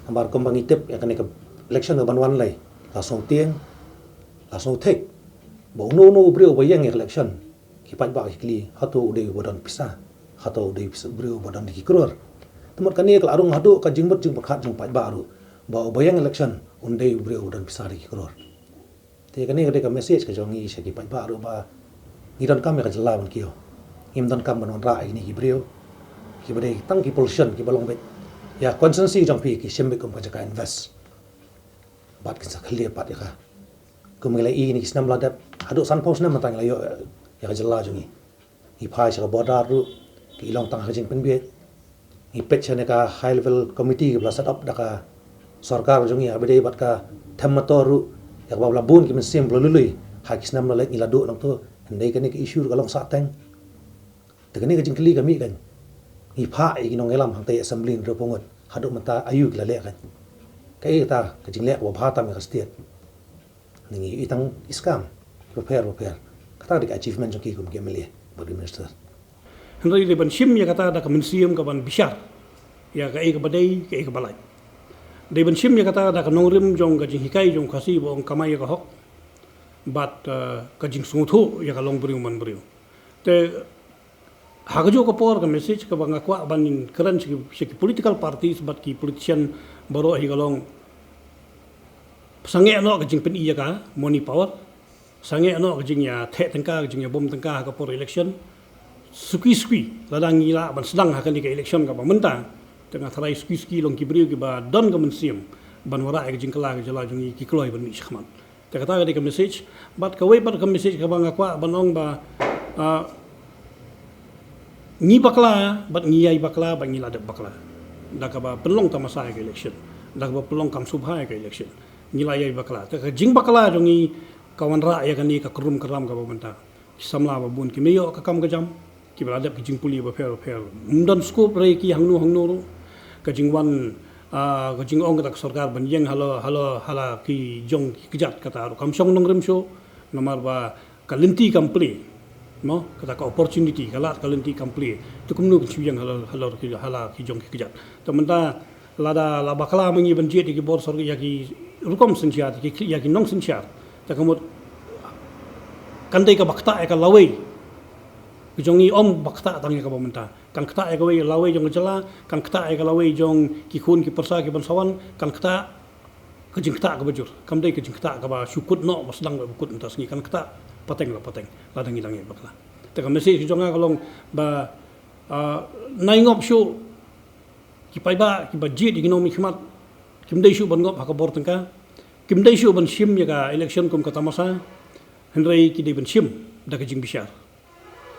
namar kumba ngi tip ïa kane ka election kaban wan lei, la sngewtieng, la sngewthik ba uno uno u briew uba ïeng ïa ka election, ki paidbah ki kylli, hato u dei uba don pisa, hato u dei pisa, briew uba don da ki klur. Te mut kane ka la rung haduh ka jingmut jingpyrkhat jong paidbah ruh ba uba ïeng election un dei u briew uba don pisa da ki klur. Te kane ka dei ka message ka jong ngi sha ki paidbah ruh ba ngi donkam ïa ka jylla ban kiew. Ngim donkam ban wanrah ïa kine ki briew kiba dei tang ki politician kiba long beit ïa constituency jong phi, ki shim beit kum ka jaka invest. Bad kin sa khlieh pat ïa ka. Kum ngi la ïohi kine ki snem la dep, haduh sanphew snem mynta ngi la ïoh ïa ka jylla jong ngi. Ngi phai sha ka border ruh, ki long tang ha ka jingpynbieit. Ngi peit shane ka high level committee kaba la set up da ka sorkar jong ngi, haba ïadei bad ka them motor ruh, ïa kaba la bun ki mynsiem ba la lui lui ha ki snem ba la leit, ngi la duh nangto. Hynrei kane ka issue ruh ka long sahteng. Te kane ka jingkylli ka mih kan, ngi phah ïa ki nongïalam hangta ïa assembly hynriewphew ngut, haduh mynta aïu ki la leh kan? Kaei kata ka jingleh kaba bha tam ïa ka state? Ngi ïohi tang ki scam bapher bapher. Kata ka dei ka achievement jong ki kum ki M L A bad ki minister. Hynrei dei ban shim ïa kata da ka mynsiem kaban bishar ïa kaei kaba dei, kaei kaba lait. Dei ban shim ïa kata da ka nongrim jong ka jinghikai jong u Khasi ba ong kamai ïa ka hok bad, eh, ka jingsngewthuh ïa ka long briew man briew. Te ha kajuh ka por ka message kaba nga kwah ban kren sha ki, sha ki political parties bad ki politician baroh hi ka long, sangeh noh ka jingpyni ïa ka money power, sangeh noh ka jingïatheh tyngka, ka jingïabom tyngka ha ka por election. Suki suki lada ngi lah ban sdang ha kane ka election kaba mynta, te nga tharai suki suki long ki briew kiba don ka mynsiem ban wanrah ïa ka jingkylla ka jylla jong ngi, ki kloi ban mih shakhmat. Te kata ka dei ka message. Bad kawei pat ka message kaba nga kwah ban ong ba, ah, ngi bakla bad ngi ïai bakla bad ngi la dep bakla da kaba pynlong tamasa ïa ka election, da kaba pynlong kam sngewbha ïa ka election. Ngi la ïai bakla. Te ka jingbakla jong ngi ka wanrah ïa kane ka krum kram kaba mynta. Ki samla ba bun kim ïoh ka kam ka jam, kiba la dep ki jingpule bapher bapher. Ym don scope re ki hangno hangno ruh. Ka jingwan Ah, ka jingong kata ka sorkar ban ïeng halor, halor, hala ki jong ki kjat kata ruh kam shong nongrim shuh, namar ba ka lynti kam plie, mo, kata ka opportunity, ka lad ka lynti kam plie. Te kumno kan shu ïeng halor, halor ki, hala ki jong ki kjat. Te mynta lada la bakla ma ngi ban jied ïa ki bor sorkar, ïa ki rukom synshar, ïa ki, ïa ki nongsynshar. Te ka mut kan dei kaba ktah ïa ka lawei. Ka jong ngi ym ba ktah tang ïa kaba mynta. Kan ktah ïa kawei lawei jong ka jylla, kan ktah ïa ka lawei jong ki khun ki pyrsa ki ban sa wan, kan ktah ka jingktah kaba jur. Kam dei ka jingktah kaba shu kut noh ba sdang ba kut mynta sngi, kan ktah pateng la pateng, lada ngi dang ïa bakla. Te ka message ka jong nga ka long ba, ah, nai ngop shuh ki paidbah kiba jied ïa ki nongmihkhmat, kim dei shuh ban ngop ha ka bor tyngka, kim dei shuh ban shim ïa ka election kum ka tamasa, hynrei ki dei ban shim da ka jingbishar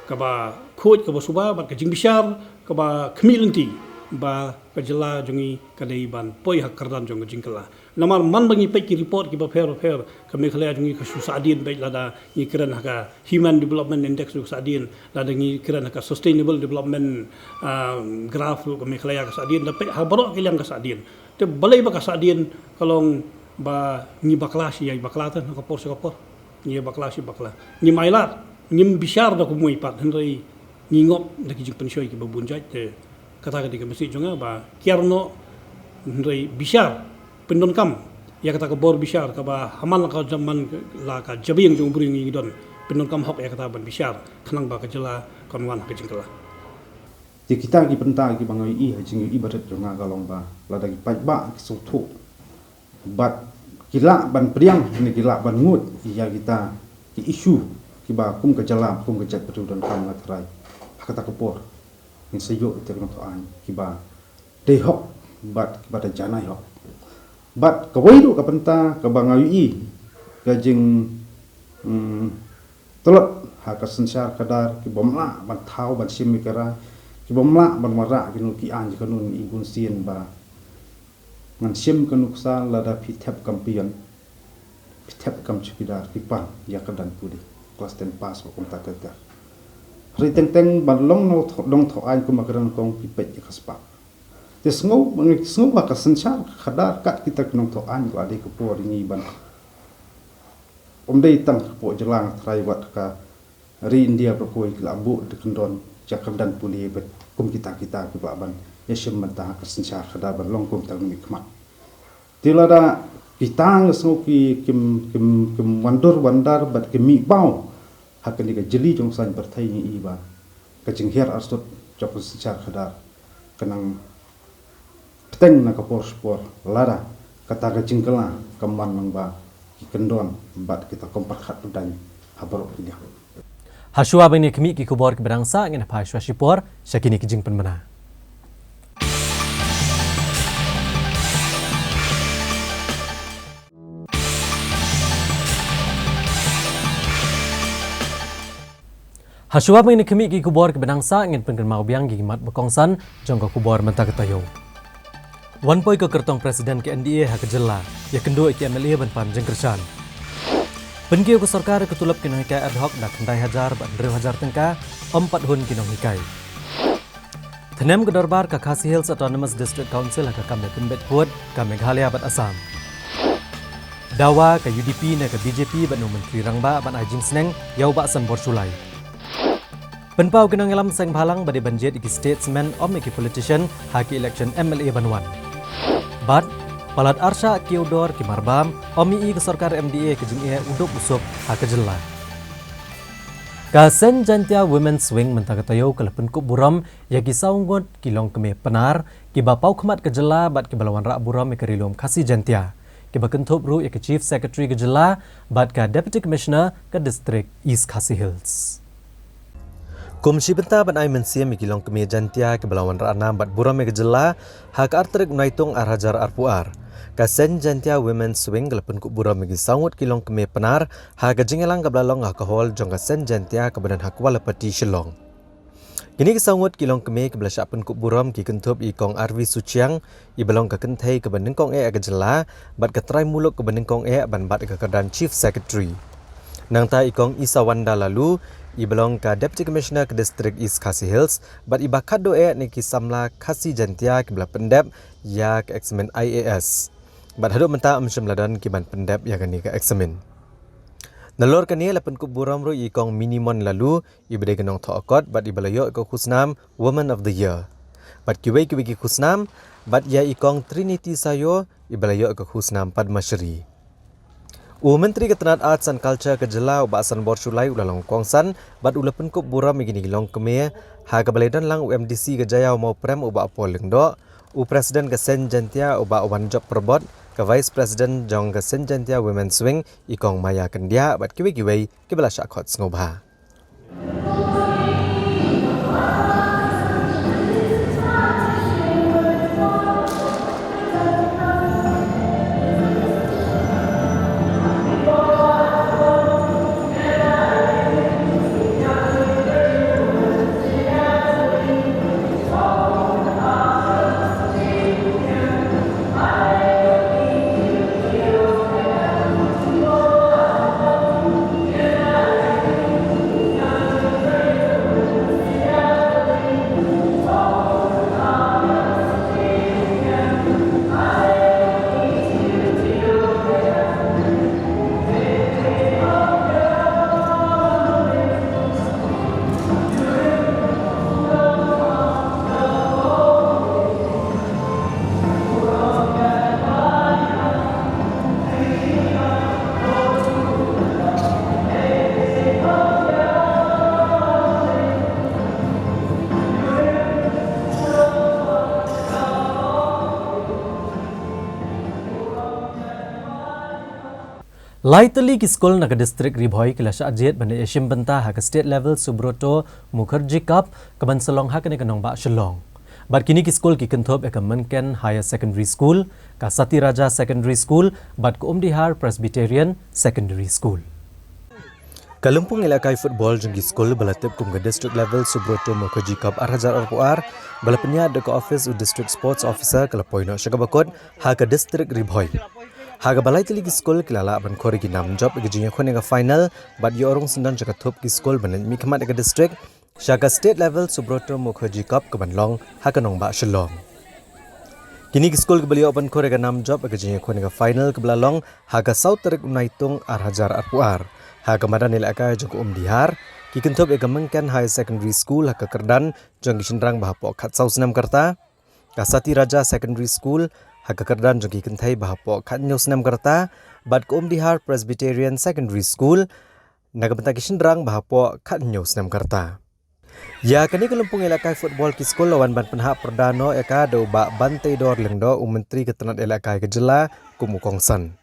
kaba khuid, kaba suba, bad ka jingbishar kaba khmih lynti ba ka jylla jong ngi ka dei ban poi ha ka kyrdan jong ka jingkylla. Namar man ba ngi peit ki report kiba pher ba pher, ka Meghalaya jong ngi ka shu sahdien beit lada ngi kren ha ka Human Development Index ruh ka sahdien, lada ngi kren ha ka Sustainable Development, ah, Graph ruh ka Meghalaya ka sahdien, da peit ha baroh ki liang ka sahdien. Te balei ba ka sahdien? Ka long ba ngi bakla shi ïa bakla te, na ka por sha ka por. Ngi bakla shi bakla. Ngim ailad, ngim bishar da kumwei pat, hynrei ngi ngop da ki jingpynshoi kiba bun jait. Te kata ka dei ka message jong nga ba kiar noh, hynrei bishar, pyndonkam ïa kata ka bor bishar kaba ha man la ka jaman la ka jabieng jong u briew ngi don. Pyndonkam hok ïa kata ban bishar khnang ba ka jylla kan wan ha ka jingkylla. Te kita ki bynta kiba nga ïohi ha jingïohi barit jong nga ka long ba lada ki paidbah ki sngewthuh bad ki lah ban pdiang ne ki lah ban nguid ïa kita ki issue kiba kum ka jylla, kum ka jaitbynriew donkam, nga tharai ha kata ka por ngin sa ïoh ïa kita ki nongthoh aiñ kiba dei hok bad kiba da janai hok. Bad kawei ruh ka bynta kaba nga ïohi ka jing, mm, tlot ha ka synshar khadar, ki bym lah ban thaw ban shim ïa ka rai, ki bym lah ban wanrah kino ki aiñ ki kanun, i bunsien ba ngan shim ka nuksa lada phi thep kam peon, phi thep kam chowkidar, phi pan ïa ka kyrdan pule, class ten pass ba kumta ter ter. Hynrei teng teng ban long nongthoh, nongthoh aiñ kum ba kren kong, phi peit ïa ka spah. Te sngew, sngew ba ka synshar khadar kat kita ki nongthoh aiñ ka la dei ka por ïa ngi ban, ym dei tang hapoh jylla, nga tharai wat ka ri India baroh kawei ki la buh da kyndon ïa ka kyrdan pule bad kum kita kita kiba lah ban ïashim bynta ha ka synshar khadar ban long kum kita ki nongmihkhmat. Te lada kita nga sngew ki kim, kim, kim wandur wandar bad kim mih baw ha kane ka jylli jong saiñ pyrthei, ngi i ba ka jinghiar arsut jong ka synshar khadar ka nang bteng na ka por sha ka por lada kata ka jingkylla ka man lang ba ki kyndon bad kita kum pyrkhat pyrdain ha baroh ki liang. Ha shuwa ban ïa khmih ki khubor kiba dang sah, ngin ïa phai shuwa shipor sha kine ki jingpynbna. Ha shuwa ban ïa khmih ki khubor kiba dang sah, ngin pynkynmaw biang ïa ki mat ba kongsan jong ka khubor mynta ka taïew. Wan poi ka kyrtong president ka N D A ha ka jylla, ïakynduh ïa ki M L A ban pan jingkyrshan. Pynkiew ka sorkar ka tulop ki nonghikai ad hoc da khyndai hajar bad hynriew hajar tyngka, ym pat hun ki nonghikai. Thnem ka dorbar ka Khasi Hills Autonomous District Council ha ka kam ïa pynbeit pud ka Meghalaya bad Assam. Dawa ka U D P ne ka B J P bad u Myntri Rangbah ban ai jingsneng ïa u Bah Sanbor Shullai. Pynpaw ki nongïalam seng bhalang ba dei ban jied ïa ki statesman, ym ïa ki politician, ha ki election M L A ban wan. Bad palat arshah kiew dor ki marbam, ym ïohi ka sorkar M D A ka jingeh u duk u suk ha ka jylla. Ka Sen Jaintia Women's Wing mynta ka taïew ka la pynkup burom ïa ki saw ngut ki longkmie Pnar kiba paw khmat ka jylla bad kiba la wanrah burom ïa ka Ri Lum Khasi Jaintia, kiba kynthup ruh ïa ka Chief Secretary ka jylla bad ka Deputy Commissioner ka District East Khasi Hills. Kum shi bynta ban ai mynsiem ïa ki longkmie Jaintia kiba la wanrah nam bad burom ïa ka jylla, ha ka ar tarik Naitung ar hajar arphew ar, ka Sen Jaintia Women's Wing ka la pynkup burom ïa ki saw ngut ki longkmie Pnar ha ka jingïalang kaba la long ha ka hall jong ka Sen Jaintia kaba don ha Kawalapati, Shillong. Kine ki saw ngut ki longkmie kiba la shah pynkup burom ki kynthup ïa i Kong R V Suchiang, iba long ka kynthei kaba nyngkong eh ha ka jylla bad ka trai muluk kaba nyngkong eh ban bat ïa ka kyrdan Chief Secretary. Nangta i Kong Isawanda Laloo, i ba long ka Deputy Commissioner ka District East Khasi Hills, bad i ba khatduh eh na ki samla Khasi Jaintia kiba la pyndep ïa ka eksamin I A S. Bad haduh mynta ym shym la don ki ban pyndep ïa kane ka eksamin. Nalor kane la pynkup burom ruh ïa i Kong Minimon Laloo, i ba dei ka nongthoh kot bad i ba la ïoh ka khusnam Woman of the Year. Bad kiwei kiwei ki khusnam, bad ïa i Kong Trinity Sayo, i ba la ïoh ka khusnam Padma Shri. U Myntri ka tnad Arts and Culture ka jylla, u Bah Sanbor Shullai, u la long kongsan bad u la pynkup burom ïa kine ki longkmie, ha kaba la ïadon lang u M D C ka Jaïaw Mawprem, u Bah Paul Lyngdoh, u President ka Seng Jaintia, u Bah Wanjop Pyrbot, ka Vice President jong ka Seng Jaintia Women's Wing, i Kong Maya Kyndiah, bad kiwei kiwei kiba la shah khot sngewbha. Lai tylli ki skul na ka district Ri Bhoi ki la shah jied ban ïashim bynta ha ka State Level Subroto Mukherjee Cup kaban sa long ha kane ka nongbah Shillong. Bad kine ki skul ki kynthup ïa ka Mynken Higher Secondary School, ka Sati Raja Secondary School, bad ka Umdihar Presbyterian Secondary School. Ka lympung ïalehkai football jong ki skul ba la tip kum ka District Level Subroto Mukherjee Cup ar hajar arphew ar, ba la pynïaid da ka office u District Sports Officer, ka la poi noh sha kaba kut ha ka district Ri Bhoi. Ha kaba lai tylli ki skul ki la lah ban khur ïa ki nam jop ïa ka jingïakhun ïa ka final, bad ïoh rung syndon sha ka thup ki skul ban leit mihkhmat ïa ka district sha ka State Level Subroto Mukherjee Cup kaban long ha ka nongbah Shillong. Kine ki skul kiba la ïoh ban khur ïa ka nam jop ïa ka jingïakhun ïa ka final kaba la long ha ka saw tarik u Naitung ar hajar arphew ar. Ha ka madan ïalehkai jong ka Umdihar, ki kynthup ïa ka Mynken Higher Secondary School ha ka kyrdan jong ki shynrang ba hapoh khatsaw snem ka rta, ka Sati Raja Secondary School ha ka kyrdan jong ki kynthei ba hapoh khathynñiew snem ka rta, bad ka Umdihar Presbyterian Secondary School na ka bynta ki shynrang ba hapoh khathynñiew snem ka rta. Ïa kane ka lympung ïalehkai football ki skul la wan ban pynhap pyrda noh ïa ka da u Bah Banteidor Lyngdoh, u Myntri ka tnad ïalehkai ka jylla, kum u kongsan.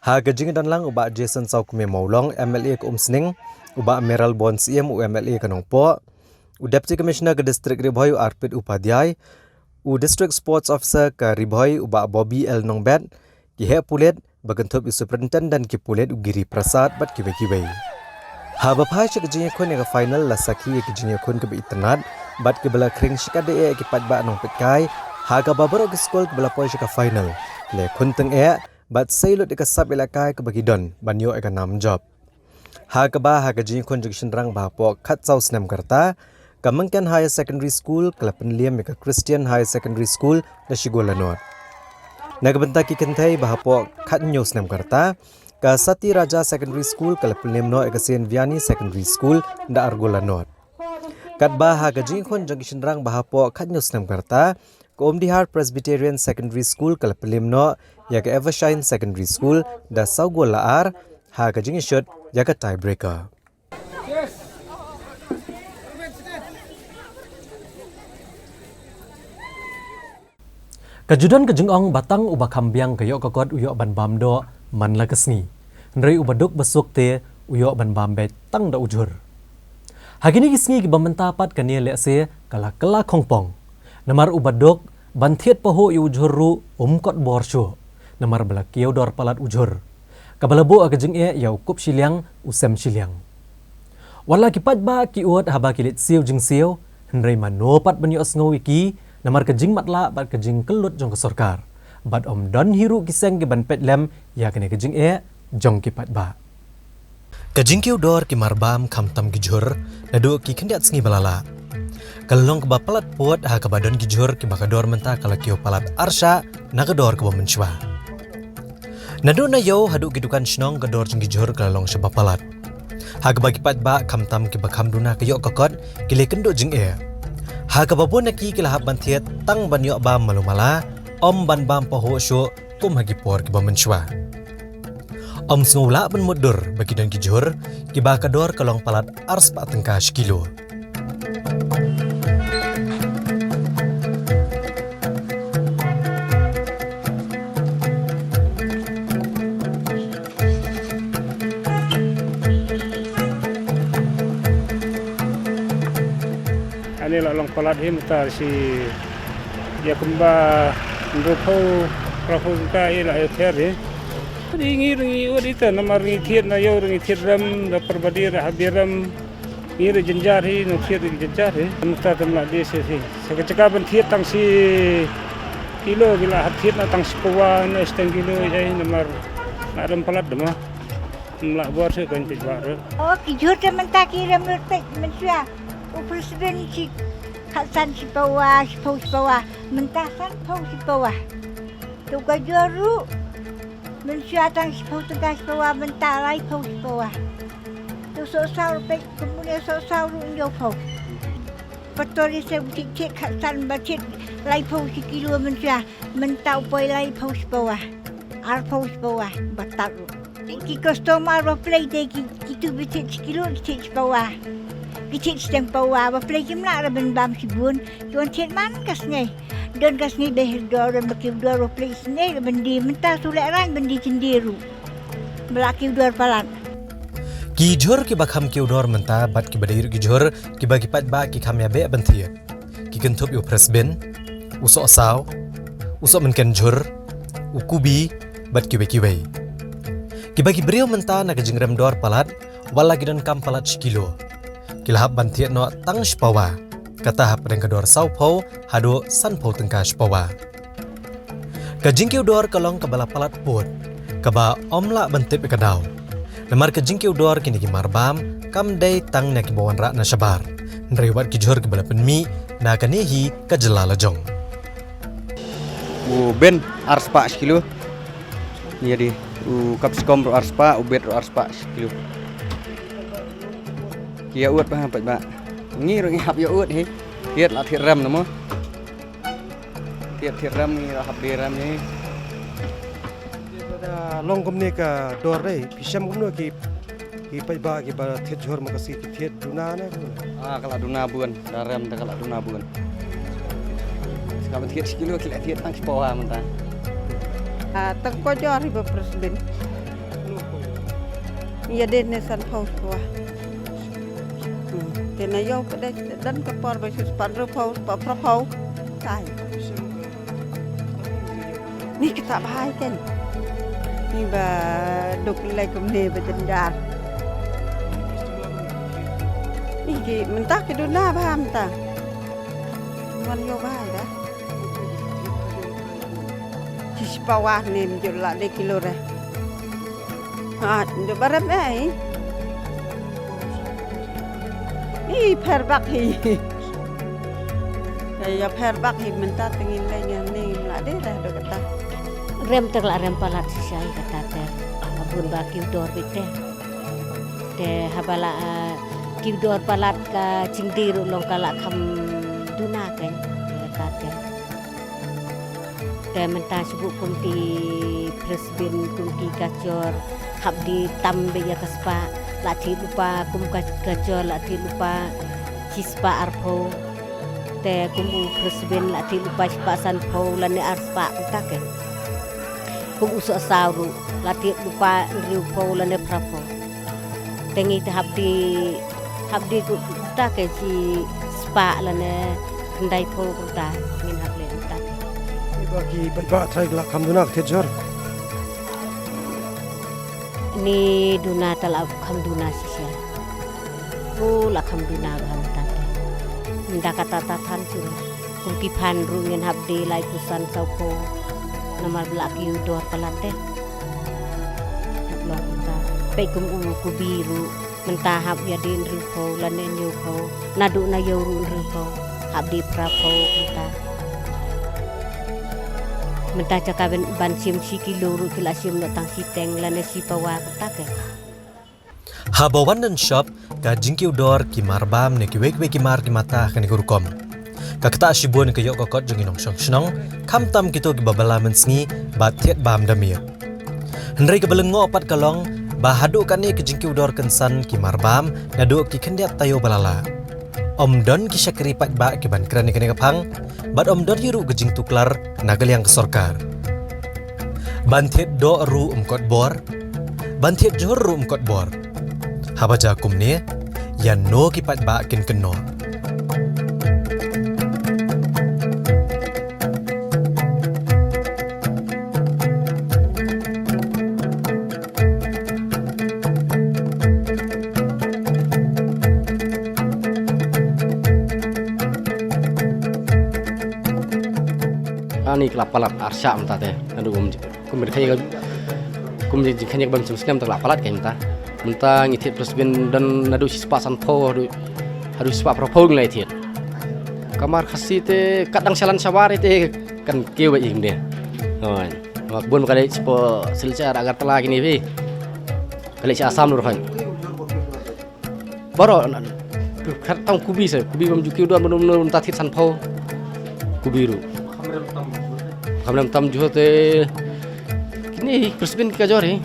Ha ka jingdon lang u Bah Jason Sawkmie Mawlong, M L A ka Umsning, u Bah Mayralborn Syiem, u M L A ka Nongpoh, u Deputy Commissioner ka District Ri Bhoi u Arpit Upadhyay, u District Sports Officer ka Ri Bhoi u Bah Bobby L Nongbet, ki heh pulit, ba kynthup ïa u Superintendent ki pulit u Giri Prasad bad kiwei kiwei. Haba phai sha ka jingïakhun ïa ka final la sakhi ïa ki jingïakhun kiba itynnad bad kiba la khring shikatdei eh ki paidbah nongpeitkai, ha kaba baroh ki skul kiba la poi sha ka final ki la ïakhun tyngeh bad sei lut ïa ka sap ïalehkai kaba ki don ban ïoh ïa ka nam jop. Ha kaba ha ka jingïakhun jong ki shynrang ba hapoh khatsaw snem ka rta, ka Mynken Higher Secondary School ka la pynliem ïa ka Christian Higher Secondary School da shi gol la nod. Na ka bynta ki kynthei ba hapoh khathynñiew snem ka rta, ka Sati Raja Secondary School ka la pynliem noh ïa ka Saint Vianney Secondary School da ar gol la nod. Katba ha ka jingïakhun jong ki shynrang ba hapoh khathynñiew snem ka rta, ka Umdihar Presbyterian Secondary School ka la pynliem noh ïa ka Evershine Secondary School da saw gol la ar, ha ka jingïashut ïa ka tiebreaker. Ka ju don ka jingong ba tang uba kham biang ka ïoh ka kot u ïoh ban bam doh man la ka sngi. Hynrei uba duk ba suk te u ïoh ban bam beit tang da u jhur. Ha kine ki sngi kiba mynta pat kane lehse ka la kylla khongpong. Namar uba duk ban thied pahuh ïa u jhur ruh um kot bor shuh. Namar ba la kiew dor palat u jhur. Kaba la buh ha ka jingeh ïa u kup shiliang u sem shiliang. Wat la ki paidbah ki ud haba ki leit siew jingsiew, hynrei mano pat ban ïohsngew ïa ki, namar ka jingmatlah bad ka jingkyllut jong ka sorkar. Bad ym don hi ruh ki seng ki ban peit lem ïa kane ka jingeh jong ki paidbah. Ka jingkiew dor ki marbam khamtam ki jhur naduh ki khyndiat sngi ba la lah. Ka la long kaba palat pud ha kaba don ki jhur kiba ka dor mynta ka la kiew palat arshah na ka dor kaba mynshuwa. Naduh na ïew haduh ki dukan shnong ka dor jong ki jhur ka la long shaba palat. Ha kaba ki paidbah khamtam kiba kham duna ka ïoh ka kot ki la ïakynduh jingeh. Ha kaba bun na ki ki la hap ban thied tang ban ïoh bam malu mala, ym ban bam pahuh shuh kum ha ki por kiba mynshuwa. Ym sngew lah ban mutdur ba ki don ki jhur kiba ka dor ka long palat arspah tyngka shi kilo. Ani la long palat hi mynta shi ïa kumba hynriewphew, phraphew tyngka i la ïoh thied hi. Ri ngi ri ngi wat ita namar ri ngi thied na ïew ri ngi thied rem da parbadi da habi rem. Ngi ri jynjar hi ngi thied ri jynjar hi. Mynta tam la di shi hi. Sa ka jaka ban thied tang shi kilo ki la hap thied na tang shi pawa na shi tang kilo ïa hi namar la rem palat dama. Ym lah bor shi kan pit ba ru. Oh, ki jhur te mynta ki rem lut peit mynshuwa. U president shi khatsan shi pawa, shiphew shi pawa. Mynta sanphew shi pawa. Tu ka jhur ruh. Mynshuwa tang shiphew tyngka shi pawa, mynta laiphew shi pawa. Tu sohsaw ruh peit kumne sohsaw ruh hynñiewphew. Patori se u thied thied khatsan ba thied laiphew shi kilo mynshuwa. Mynta u poi laiphew shi pawa. Arphew shi pawa. Ba tad ruh. Ki customer ba plie te ki, kitu ba thied shi kilo ki thied shi pawa. Ki thied shi teng pawa ba plie kim lah re ban bam shibun. Ki wan thied man ka sngi. Don ka sngi ba her dor don ba kiew dor ba plie sngi re ban die mynta su leh rang ban die chyndier ruh. Ba la kiew dor palat. Ki jhur kiba kham kiew dor mynta bad kiba dei ruh ki jhur kiba ki paidbah ki kham ïa beh ban thied. Ki kynthup ïa u phresbin, u sohsaw, u sohmynken jhur, u kubi, bad kiwei kiwei. Kiba ki briew mynta na ka jingrem dor palat, wat la ki donkam palat shi kilo. Ki la hap ban thied noh tang shi pawa, kata hapdeng ka dor sawphew haduh sanphew tyngka shi pawa. Ka jingkiew dor ka long kaba la palat pud, kaba ym lah ban tip ïa ka daw. Namar ka jingkiew dor kine ki marbam kam dei tang na kiba wanrah na shabar. Hynrei wat ki jhur kiba la pynmih na kane hi ka jylla la jong. U bin arspah shi kilo. Ni adi u kapsikom ruh arspah, u bit ruh arspah shi kilo. Ki ïa ud ba hang peit ba. Ngi ruh ngi hap ïa ud hi. Thied la thied rem na mo. Thied thied rem ngi la hap die rem ngi. Da long kumne ka dor dei, phi shem kumno ki, ki paidbah kiba thied jhur ma ka sngi ki thied duna ne kumno? Ah, ka la duna bun, da rem da ka la duna bun. Ska ba thied shi kilo ki la thied tang shi pawa mynta. Ah, tang ko jor hi ba pres bin. Ïa dei ne sanphew shi pawa. Hmm. Te na ïew ka dei don ka por ba shi spah hynriewphew, spah phraphew. Tai. Ni kita bhai kan. Ni ba duk lei kumne ba jynjar. Ni ki mynta ki duna ba mynta. Man ïew bhai da. Ki spah wah ne mynjur la dei kilo re. Ha, ndu barem eh. Ih, pher bak hi. Ïa pher bak hi mynta te ngin leh ngin ne ngin la dei dah dok kata. Rem te la rem palat shisha hi kata te. Ka bun ba kiew dor beit te. Te haba la, ah, kiew dor palat ka jingdie ruh long ka la kham duna kan kata te. Te mynta shu buh kum ki pres bin kum ki kachor hap die tam beit ïa ka spah la thied lypa kum ka kachor la thied lypa shi spah arphew. Te kum u pres bin la thied lypa shi spah sanphew lane ar spah kumta ke. Kum u sohsaw ruh la thied lypa hynriewphew lane phraphew. Te ngi te hap die, hap die kumta ke shi spah lane khyndaiphew kumta ngin hap leh kumta ke. Ba ki paidbah trai la kham duna ka thied jhur. Ni duna te la kham duna shisha. Ko la kham duna ka kumta ke. Nda kata ta than shu. Kum ki phan ruh ngin hap die laiphew san sawphew. Namar ba la kiew dor palat te. Hap long kumta. Peit kum u kubi ruh mynta hap ïa dei hynriewphew lane hynñiewphew, naduh na ïew ruh hynriewphew, hap dei phraphew mynta. Mynta jaka ban, ban shim shi kilo ruh ki la shim noh tang shi teng lane shi pawa kata ke. Haba wan don shop, ka jingkiew dor ki mar bam ne kiwei kiwei ki mar ki mata kane ka rukom. Ka ktah shibun ka ïoh ka kot jong ki nongshong shnong, khamtam kito kiba bylla mynsngi bad thied bam da miet. Hynrei kaba lyngngoh pat ka long ba haduh katne ka jingkiew dor kynsan ki mar bam naduh ki khyndiat taïew ba la lah. Ym don ki shakri paidbah kiban kren ïa kane ka phang, bad ym don hi ruh ka jingtuklar na ka liang ka sorkar. Ban thied doh ruh ym kot bor, ban thied jhur ruh ym kot bor. Haba jia kumne, ïano ki paidbah kin kynnoh? Ani ka la palat ar shah mynta te, naduh kum, kum jingkheiñ, kum jingkheiñ bym shim snem te ka la palat kein mynta. Mynta ngi thied pyrshah bin don naduh shispah sanphew haduh, haduh shispah phraphew ngi la thied. Ka mar Khasi te kat dang shalan shabar te kan kiew ba im de. Hooid. Bun ka leit shapoh Silchar, Agartala kine phi. Ka leit sha Assam ruh hooid. Baroh, na, khat tang kubi se, kubi bym ju kiew dor, bym, bym, bym ta thied sanphew. Kubi ruh. Kham lem tam ju te. Kine hi, pyrshah bin ka jor hi.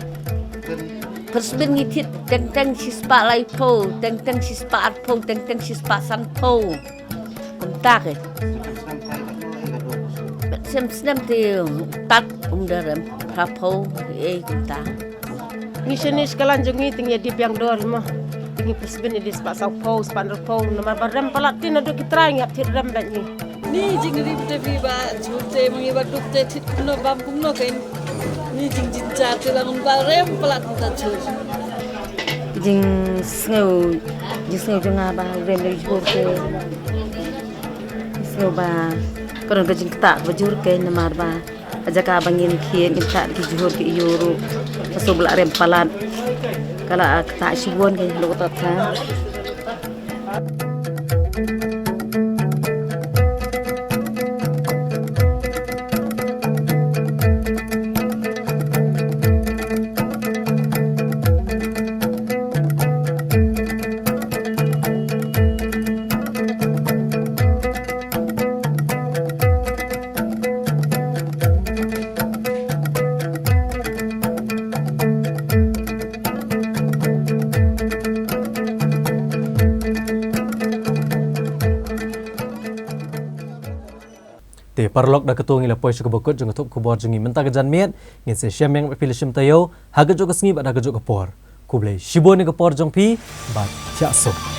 Pyrshah bin ngi thied, teng teng shispah laiphew, teng teng shispah arphew, teng teng shispah sanphew. Kumta ke. Snem snem te tat um da rem phraphew, eh, kumta. Ngi shane shkalan jong ngi te ngi ïa dei biang dor mo. Te ngi pyrshah bin ïa dei spah sawphew, spah hynriewphew, namar ba rem palat te naduh ki trai ngi ap thied rem bad ngi. Ni jingrim te phi ba jhur te ma ngi ba duk te thied kumno bam kumno kein. Ni jingjynjar te la ngun ba rem palat ta jhur. Jingsngew, jingsngew jong nga ba rem le jhur te. Jingsngew ba ka don ka jingktah ba jhur kein namar ba. Ka jaka ba ngin thied, ngin ktah ki jhur ki ïew ruh. Ka shu ba la rem palat. Ka la ktah shibun kein, lo ka ta. Te paralok, da kato ngi la poi sha kaba kut jong ka thup khubor jong ngi mynta ka janmiet. Ngin sa ïashem biang bad phi la shim taïew ha kajuh ka sngi bad ha kajuh ka por. Khublei shibun ïa ka por jong phi bad thiah suk.